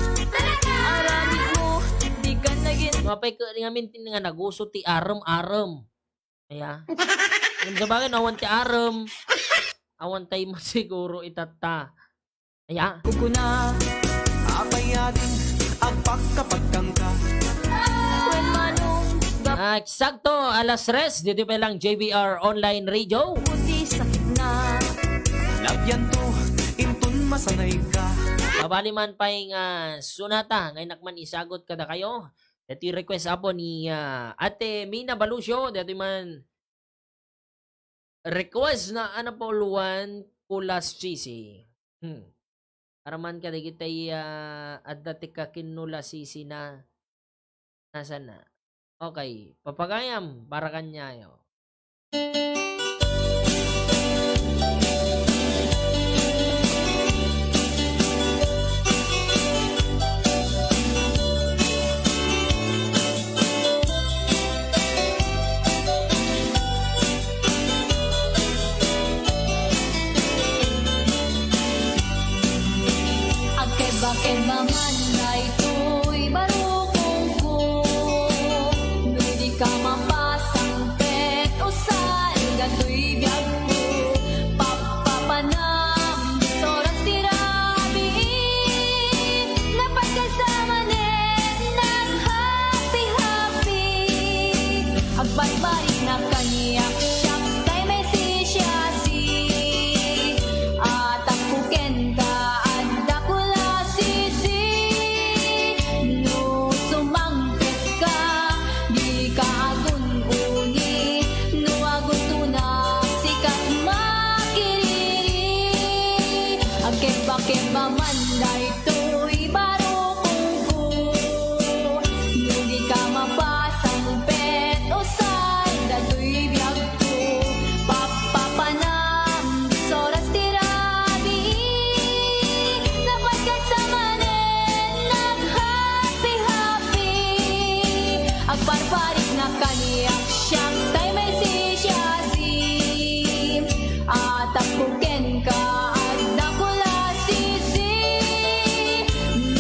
Aramid mo, di ka nagin- Mapay ka ngamin ti nga naguso ti arem-arem. Aya. Ngem sabagay, no awan ti arem, awan tay masiguro itatta. Aya. Kukuna. Apay ading agpakapagkangka. Wen manong. Ah, eksakto, alas tres, dito pa lang J B R Online Radio. Puti sakit na. Nagyanto, inton masanay ka. Sabali man pay nga sunata, nga inak man isagot kadakayo. Dati request apo ni, ah, Ate Mina Balucio, dati man request na Ana Pauluan Kulas Cheesy. Hmm. Araman kadagiti, ah, adda ti kakinno la sisina. Nasana? Okay, papagayam, para kaniayo. Agkebakeba man daytoy barukongko, no di ka mapasangpet, usaen datoy biagko. Pap- Papanam, oras ti rabii, napagkasamanen, naghappy-happy. Agbarbariknak kaniak, siak tay maisisiasi. Atapko kenka, adda ko la sisi. No sumangpet ka, dika agun-uni, no agustonak, sika ti makiriri. Agkebakeba man daytoy barukongko. No dika mapasangpet, usaen datoy biag- Papapanam, oras ti rabii, napagkasamanen, naghappy-happy. Agbarbariknak kaniak, siak tay maisisiasi. Atapko kenka, adda ko la sisi.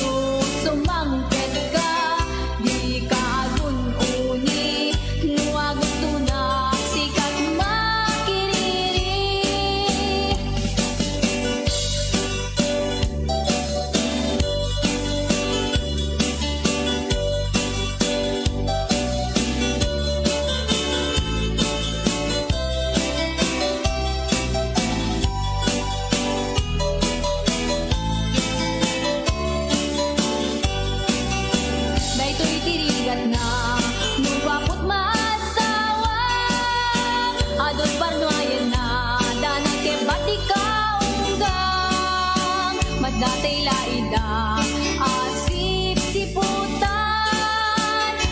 No sumangpet ka, dika agun-uni, no agustonak, sika ti makiriri. Daytoy ti rigatna, no gapu't maasawa, adu ti parnuayenna, da nagkebat ti kaunggang, maddatay la ida a sipsiputan,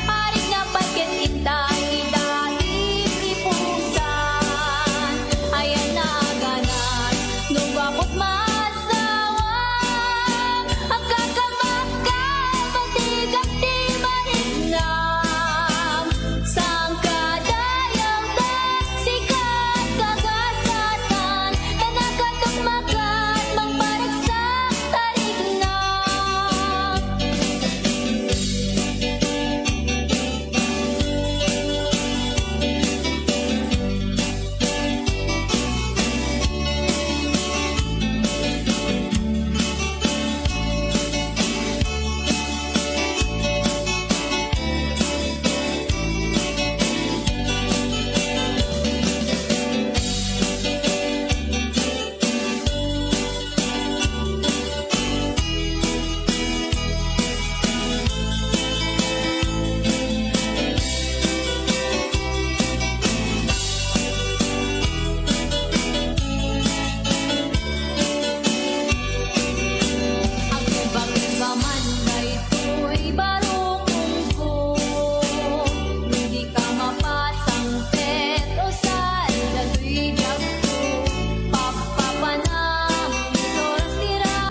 arigna pay ket intay ida ti ipusan, ayan naganas, no gapu't maasawa, Agkakabakal, patigak ti baliknam. Sangkadayawta, sikat kagasatan. Tanakatok makat, mangparagsak, tarik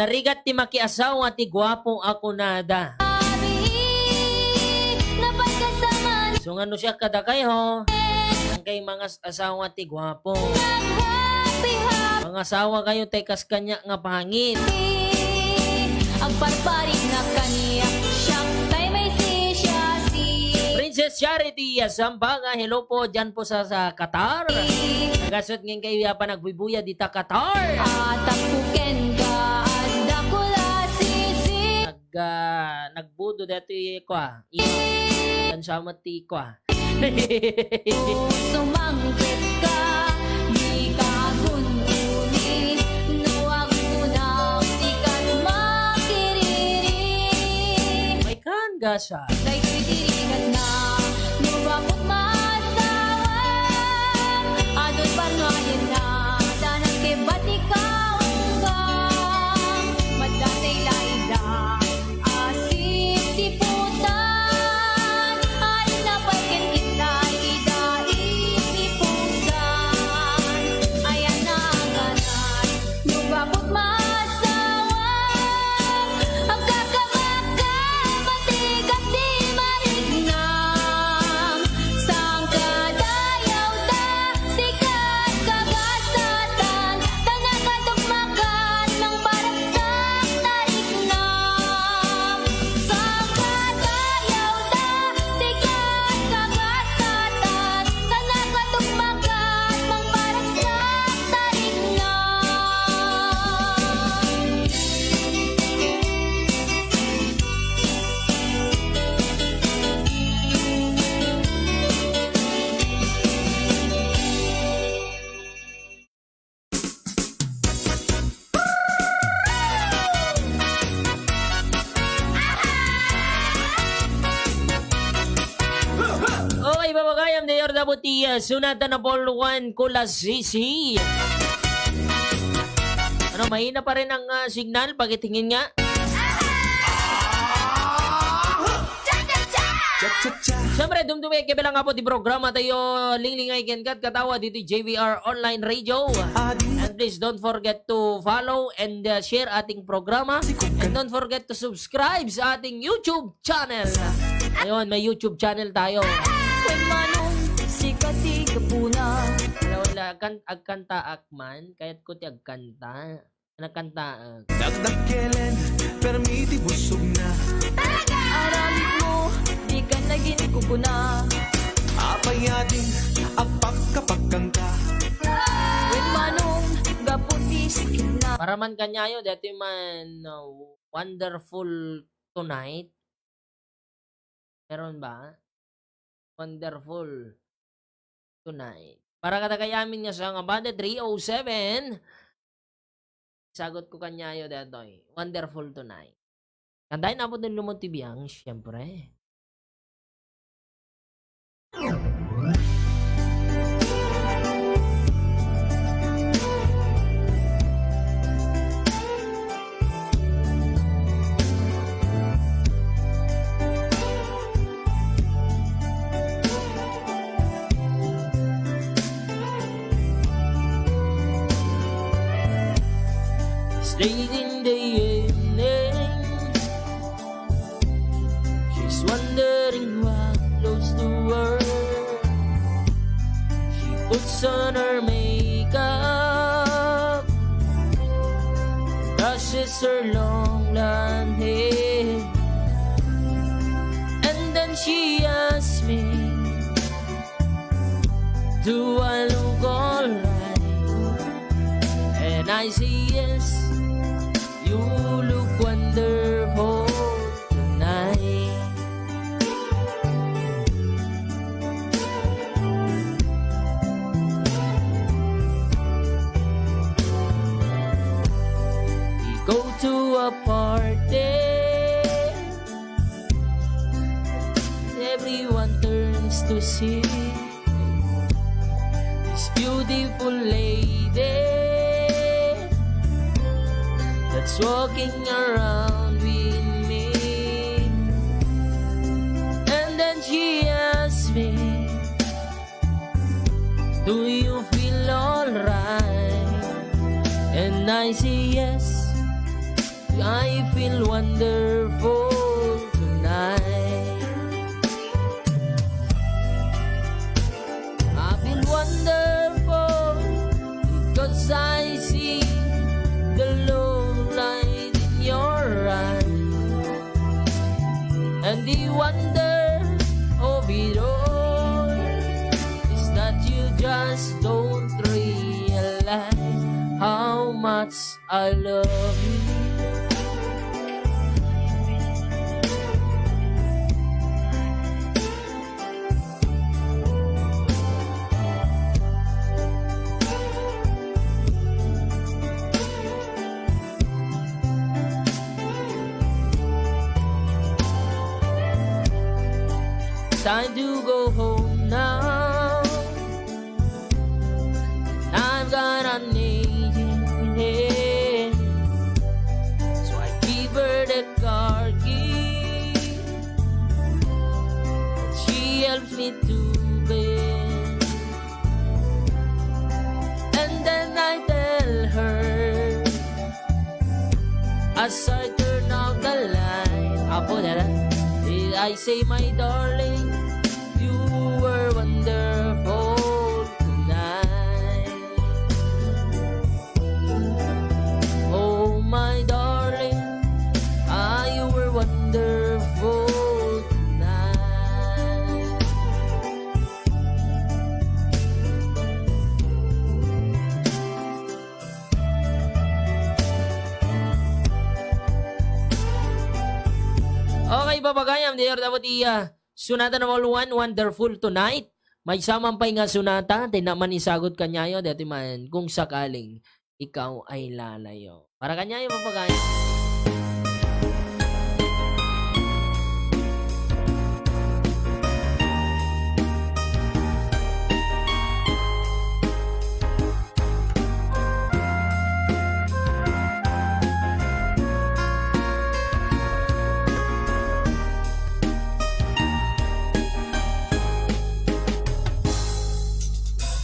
Narigat ti makiasawa ti guapo a kunada. So, nga no siak kadakay, ho? Ang kay mga as-, asawa ti guapo. Mga asawa kayo, tay kas kaniak nga pangit. Agparparig na kaniak, siak tay may sisya si Princess Charity Zambaga, hello po, dyan po sa, sa Qatar. Gasot ngin kayo ya pa nagbuybuya dita Qatar. Atap ko kenka, adda ko la sisi. Nag, ah, nagbudo dati kwa. Yan siya mati kwa. Sumangkit ka, di ka agun-uni, no agkunak, di ka makiriri. May kan gasa. Daytoy dirigat na, no bakot masawa, adun parno ayen na, danan ke bati ka ungga, maddatay la ida. Asipsiputan, ay napay ken itay ida ipipusan. Ayan na ang anak, no bakot masawa. Agkakamaka, matigak ti mariknam. Saan ka dayaw ta? Sikat kagasatan, ta nakadukmakan, mangparagsak tariknam. Saan ka dayaw ta? Sikat kagasatan, ta nakadukmakan, mangparagsak tariknam. Okay, babagayam, dayor da po ti, ah, sunatan na Polwan Kulasisi. Ano, mahina pa rin ang, ah, signal? Pakitingin nga. Siyempre, dumdumi, kabilang nga po ti programa tayo, Linglingay ken Kat Katawa, dito J V R Online Radio. And please don't forget to follow and, uh, share ating programa. And don't forget to subscribe sa ating YouTube channel. Ayun, may YouTube channel tayo. Kay Manong, sikat ti gapuna. Wala, wala, kan-, agkanta ak man, kayat ko ti agkanta. Nagkanta, ah. Dakdakkelen, permi ti busogna. Aramid mo, di ka na ginkukuna. Apay ading agpakkapakkanka. Wen Manong, gapu ti sakitna. Para man kaniayo, daytoy man, uh, Wonderful Tonight. Meron ba? Wonderful Tonight. Para kadagiti amin nga sangabanda, three oh seven. Sagot ko kaniayo daytoy. Wonderful Tonight. Kantaen Apo Don Lumon ti Biang, siyempre. It's late in the evening. She's wondering what clothes to wear. She puts on her makeup, brushes her long blonde hair, and then she asks me, "Do I look alright?" And I say, "Yes, you look wonderful tonight." We go to a party. Everyone turns to see this beautiful lady that's walking around with me. And then she asks me, "Do you feel alright?" And I say, "Yes, I feel wonderful tonight. I feel wonderful because I see the love light in your eyes. And the wonder of it all is that you just don't realize how much I love you. Time to go home now. I've got an agent in here. So I give her the car key. And she helps me to bed. And then I tell her, as I turn out the light, Apo, dara. I say, my darling, you were wonderful tonight. Oh, my darling, ah, you were wonderful tonight. Okay, papagayam, di dapat iya. Sonata number one, Wonderful Tonight. Maysa man pay nga sonata, ti naman isagut kaniayo, dati man, kung sakaling ikaw ay lalayo. Para kaniayo, papagayam.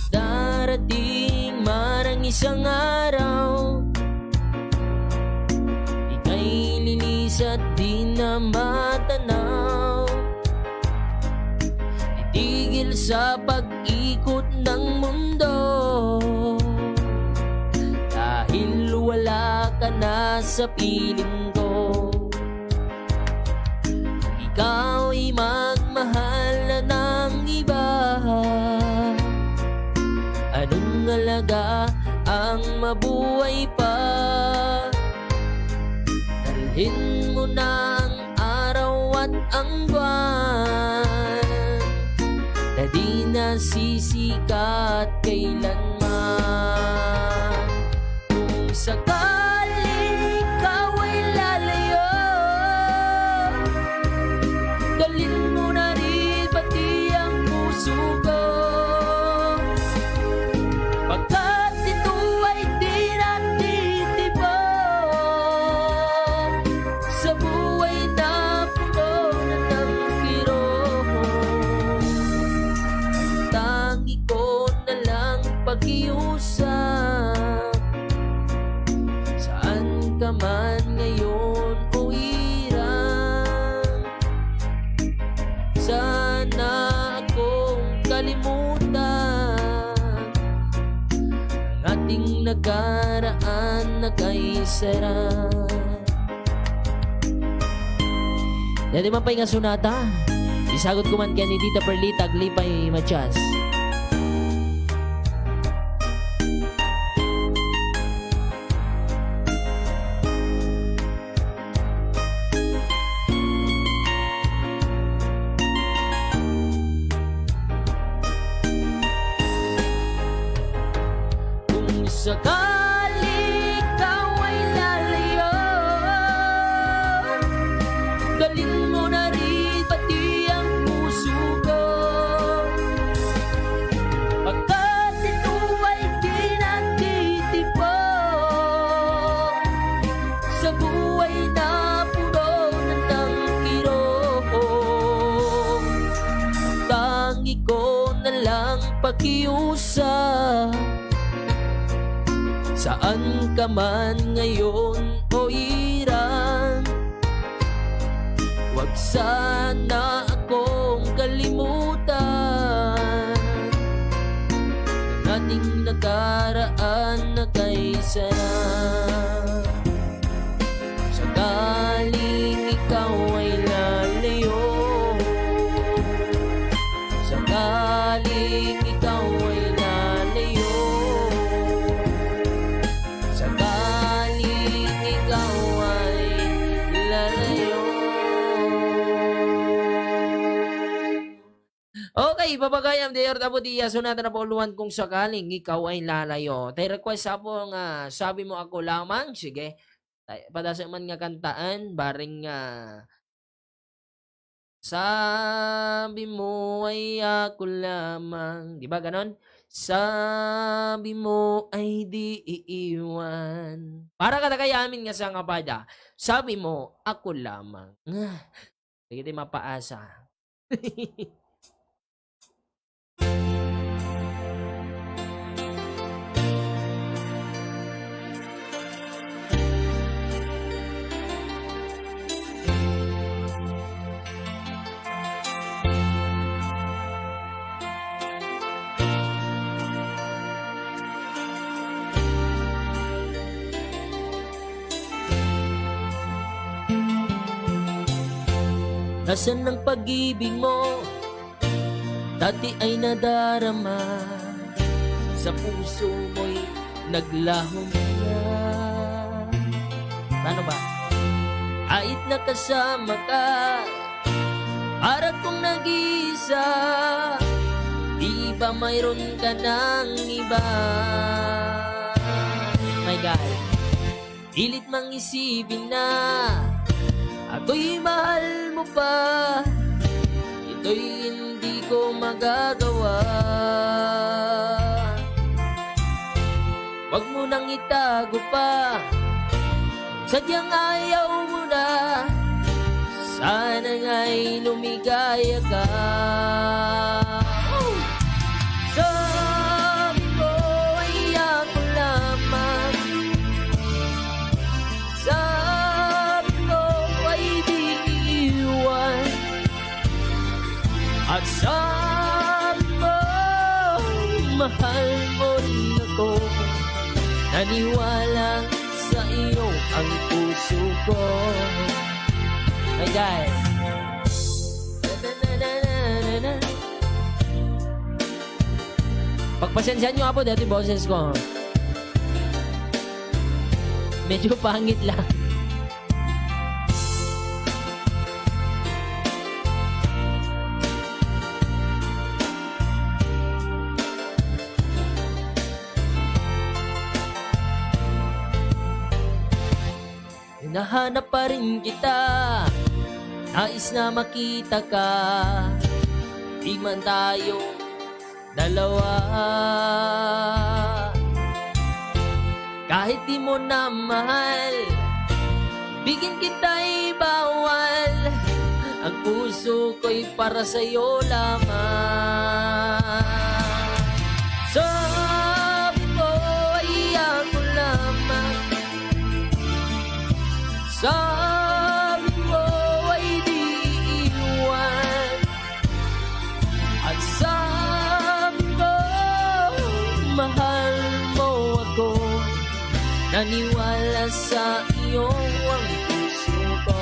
Darating man ang isang araw, ika'y linis at di na matanaw. Titigil sa pag-ikot ng mundo dahil wala ka na sa piling ko. Kung ika'y magmahal na ng iba, anong halaga ang mabuhay pa? Dalhin mo na ang araw at ang buwan na di nasisikat kailanman. Kung sakaling ikaw ay lalayo, dalhin mo na rin pati ang puso ko. Pagkat ito ay di natitibok sa buhay na puno na ng kirot. Tangi ko na lang pakiusap, saan ka man ngayon o iran. Sana akong kalimutan, ang ating nakaraan na kaisara. Dati man pay nga sonata, isagut ko man ken ni Tita Perlita Aglipay Matias. Kung sakali ikaw ay lalayo, dalhin mo na rin pati ang puso ko. Pagkat ito ay di natitibok sa buhay na puno na ng kirot. Tangi ko na lang pakiusap, saan ka man ngayon o iran. Wag sana akong kalimutan, ang ating nakaraan na kaisa na. Sakaling ikaw ay lalayo, sakaling ikaw ay lalayo, sakaling ikaw ay lalayo. Okay, papagayam, Diyor Tabudia, sunatan na po uluan kung sakaling ikaw ay lalayo. Tay request sa po nga, sabi mo ako lamang, sige. Tay, padasa man nga kantaan, bareng nga, sabi mo ay ako lamang. Di ba ganon? Sabi mo ay di iiwan. Para kadagay amin nga sangapada, sabi mo, ako lamang. Dagiti mapaasa. Nasaan ang pag-ibig mo? Dati ay nadarama sa puso mo'y naglahom na. Paano ba? Kahit nakasama ka, para kong nag-iisa. Di ba mayroon ka ng iba? My God. Pilit mang isipin na ako'y mahal mo pa. Ito'y hindi ko magagawa. Wag mo nang itago pa. Sadyang ayaw mo na. Sana nga'y lumigaya ka. Sabi ko ay ako lamang. Sabi ko ay di iwan. At sabi mo, mahal mo rin ako. Naniwala sa iyo ang puso ko. My God. Pagpasensya nyo, Apo, dati boses ko. Medyo pangit lang. Hinahanap pa rin kita, nais na makita ka. Di man tayo dalawa. Kahit di mo na mahal, bigyan kita'y bawal. Ang puso ko'y para sa'yo lamang. Sabi ko ay ako lamang. Sabi mo ay di iwan. At sabi ko, mahal mo ako. Naniwala sa iyo ang puso ko.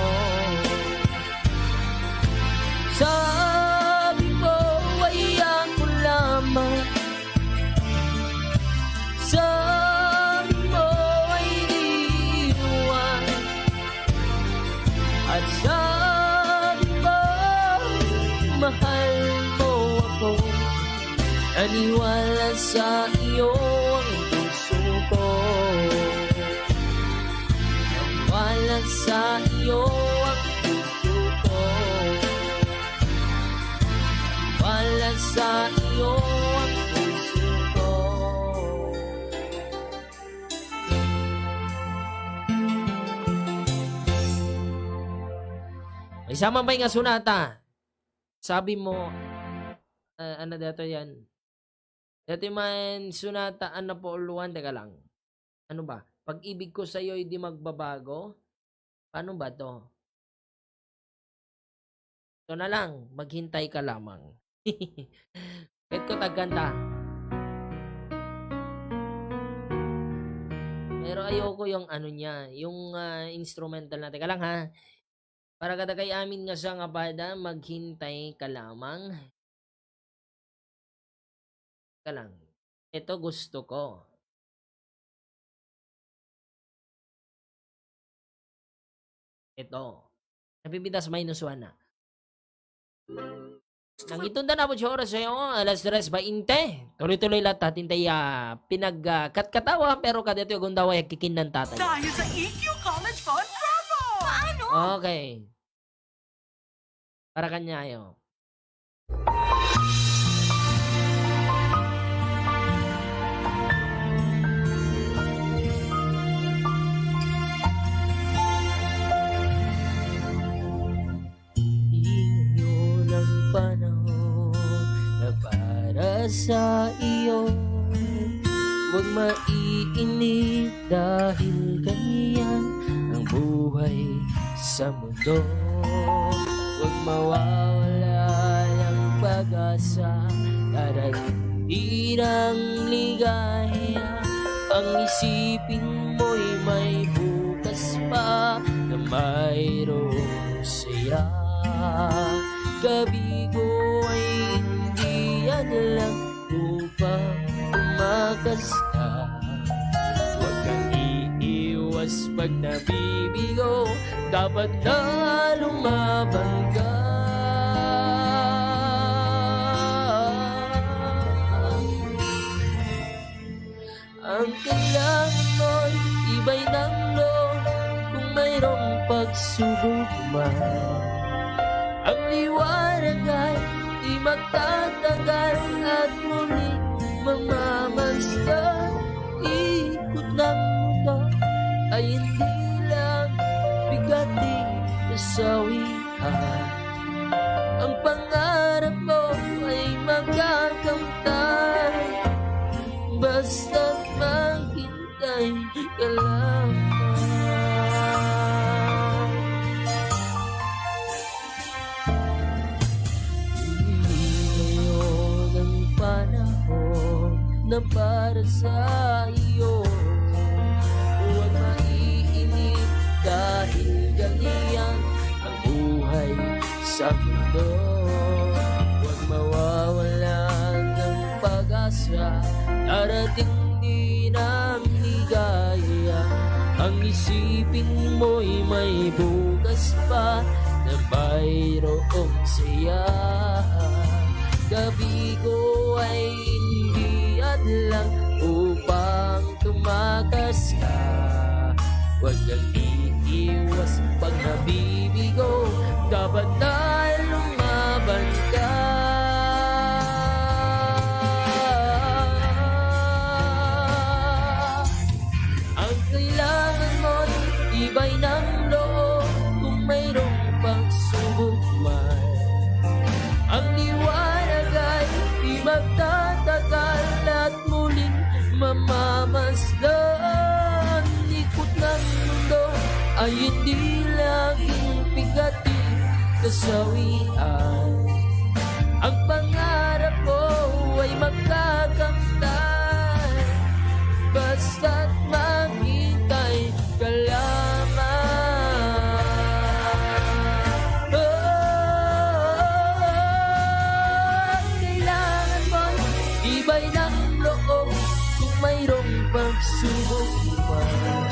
Sabi mo ay ako lamang. Sabi mo ay di iwan. At sabi mo, mahal mo ako. Naniwala sa iyo ang puso ko. Naniwala sa iyo ang puso ko. Naniwala sa iyo ang puso ko. Maysa man pay nga sunata. Sabi mo, ah, ano dato yan? Dati man sunata, ano po, uluan, teka lang. Ano ba? Pag-ibig ko sa'yo'y di magbabago? Paano ba to? Ito na lang, maghintay ka lamang. Ket ko tagkanta. Pero ayoko yung ano niya, yung, ah, instrumental na. Teka lang, ha. Para kadagay amin nga siya nga banda, maghintay ka lamang. Teka lang. Ito gusto ko. Ito. Napipitas minus one na. Nangitunda na po siya oras sa'yo, alas tres bainte. Tuloy-tuloy lahat, tatintay, ah, pinag, ah, katkatawa, pero kadatoy agunda way agkikinnan tatay. Dahil sa E Q College Fund Promo! Paano? Okay. Para kanyayo. Ngayon ang panahon na para sa iyo. Huwag maiinip dahil ganyan ang buhay sa mundo. Huwag mawawala ang pag-asa, darating din ang ligaya. Ang isipin mo'y may bukas pa na mayroong saya. Gabi ko ay hindi hadlang upang tumakas ka. Huwag kang iiwas pag nabibigo, dapat na lumaban ka. Ang kailangan mo'y tibay ng loob kung mayroong pagsubok man. Ang liwanag ay di magtatagal at muling mamamasdan. Ikot ng mundo ay hindi lang bigati kasawian. Ang pangarap mo ay makakamtan, basta't maghintay ka lamang. Hindi ngayon ang panahon na para sa iyo. Huwag maiinip dahil ganyan ang buhay sa mundo. Huwag mawawalan ng pag-asa, darating din ang ligaya. Ang isipin mo'y may bukas pa na mayroong saya. Gabi ko ay hindi hadlang upang tumakas ka. Huwag kang iiwas pag nabibigo, dapat na lumaban ka. Ang kailangan mo'y tibay ng loob kung mayroong pagsubok man. Ang liwanag ay di magtatagal at muling mamamasdan. Ikot ng mundo ay hindi laging bigati kasawian. Ang pangarap mo ay makakamtan, basta't maghintay ka lamang. Oh, kailangan mo tibay ng loob kung mayroong pagsubok man.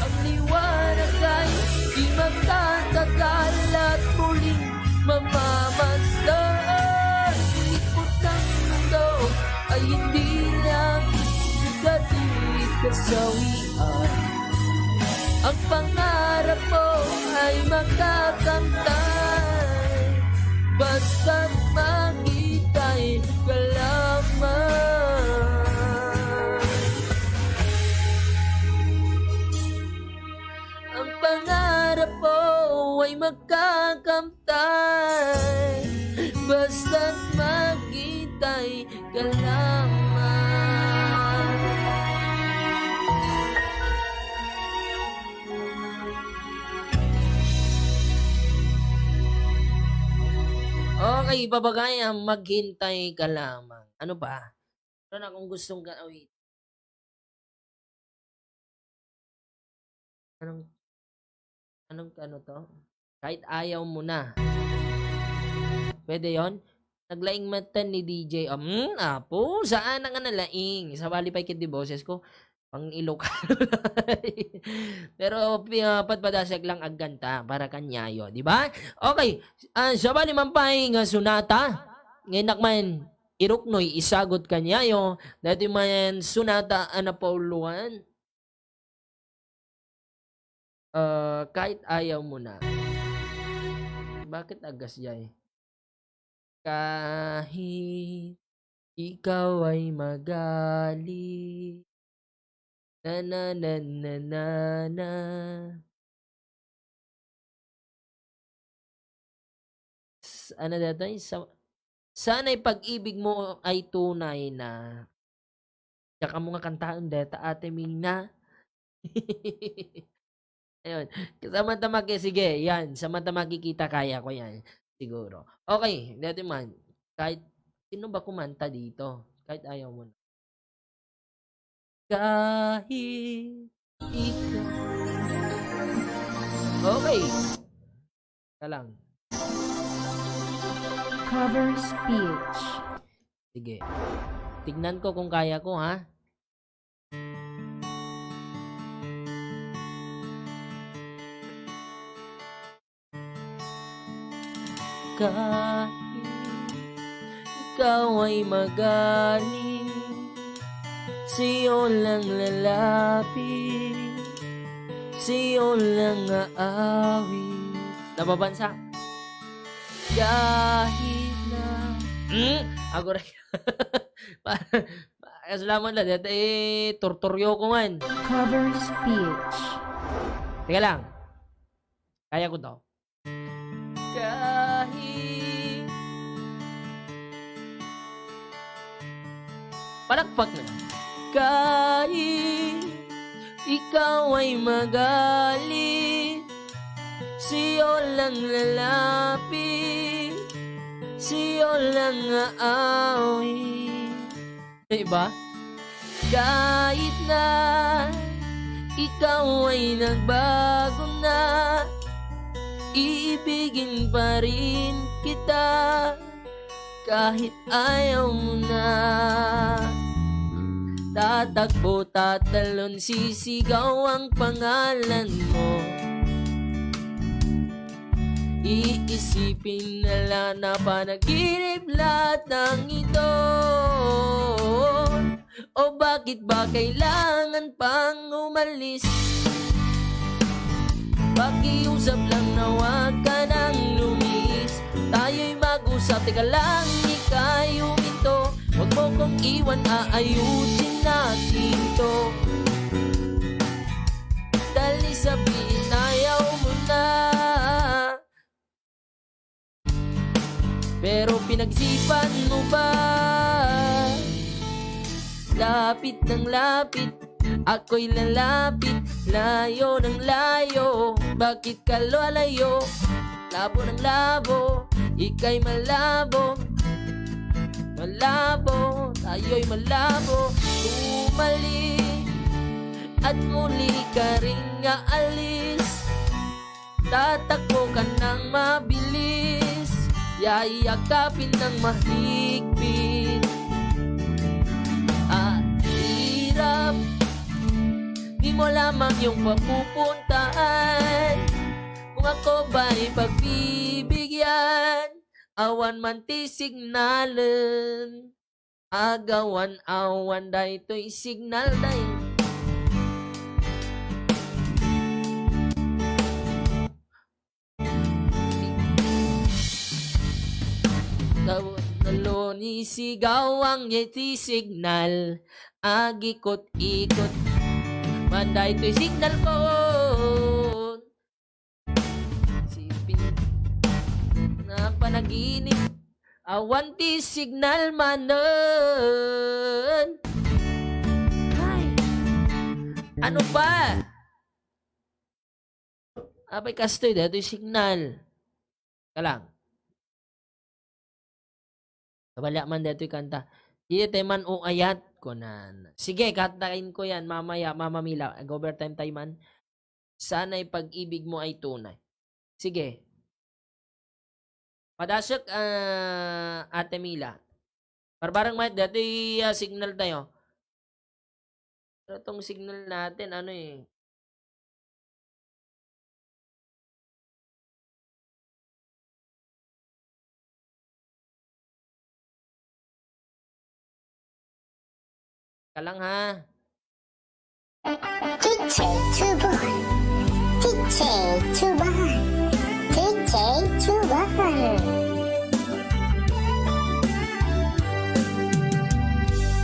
Ang liwanag ay di magtatagal at muling mamamasdan. Ikot ng mundo ay hindi lang bigati kasawian. Ang pangarap mo ay makakamtan, basta't maghintay ka lamang. Ang pangarap mo ay makakamtan, basta't maghintay ka lamang. Ay, babagay ang maghintay ka lamang. Ano ba? Meron akong gustong ga-, wait. Anong, anong ano to? Kahit ayaw mo na. Pwede yon? Naglaing mata ni D J. Um, apo, saan ang nalaing? Sabali pa ikit di boses ko. Pang Ilocano. Pero, pi-, ah, padpadasag lang aganta para kanyayo, di ba? Okay. Ah, sabali man pay nga sunata, ngaynak man, iruknoy, isagot kanyayo, dati man sunata a napauluan. Ah, kahit ayaw mo na. Bakit agas, Jai? Kahit ikaw ay magalit. Na, na, na, na, na, na. S-, ano datoy? Sa-, sana'y pag-ibig mo ay tunay na. Tsaka mo nga kantaen deta, Ate Mina. Ayun. Samantha maki-, sige, yan. Samantha makikita, kaya ko yan. Siguro. Okay, dati man. Kahit sino ba kumanta dito? Kahit ayaw mo na. Kahit ikaw. Okay. Ka lang. Cover speech. Sige. Tignan ko kung kaya ko, ha? Kahit ikaw ay magaling, sa'yo lang lalapit, sa'yo lang aawit. Nababansa? Kahit na. Hmm? Ako rin. Pa-, pa-, kasalamat na, dati, eh, tortoryo ko man. Cover speech. Teka lang. Kaya ko to. Kahit palakpak na. Kahit ikaw ay magalit, sa'yo lang lalapit, sa'yo lang aawit. Diba? Kahit na ikaw ay nagbago na, iibigin pa rin kita kahit ayaw mo na. Tatakbo, tatalon, sisigaw ang pangalan mo. Iisipin na lang na panaginip lahat ng ito. O bakit ba kailangan pang umalis? Pakiusap lang na huwag ka nang lumiis. Tayo'y mag-usap, teka lang, ika'y huminto. Huwag mo kong iwan, aayusin natin to. Dali sabihin, ayaw mo na. Pero pinag-isipan mo ba? Lapit ng lapit, ako'y lalapit. Layo ng layo, bakit ka lalayo? Labo ng labo, ika'y malabo. Malabo, tayo'y malabo. Bumalik at muli ka ring aalis. Tatakbo ka nang mabilis, yayakapin nang mahigpit. At hirap, di mo lamang yung papupuntahan. Kung ako ba'y pagbibigyan, awan man ti signalen. Agawan-awan daytoy signal day. Daw-, naloni sigaw ang yeti signal. Agikot-ikot man daytoy signal ko. Sipin na panaginip, awan ti signal manen. Ay. Ano ba? Apay kastoy, daytoy signal. Ka lang. Wala man daytoy kanta. Dita man uayat, kunan. Sige, kantaen ko yan mamaya, Mama Mila. Ag-overtime tayo man. Sana'y pag-ibig mo ay tunay. Sige. Padasek, ah, Ate Mila. Barbareng Mike, dati, ah, signal tayo. Pero tong signal natin, ano eh. Ka lang, ha? Teacher Tuban. Teacher Tuban. Teacher Tuban.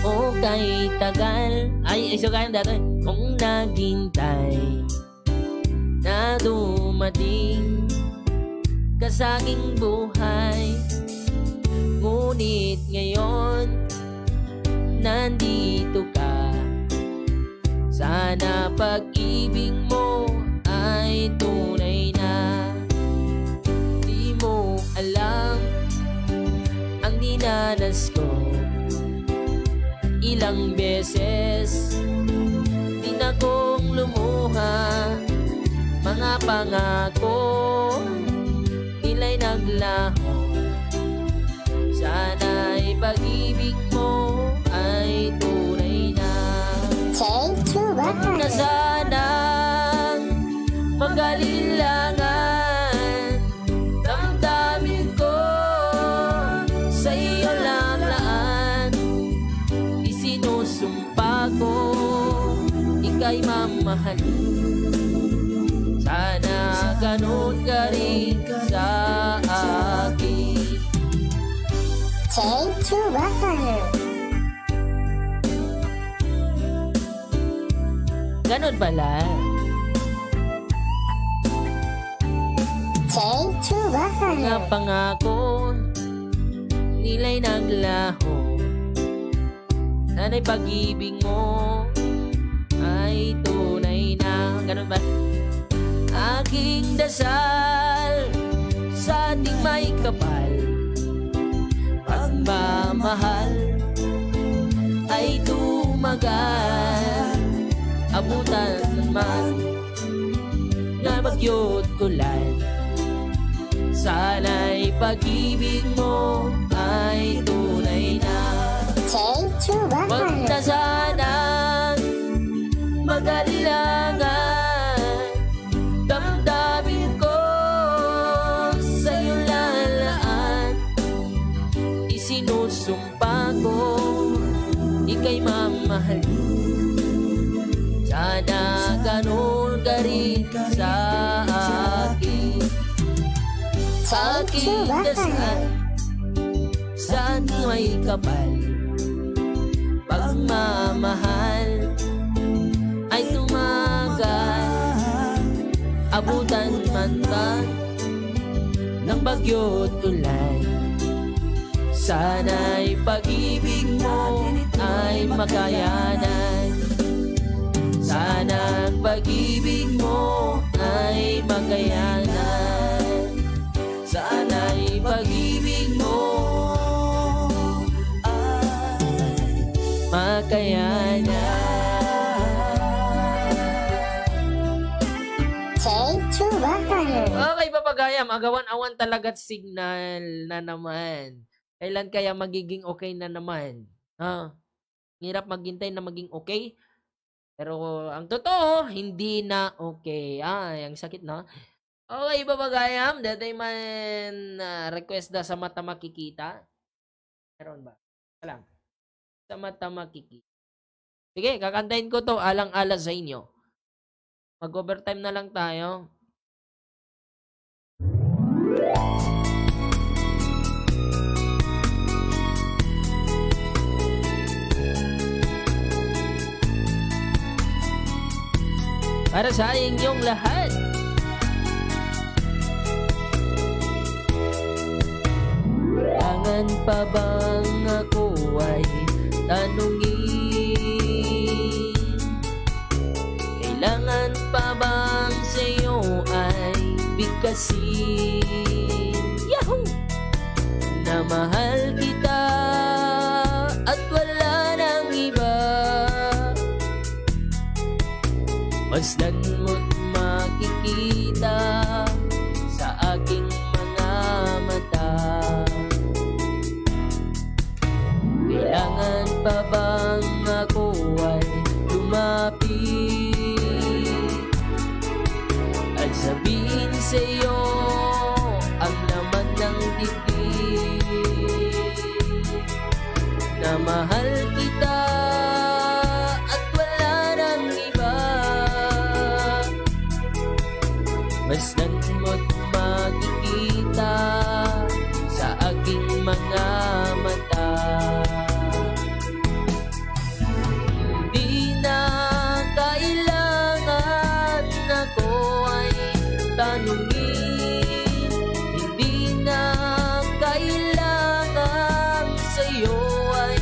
Okay, tagal. Ay, iso kayo dati. Kung naghintay na dumating ka sa aking buhay. Ngunit ngayon, nandito ka. Sana pag-ibig mo ay tunay na. Di mo alam ang dinanas ko. Ilang beses din akong lumuha, mga pangako, nila'y naglaho. Sana'y pag-ibig mo ay tunay na. Take two. Huwag na sanang mag-alilangan. Damdamin ko sa iyo lalaan, isinusumpa ko, ika'y mamahalin. Sana ganun ka rin sa akin. Take two. Ganun pala. Take two. Mga pangako, nila'y naglaho. Sana'y pag-ibig mo ay tunay na. Ganun ba? Aking dasal sa ating may kapal, pagmamahal ay tumagal, abutan man ng bagyo't ulan. Sana'y pag-ibig mo ay tunay na. Take two. Huwag na sanang mag-alilangan. Damdamin ko sa'yo lalaan. Isinusumpa ko, ika'y mamahalin. Sana ganun ka rin sa akin. Aking dasal sa ating may kapal, pagmamahal ay tumagal, abutan man ba ng bagyo't ulan. Sana'y pag-ibig mo ay makayanan. Sana'y pag-ibig mo ay makayanan. Sana'y pag-ibig mo ay makayanan. Take two. Okay, papagayam, agawan-awan talaga signal na naman. Kailan kaya magiging okay na naman? Ha? Hirap maghintay na maging okay. Pero ang totoo, hindi na okay. Ay, ang sakit, no? Okay, papagayam, dati man, ah, request da sa mata makikita. Meron ba? Alam. Sa mata makikita. Sige, kakantahin ko 'to, alang-ala sa inyo. Mag-overtime na lang tayo. Para sa inyong lahat. Kailangan pa bang ako ay tanungin? Kailangan pa bang sa'yo ay bigkasin? Yahoo! Na mahal kita Masdan mo't makikita sa aking mga mata. Kailangan pa bang ako ay lumapit at sabihin sa'yo ang laman ng dibdib? Na mahal kita at wala nang iba. Masdan mo't makikita sa aking mga mata. Hindi na kailangan ako ay tanungin. Hindi na kailangan sa'yo ay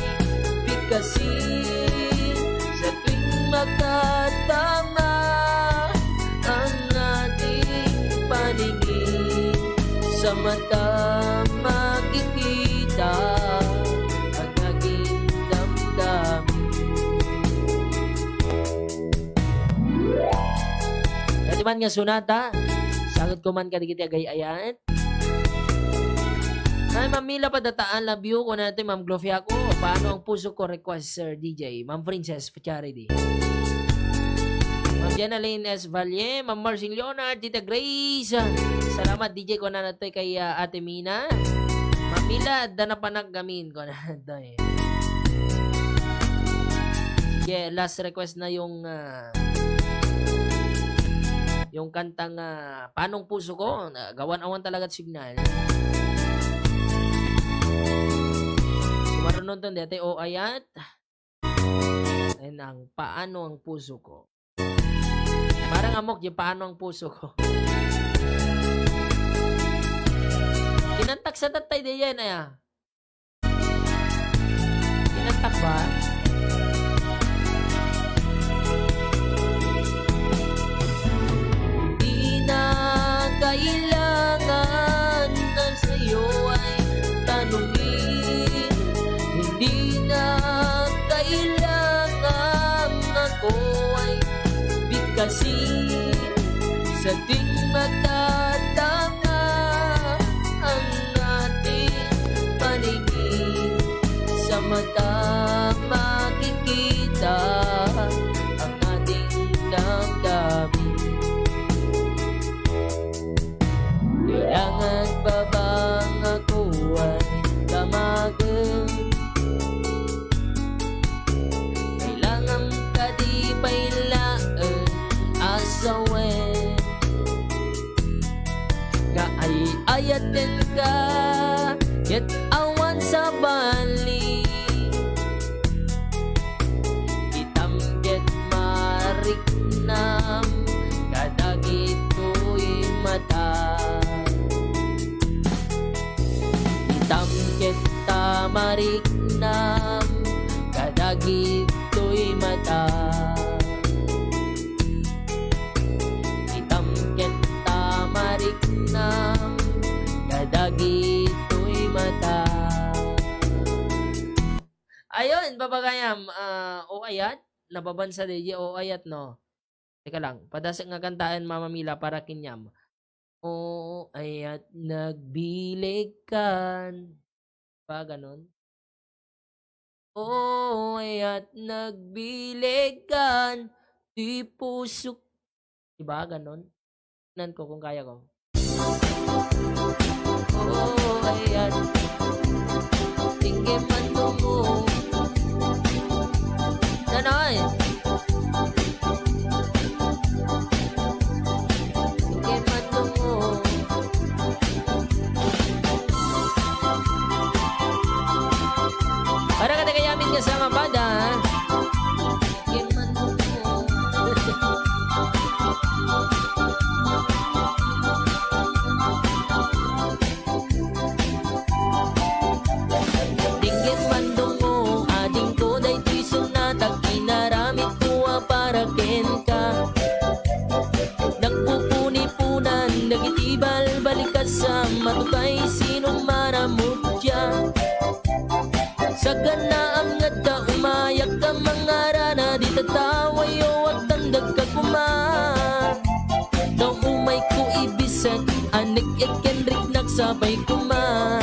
bigkasin. Sa tuwing magkatama ang ating paningin, sa mata makikita ang aking damdamin. Iti man nga sonata, sagut ko man kadagiti agay-ayat. Ay, Ma'am Mila Padata, I love you. Kuna daytoy Ma'am Glofiaco, Paano ang Puso Ko, request, Sir D J. Ma'am Princess Charity. Ma'am Jenalyn S Valle, Ma'am Marcing Leonard, Tita Grace. Salamat, D J, kuna daytoy kay, ah, Ate Mina. Ma'am Mila, adda na panaggamin, kuna daytoy. Sige, last request na yung, ah, yung kantang, ah, Paano ang Puso Ko. Na, gawan awan talaga signal. Sumarunon ton, dati, o ayat. Ay, nang Paano ang Puso Ko. Parang amok yung Paano ang Puso Ko. Kinantak sa tatay di yan, aya. Kinantak ba? Di na kailangan na sa'yo ay tanungin. Hindi na kailangan ako ay bigkasin. Sa tuwing magtatama ang ating paningin, sa mata makikita ang ating damdamin. Kailangan pa bang ako ay damagen? Kailangan ka di pay laeng asawen. Nga ay-ayaten ka, ket awan sabali. Itam ket mariknam kadagitoy mata. Itam ket ta mariknam kadagitoy mata. Itam ket ta mariknam kadagitoy mata. Ayun, babagayam, ah, o ayat, nababansa di, o ayat, no? Teka lang, padasek nga kantaen, Mama Mila, para kaniam. O ayat, nagbilegkan. Ba ganon? O ayat, nagbilegkan ti pusok. Diba? Ganon. Tingnan ko kung kaya ko. O ayat, tingge man tungo. Nanay! Tingge man tungo. Para kadagiti amin nga sangabada, ha? Tingget man dungo, adingko daytoy sonata, inaramid Anek-ek ken riknak sapay koma.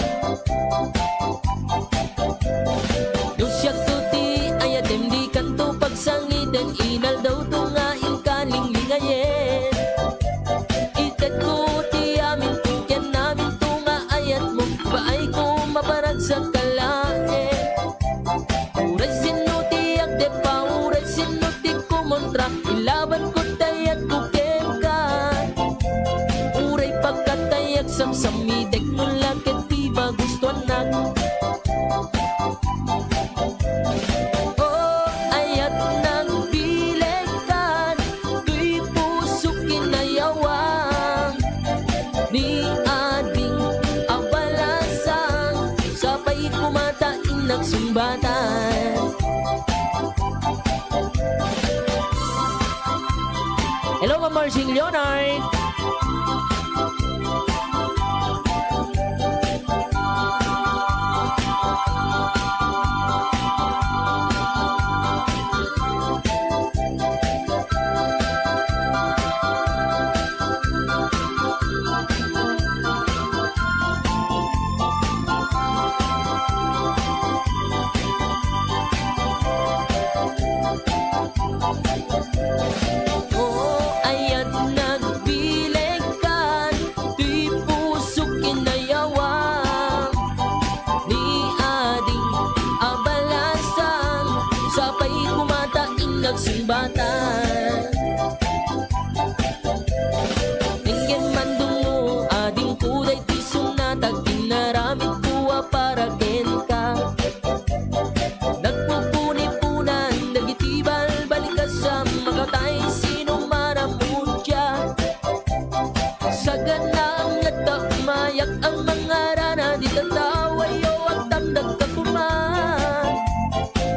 No siakto ti ayatem, dikanto pagsangiten, inaldawto nga inkalinglingayen. Itedko ti aminto ken aminto nga ayatmo, ipaayko maparagsak ka laeng. Uray sinno ti agdepa, uray sinno ti kumontra, ilabanko ti ayatko kenka. Uray pagkatay agsamsamidek, no la ket ti magustuanak. O ayat, nagbilegkan, toy puso kinayawam ni ading a balasang, sapay koma ta innak sungbatan. Hello, Ma'am Marcing Leonard. O ayat, nagbilegkan, toy puso kinayawam ni ading a balasang, sapay koma ta innak sungbatan. Denggen mandungmo, adingko, daytoy sonata, ginaramidko a para kenka. Nagpupunipunan dagiti balbalikas a makatay, sino man a mudia. Sagana ngata mayak a mangarana, dita tawayo, agtamdagka koma.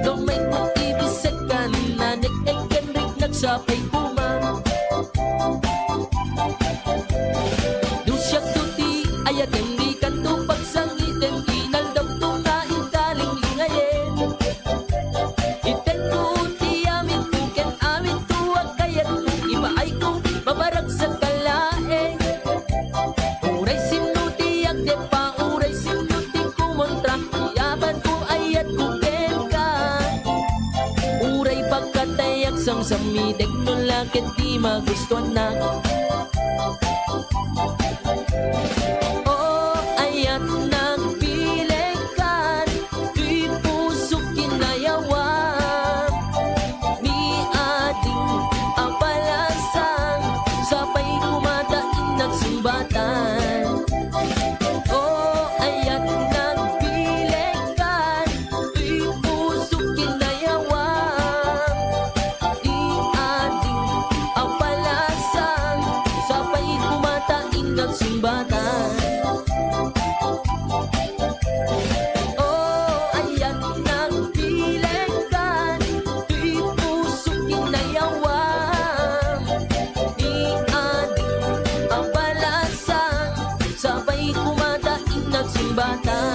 Gamay ko ibisekkan, nanek-ek ken riknak sapay koma. No siakto ti ayatem, dikanto pagsangiten, inaldawto nga inkalinglingayen. Itedko ti aminko ken aminto a kayatko, ipaayko maparagsak ka laeng. Uray sinno ti agdepa, uray sinno ti kumontra, ti amanko, ayatko kenka. Uray pagkatay agsamsamidek, no la ket ti magustuanak. O ayat, nagbilegkan, toy puso kinayawam ni ading a balasang, sapay koma ta innak sungbatan. O ayat, nagbilegkan, toy puso kinayawam ni ading a balasang, sapay koma ta innak sungbatan. O ayat, nagbilegkan, toy puso kinayawam ni ading a balasang, sapay koma ta innak sungbatan.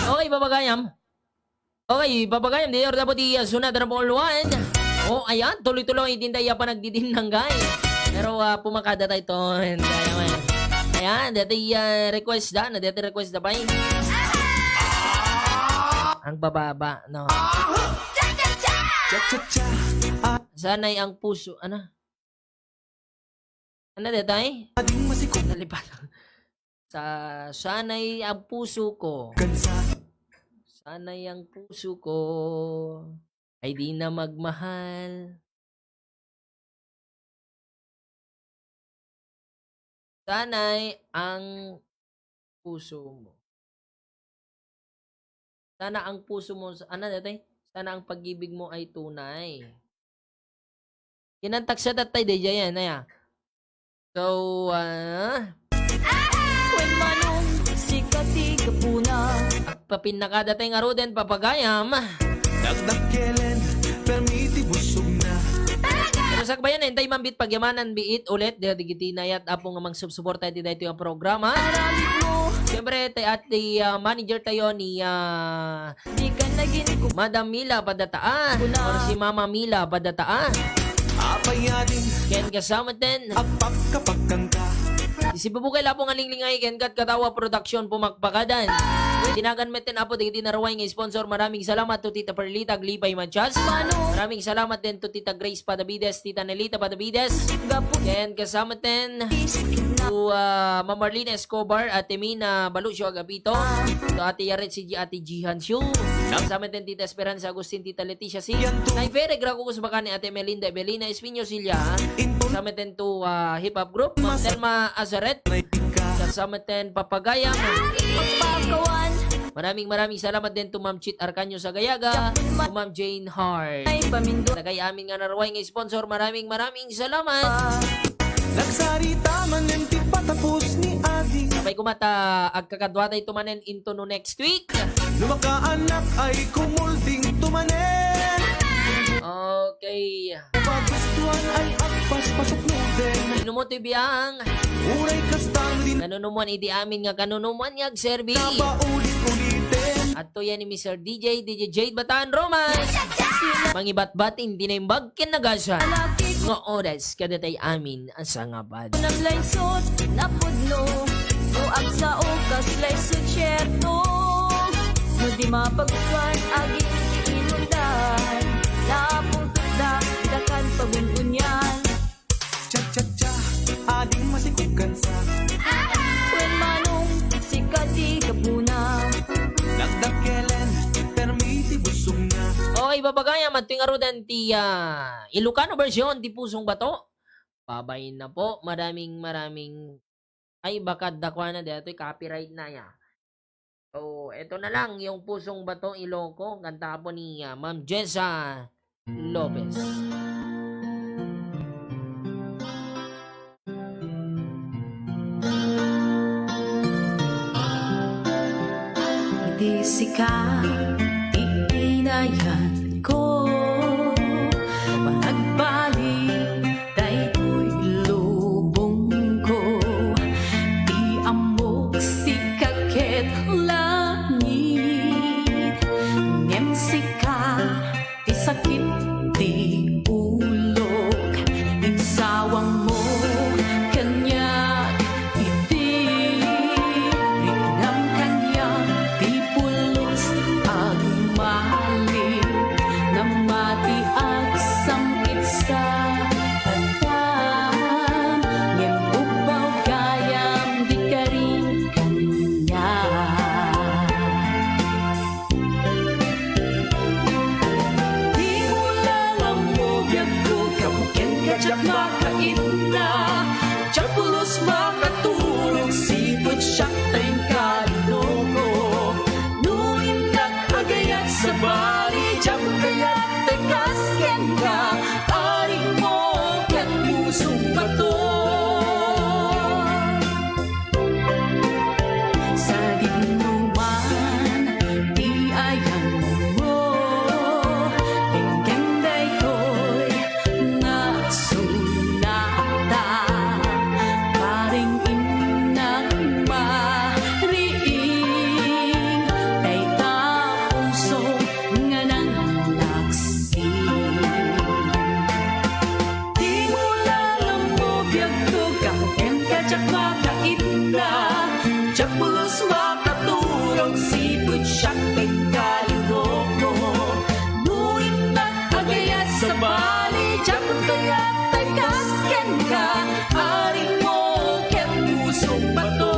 Okay, papagayam. Okay, papagayam, di orda po di, ah, sunat na po luan. O, ayan, tuloy-tuloy, din tayo pa nagdidinanggay. Pero, ah, pumakada tayo to, and, ah, ayan, dati, ah, request da, na dati request da pa, eh. Ang bababa, no? Cha-cha-cha! Sanay ang puso, ano? Ano, detay? Nalipat. Sa, sanay ang puso ko. Sanay ang puso ko ay di na magmahal. Sanay ang puso mo. Sana ang puso mo, ano, dati? Sana ang pag-ibig mo ay tunay. Kinantak siya, tatay, di dyan, aya. So, ah, Wen manong sika ti gapuna. Agpapinakada tay ngaruden, papagayam. Nagdakkelen, permi ti busog na. Pero Sakbayan, intay man biit pagyamanan biit ulit, dagiti nayat apo nga mangsubsuporta iti daytoy a programa. Siyempre, tay ati, ah, manager tayo ni, ah, Madam Mila Padataa, or si Mama Mila Padataa. Ken kasamaten. Isibubukay lapo nga linglingay ken Kat Katawa Production pumakpakadan. Tinagan met ten apo dagiti naruay nga sponsor. Maraming salamat to Tita Perlita Aglipay Matias. Maraming salamat din to Tita Grace Padavides, Tita Nelita Padavides. Ken kasamaten to, ah, Ma'am Marlene Escobar, Ate Mina Balucio Agapito, to Ate Yaret C G, Ate Jihan Shu. Kasamaten Tita Esperanza Agustin, Tita Leticia C. Nay Fere Gracucos Bacani, Ate Melinda Evelina Espino Silla. Kasamaten to, ah, hip hop group, Ma'am Selma Azaret. Kasamaten Papagayam. Pagpakawan. Maraming, maraming salamat din to Ma'am Chit Arcanio Sagayaga, to Ma'am Jane Hart. Ay, paminduan. Dagiti amin nga naruay nga sponsor, maraming, maraming salamat. Nagsarita manen ti patapos ni Adi. Sabay kumata, agkakadua tayo manen into no next week. No makaanak ay kumulding to manen. Okay. Pagustuhan ay agpaspasok no den. Inumo ti biang. Uray kasta no din. Kanunumuan idi amin nga kanunumuan nga agserbi. Napaulit-ulitin. Adtoy ni Mister D J, D J Jade Bataan Roman. Mangibatbat iti naimbag ken nagasan. Nga oras kadatayo amin a sangabad. Namlaysot, napudno, no agsao kas laysot sierto. No di mapagustuhan, aging ti inundan. Napungtotda, dakan pagun-unian. Cha, cha, cha, ading masikog kansa. Wen manong sika ti gapuna. Nagdakkelen, permi ti busogna. Okay, babagayam, adtoy ngaruden ti, ah, Ilocano version ti Pusong Bato. Babain na po. Maraming, maraming, ay, baka dakuana daytoy copyright na ya. So, eto na lang, yung Pusong Bato, Iloco, kanta po ni, ah, Ma'am Jessa Lopez. Idi sika ti inayan ko, managbalik daytoy lubongko, ti ammok sika ket langit, ngem sika ti sakit ti ulok, insawangmo kaniak iti riknam kaniak ti pulos agmalik, namati agsam-it sa Atam, ngem ubbaw gayam di karin kaniak. Dimo la ammo biagko, gapu kenka diak makaitna, diak pulos makaturog, sipud siak ta inka linoko. No innak agayat sabali, diak kayat ti kas kenka, arimmo ket Pusong Bato. Sadino man ti ayanmo, inggem daytoy nga agsunata, paring innak mariing, dayta puso nga nanglaksi. Dimo la ammo biagko, gapu kenka diak makaitna, diak pulos makaturog, sipud siak ti inka linoko. No innak agayat sabali, diak kayat ti kas kenka, arimmo ket Pusong Bato.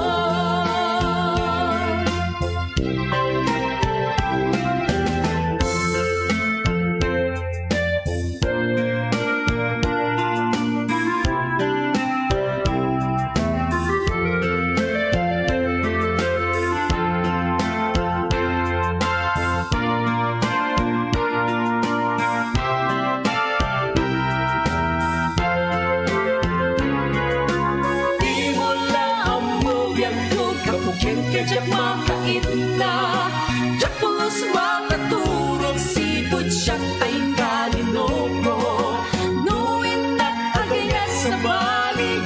Dimo la ammo biagko, gapu kenka diak makaitna, diak pulos makaturog, sipud siak ta inka linoko. No innak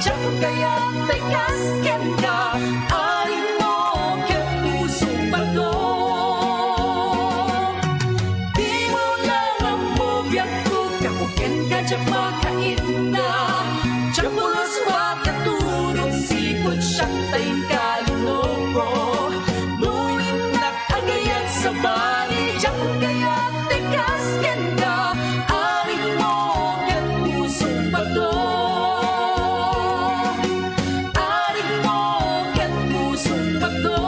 Diak kayat ti kas kenka, arigmo ken pusok bato. Dimo la ammo biagko, gapu kenka diak makainna. Diak pulos makaturong, sipud siak ta inka linoko. No innak agayat sabali, diak kayat ti kas kenka, arigmo ken pusok bato. Arigmo ken pusok bato.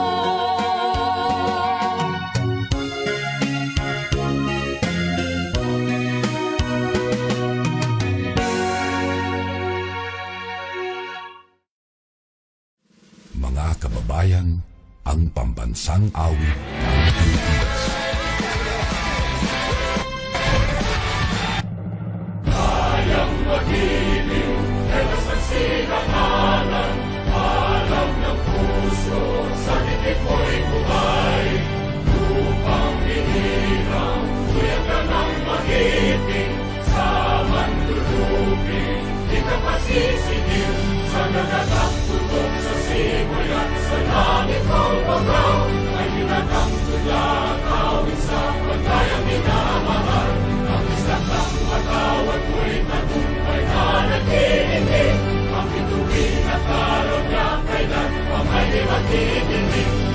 Mga kababayan, ang pambansang awit ng Pilipinas. Kayang magiliw, kaya sa sinakalan, alam ng puso, sa titik mo'y buhay. Lupang hinirang, kuya ka ng magiting, sa manlulupi, di ka pasisigil, sa nagagak putok sa simoy at sa langit mong bangaw. Ay pinagkang tula, awit sa pagkayang minamahal. Ang isang kang matawag mo'y tagumpay na nag-iinit. Ang bituin at araw niya, kailan pa may di matitinig.